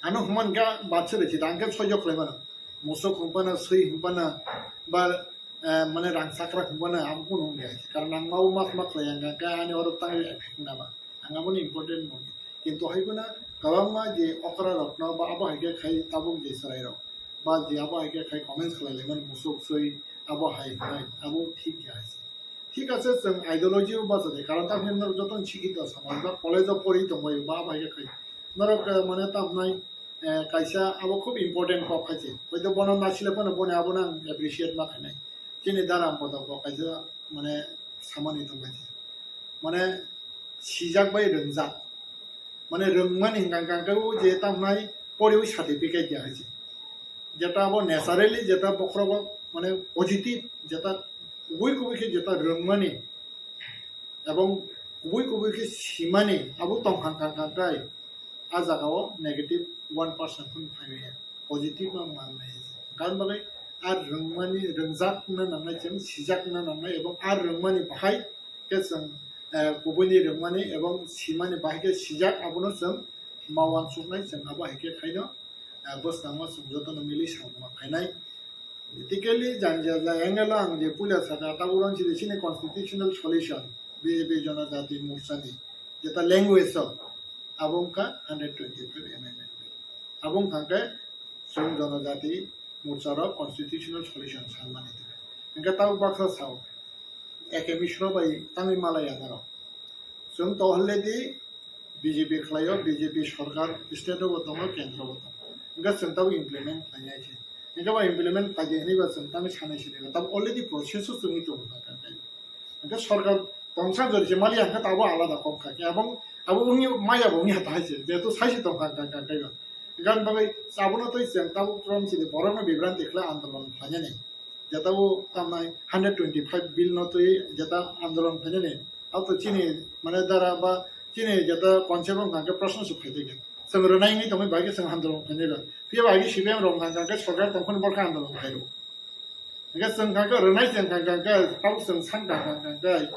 ano hwnman kha batse rwchida, ang khe soijo khlai mano. Musuk hwnphano, swi hwnphano, ba, eh, mane rang chakra hwnphano, abo kunu wngya. Karon ang ma o mas ma khlai ang kha, ani oro tangwi effect wngna ba. Ang aboni important moni. Kintu hai phano kwbangma je okra rokno ba abo hai khe khai tabuk je chwrai rok, ba je abo hai khe khai comments khlai lai mani musuk swi abo hai hwnai, abo thik ya hai se. Thik ase, chwng ideology o bacha de, karon ta hwnwi norok jotono sikito samaj ba college o pori tongbai ba abo hai khe khai. Norok, eh, mane ta hwnai, eh, kaisa abo khub important kok khai se. Hoito bono naisile phano boni abono ang appreciate ma khainai. Chini dara bodok bo kaisa mane samani tong khai se. Mane sijak bai rwngjak. Mane rwngmani hwnka hwnka khe o je tamo hwnai poriwi certificate ya hai se. Jeta abo naturally jeta bokhorogo mane positive jeta kubui kubui khe jeta rwngmani ebong kubui kubui khe simani abo tongkha hwnka hwnka khe a jaga o negative one percent phano phai maya. Positive ma mangnai. Karon bagwi a rwngmani, rwngjak wngna nangnai, chwng sijak wngna nangnai, ebong a rwngmani bahai khe chwng, eh, kubuini rwngmani ebong simani bahai khe sijak, abono chwng ma uansuknai, chwng abo hai khe khaino, eh, bwskango chwng jotono mili samung khainai. Politically jani jani angle o ang je puila sakha, tabuk rang chini chini constitutional solution, B J P Jonojati Morcha ni, jeta language o, abo wngkha hundred twenty-five amendment bill. Abo wngkha khe chwng Jonojati Morcha rok constitutional solution sanmani. Hwnkhe tabuk baksa sao, A K Mishra bai tangwi malaya norok. Chwng to already B J P khlaio, B J P sarkar state o bo tongo, kendro bo tongo. Hwnkhe chwng tabuk implement khlaiya khe. Hwnkhe bo implement khlaiya hwnwi ba chwng tangwi sanai sini. Tabuk already process o chwngwi tongo kha kha khe. Hwnkhe sarkar tongsa jori se maliya hwnkhe tabuk alada kok kha khe. Abong, abo wngya maya bo wngya ta hai se. Jehetu sai se tong kha kha kha khe. Hwnkhe bagwi abono tei chwng tabuk from sini borokno bibranti khlai andolon khlainani. Jeta o tamnai hundred twenty-five bill no twi jeta andolon khainani, abo to chini mane dara ba chini jeta concept wngkha khe proshno se phai tongya. Chwng rwnai wngwi tongwi bai khe chwng andolon khainai ba. Phiya bai khe C P M rok wngkha khe sarkar tongphani borok khe andolon khairw. Hwnkhe chwng kha khe rwnai chwng kha khe tabuk chwng san kha kha khe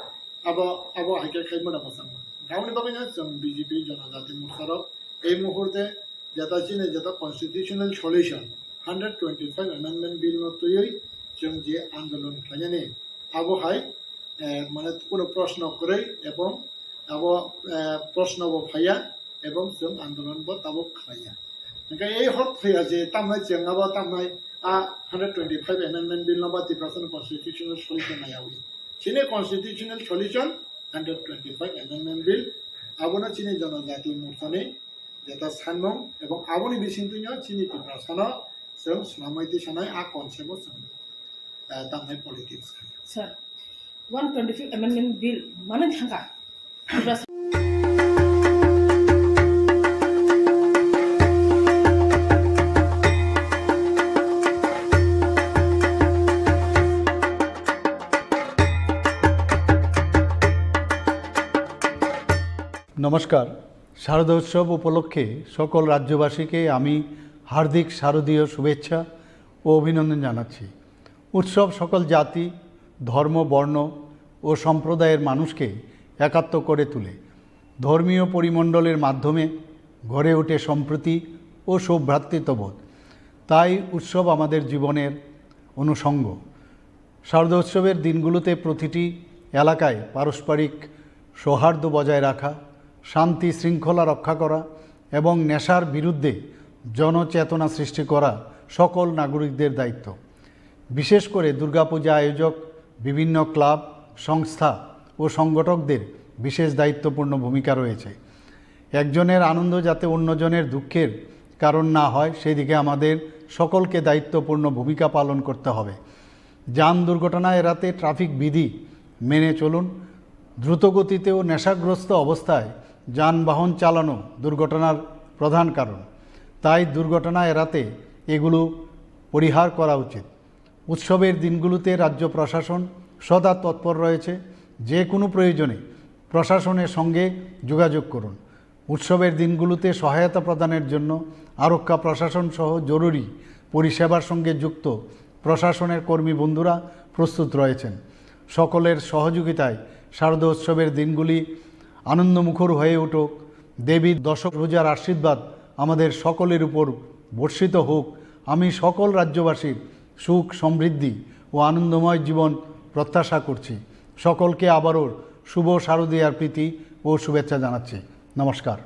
abo, abo hai khe khai mano mwchangma. Aboni bagwino chwng B J P Jonojati Morcha rok ei muhurte jeta chini jeta constitutional solution, hundred twenty-five amendment bill no twiwi chwng je andolon khlainani, abo hai, eh, mane kuno proshno kwrwi ebong abo, eh, proshno bo phaiya ebong chwng andolon bo tabuk khlaiya. Hwnkhe ei hor thwiya je tamnai chwng abo tamnai a hundred twenty-five amendment bill no ba Tiprasani constitutional solution naiyawi. Chini constitutional solution hundred twenty-five amendment bill, abono chini Jonojati Morchani jeta sanmung, ebong aboni bisingtwino chini Tiprasano chwng swnamwi twi sanai a concept o chwng, eh, tamnai politics khaio. Sir, one twenty-five amendment bill mano thangkha. Tiprasa নমস্কার। শারদোৎসব উপলক্ষে সকল রাজ্যবাসীকে আমি হার্দিক শারদীয় শুভেচ্ছা ও অভিনন্দন জানাচ্ছি। উৎসব সকল জাতি, ধর্ম, বর্ণ ও সম্প্রদায়ের মানুষকে একাত্ম করে তুলে। ধর্মীয় পরিমণ্ডলের মাধ্যমে গড়ে ওঠে সম্প্রীতি ও সৌভ্রাতৃত্ববোধ। তাই উৎসব আমাদের জীবনের অনুষঙ্গ। শারদোৎসবের দিনগুলোতে প্রতিটি এলাকায় পারস্পরিক সৌহার্দ্য বজায় রাখা, শান্তি শৃঙ্খলা রক্ষা করা এবং নেশার বিরুদ্ধে জনচেতনা সৃষ্টি করা সকল নাগরিকদের দায়িত্ব। বিশেষ করে দুর্গাপূজা আয়োজক, বিভিন্ন ক্লাব, সংস্থা ও সংগঠকদের বিশেষ দায়িত্বপূর্ণ ভূমিকা রয়েছে। একজনের আনন্দ যাতে অন্যজনের দুঃখের কারণ না হয়, সেই দিকে আমাদের সকলকে দায়িত্বপূর্ণ ভূমিকা পালন করতে হবে। যান দুর্ঘটনা এড়াতে ট্রাফিক বিধি মেনে চলুন। দ্রুতগতিতে ও নেশাগ্রস্ত অবস্থায় যানবাহন চালানো দুর্ঘটনার প্রধান কারণ, তাই দুর্ঘটনা এড়াতে এগুলো পরিহার করা উচিত। উৎসবের দিনগুলোতে রাজ্য প্রশাসন সদা তৎপর রয়েছে, যে কোনো প্রয়োজনে প্রশাসনের সঙ্গে যোগাযোগ করুন। উৎসবের দিনগুলোতে সহায়তা প্রদানের জন্য আরক্ষা প্রশাসন সহ জরুরি পরিষেবার সঙ্গে যুক্ত প্রশাসনের কর্মী বন্ধুরা প্রস্তুত রয়েছেন। সকলের সহযোগিতায় শারদোৎসবের দিনগুলি আনন্দমুখর হয়ে উঠুক। দেবীর দশভুজার আশীর্বাদ আমাদের সকলের উপর বর্ষিত হোক। আমি সকল রাজ্যবাসীর সুখ, সমৃদ্ধি ও আনন্দময় জীবন প্রত্যাশা করছি। সকলকে আবারও শুভ শারদীয়ার প্রীতি ও শুভেচ্ছা জানাচ্ছি। নমস্কার।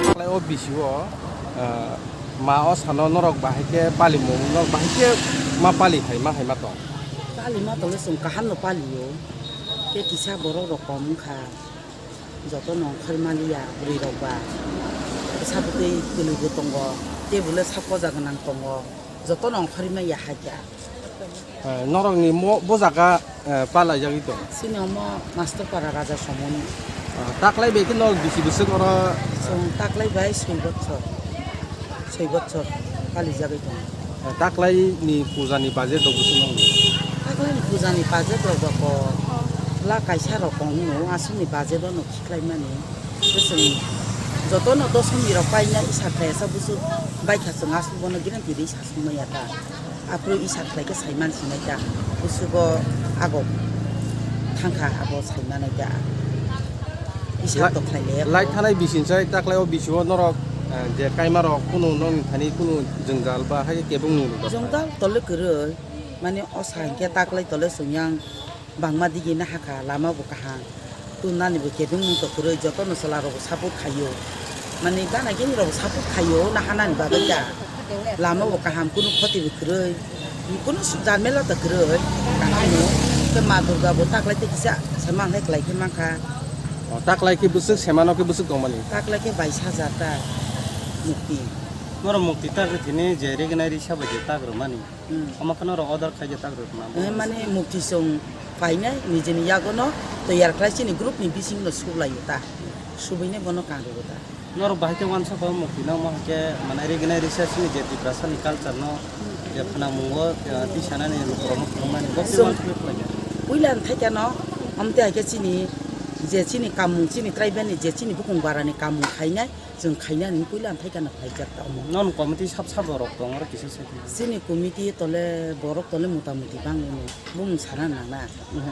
Taklai o bisi o, ah, ma o sano norok bahai khe palimung, norok bahai khe ma pali hai ma hai ma tong? Pali ma tongwi chwng kaham no pali o. Tei kisa borok rok kom wngkha. Joto no ongkhor maliya bwrwi rok ba. Saputwi kwlwi bo tongo. Tei bwle sapoja gwnang tongo. Joto no ongkhorwi maya hakya. Eh, norokni mo-, bo jaga, eh, palaijagwi tong? Chini omo Master Para Raja Somoni. Ah, taklai bai khe norok bisi bwswk oro? Chwng taklai bai soi bochor, soi bochor palijagwi tongo. Eh, taklaini pujani budget rok bwswk nokni? Taklaini pujani budget rok ba ko lakh kaisa rok tongo, aswkni budget o no khiklaimani. Chwng jotono dosomi rok paina isa khlai asa busu baikha chwng aswk bono guarantee rwi sasung maya ta. Aphuru isa khlai khe saiman sinai ta. Busugo ago thangkha abo saimanai ta. Isa Lai-, to khlai le. Lai thanai bising chai taklai o bising o norok, eh, je kaima rok kunu nokni thani kunu jwngjal ba hai khe kebeng nung rwkha. Jwngjal tole kwrwi mani o sa hinkhe taklai tole chwng yang bangma digi na hakha, lama bo kaham. Tun nani bo kebeng mung to kwrwi, joto no chwla rok bo support khaio. Mani gana gini rok bo support khaio, na hanani bagwi da. Lama bo kaham, kunu khoti bo kwrwi. Kunu su-, jarmela to kwrwi. Kaham no. Khe Ma Durga bo taklai te kisa, sama hai klai khe mankha. O, taklai khe bwswk, semano khe bwswk tongmani? Taklai khe bais hajar ta mukti. Norok mukti tak rwthini je regnai risa bai je tak rwmani. Hmm. Omo kheno rok order khaijak tak rwkma. Eh, mane mukti chwng painai nijini yagono toyar khlai chini group ni bising no sublai ta. Subui ne bono kang rwo ta. Norok bahai khe uansukha mukti no omo hai khe mane regnai risa chini je Tiprasa ni culture no je phwnamungo, eh, tisanani lukurok no phunukmani bo Chwng uansukha khlai kha. Puila thai khe no, omo tei hai khe chini je chini kamung chini tribal ni je chini bukung bara ni kamung khainai. Chwng khaina ni puila ang thaikha na khlaijak ta omo. Non committee sab sabo rok tong oro kisa se. Chini committee tole borok tole mota moti bangwi no bumung sana nana.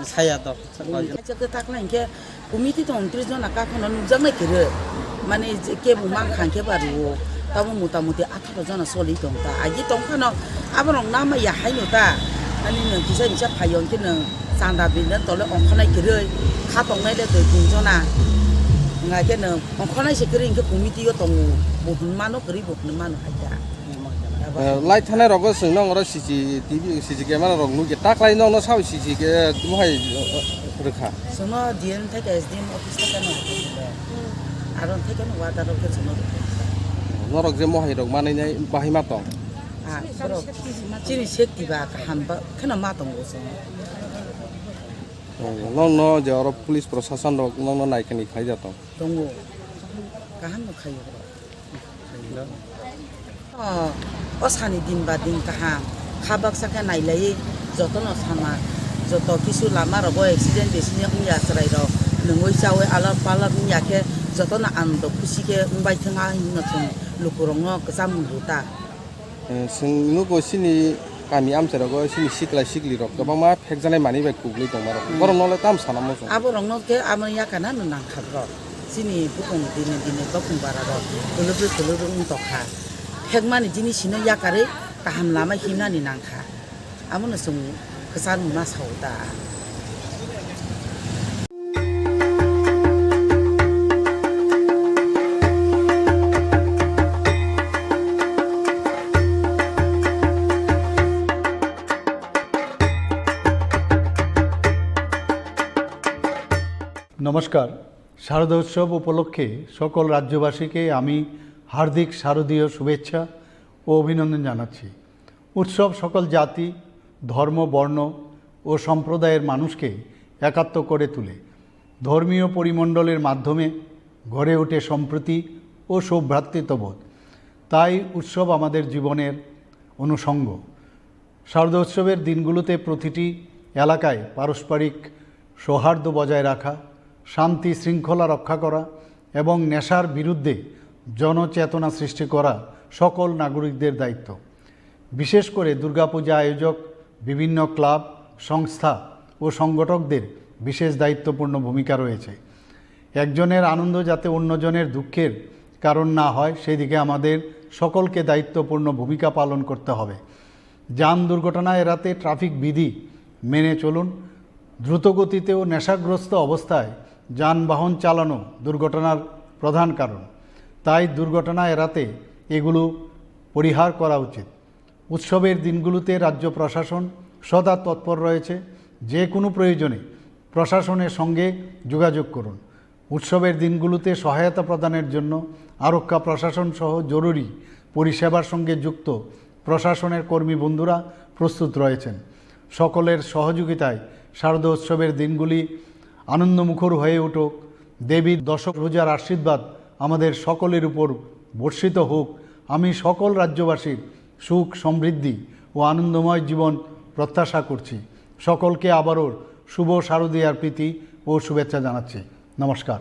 Saya to. Khaijak ta takla hinkhe committee tong tris jona kakhono nukjaknai kwrwi. Mane je kebo mankha hinkhe ba rwo. Tamo mota moti atharo jona choli tong ta. Agi tong phano aborok nama ya haino ta. Ani nwng kisa kisa phaio hinkhe nwng chanda bilna tole ongkhornai kwrwi. Kha tongnai le dui tin jona. Wngkha khe nwng Ongkhornai se kwrwi hinkhe committee o tongo, bo hwn mano kwrwi bo hwn mano hai kha. Eh, lai thanai rogo chwng nong oro C C T V, C C camera rok nukya, taklai nokno sao C C ke mohai, eh, rwkha. Chwngno D M thaikha S D M office thaikha no. Aro thaikha no order rok khe chwngno rwkha. Norok je mohai rok manai nai bahai ma tong? Ah, borok chini safety ba kaham ba kheno ma tongo chwng. Oh, nokno je oro police prosason rok nokno naikani khlai ja tong? Tongo. Kaham no khaio borok. Oh, o sani din ba din kaham. Kha baksa khe nailaiwi jotono sama. Joto kisu lama rogo accident besini wngya chwrai rok nwngwi chawi alar palar wngya khe jotono anando khusi khe wngbai thwng a hinwi no chwng lukurokno kwcham rw ta. Eh, chwng nugo chini kami amchai rogo chini sikla sikli rok kwbangma phekjanai manwi bai kuklwi tongma rok. Hmm. Borok no le tam sana muchung. Abo rok no khe amo yakana no nangkha bro. Chini bukung dini dini bokung bara rok kulubri kulubri wng tokha. Phekmani jinis hino yakarwi kaham lama himnani nangkha. Amo no chwng kwchar wngma sao ta. নমস্কার। শারদা উৎসব উপলক্ষে সকল রাজ্যবাসীকে আমি হার্দিক শারদীয় শুভেচ্ছা ও অভিনন্দন জানাচ্ছি। উৎসব সকল জাতি, ধর্ম, বর্ণ ও সম্প্রদায়ের মানুষকে একাত্ম করে তোলে। ধর্মীয় পরিমণ্ডলের মাধ্যমে গড়ে ওঠে সম্প্রীতি ও সৌভ্রাতৃত্ববোধ। তাই উৎসব আমাদের জীবনের অনুষঙ্গ। শারদোৎসবের দিনগুলোতে প্রতিটি এলাকায় পারস্পরিক সৌহার্দ্য বজায় রাখা, শান্তি শৃঙ্খলা রক্ষা করা এবং নেশার বিরুদ্ধে জনচেতনা সৃষ্টি করা সকল নাগরিকদের দায়িত্ব। বিশেষ করে দুর্গাপূজা আয়োজক, বিভিন্ন ক্লাব, সংস্থা ও সংগঠকদের বিশেষ দায়িত্বপূর্ণ ভূমিকা রয়েছে। একজনের আনন্দ যাতে অন্যজনের দুঃখের কারণ না হয়, সেই দিকে আমাদের সকলকে দায়িত্বপূর্ণ ভূমিকা পালন করতে হবে। যান দুর্ঘটনা এড়াতে ট্রাফিক বিধি মেনে চলুন। দ্রুতগতিতে ও নেশাগ্রস্ত অবস্থায় যানবাহন চালানো দুর্ঘটনার প্রধান কারণ। তাই দুর্ঘটনা এড়াতে এগুলো পরিহার করা উচিত। উৎসবের দিনগুলোতে রাজ্য প্রশাসন সদা তৎপর রয়েছে। যে কোনো প্রয়োজনে প্রশাসনের সঙ্গে যোগাযোগ করুন। উৎসবের দিনগুলোতে সহায়তা প্রদানের জন্য আরক্ষা প্রশাসন সহ জরুরি পরিষেবার সঙ্গে যুক্ত প্রশাসনের কর্মী বন্ধুরা প্রস্তুত রয়েছেন। সকলের সহযোগিতায় শারদোৎসবের দিনগুলি আনন্দমুখর হয়ে উঠুক। দেবীর দশভুজার আশীর্বাদ আমাদের সকলের উপর বর্ষিত হোক। আমি সকল রাজ্যবাসীর সুখ, সমৃদ্ধি ও আনন্দময় জীবন প্রত্যাশা করছি। সকলকে আবারও শুভ শারদীয়ার প্রীতি ও শুভেচ্ছা জানাচ্ছি। নমস্কার।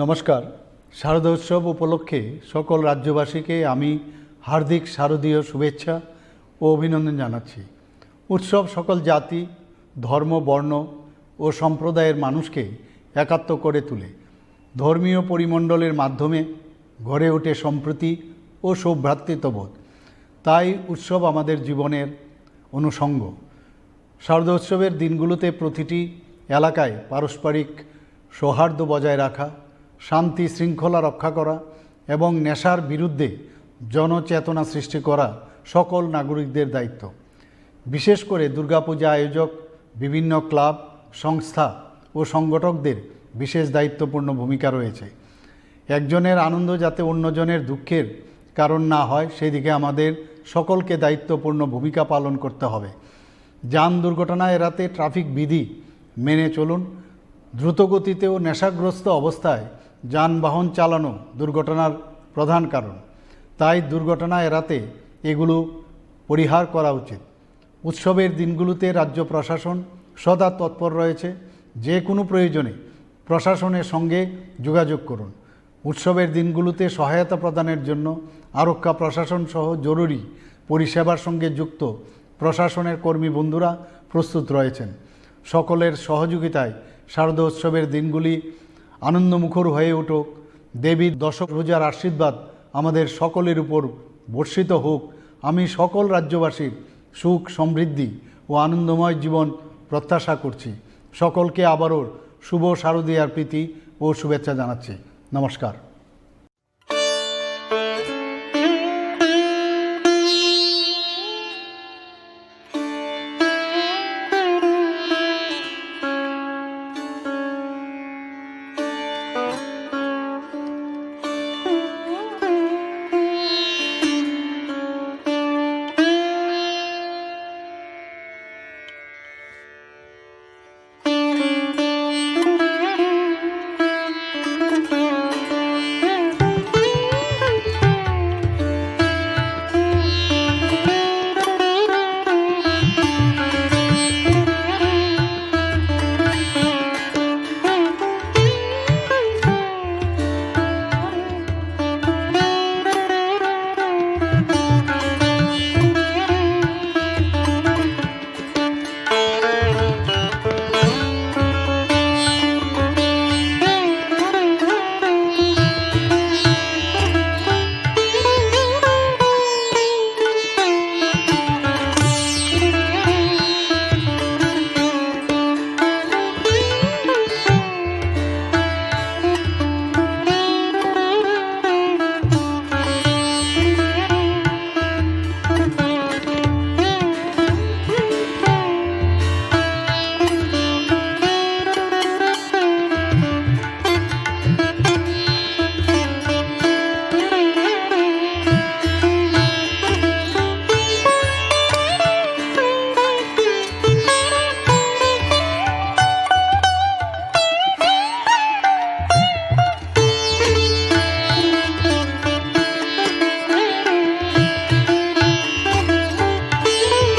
নমস্কার। শারদোৎসব উপলক্ষে সকল রাজ্যবাসীকে আমি হার্দিক শারদীয় শুভেচ্ছা ও অভিনন্দন জানাচ্ছি। উৎসব সকল জাতি, ধর্ম, বর্ণ ও সম্প্রদায়ের মানুষকে একাত্ম করে তোলে। ধর্মীয় পরিমণ্ডলের মাধ্যমে গড়ে ওঠে সম্প্রীতি ও সৌভ্রাতৃত্ববোধ। তাই উৎসব আমাদের জীবনের অনুষঙ্গ। শারদোৎসবের দিনগুলোতে প্রতিটি এলাকায় পারস্পরিক সৌহার্দ্য বজায় রাখা, শান্তি শৃঙ্খলা রক্ষা করা এবং নেশার বিরুদ্ধে জনচেতনা সৃষ্টি করা সকল নাগরিকদের দায়িত্ব। বিশেষ করে দুর্গাপূজা আয়োজক, বিভিন্ন ক্লাব, সংস্থা ও সংগঠকদের বিশেষ দায়িত্বপূর্ণ ভূমিকা রয়েছে। একজনের আনন্দ যাতে অন্যজনের দুঃখের কারণ না হয়, সেদিকে আমাদের সকলকে দায়িত্বপূর্ণ ভূমিকা পালন করতে হবে। যান দুর্ঘটনা এড়াতে ট্রাফিক বিধি মেনে চলুন। দ্রুতগতিতে ও নেশাগ্রস্ত অবস্থায় যানবাহন চালানো দুর্ঘটনার প্রধান কারণ। তাই দুর্ঘটনা এড়াতে এগুলো পরিহার করা উচিত। উৎসবের দিনগুলোতে রাজ্য প্রশাসন সদা তৎপর রয়েছে। যে কোনো প্রয়োজনে প্রশাসনের সঙ্গে যোগাযোগ করুন। উৎসবের দিনগুলোতে সহায়তা প্রদানের জন্য আরক্ষা প্রশাসন সহ জরুরি পরিষেবার সঙ্গে যুক্ত প্রশাসনের কর্মী বন্ধুরা প্রস্তুত রয়েছেন। সকলের সহযোগিতায় শারদোৎসবের দিনগুলি আনন্দমুখর হয়ে উঠুক। দেবীর দশভুজার আশীর্বাদ আমাদের সকলের উপর বর্ষিত হোক। আমি সকল রাজ্যবাসীর সুখ, সমৃদ্ধি ও আনন্দময় জীবন প্রত্যাশা করছি। সকলকে আবারও শুভ শারদীয়ার প্রীতি ও শুভেচ্ছা জানাচ্ছি। নমস্কার।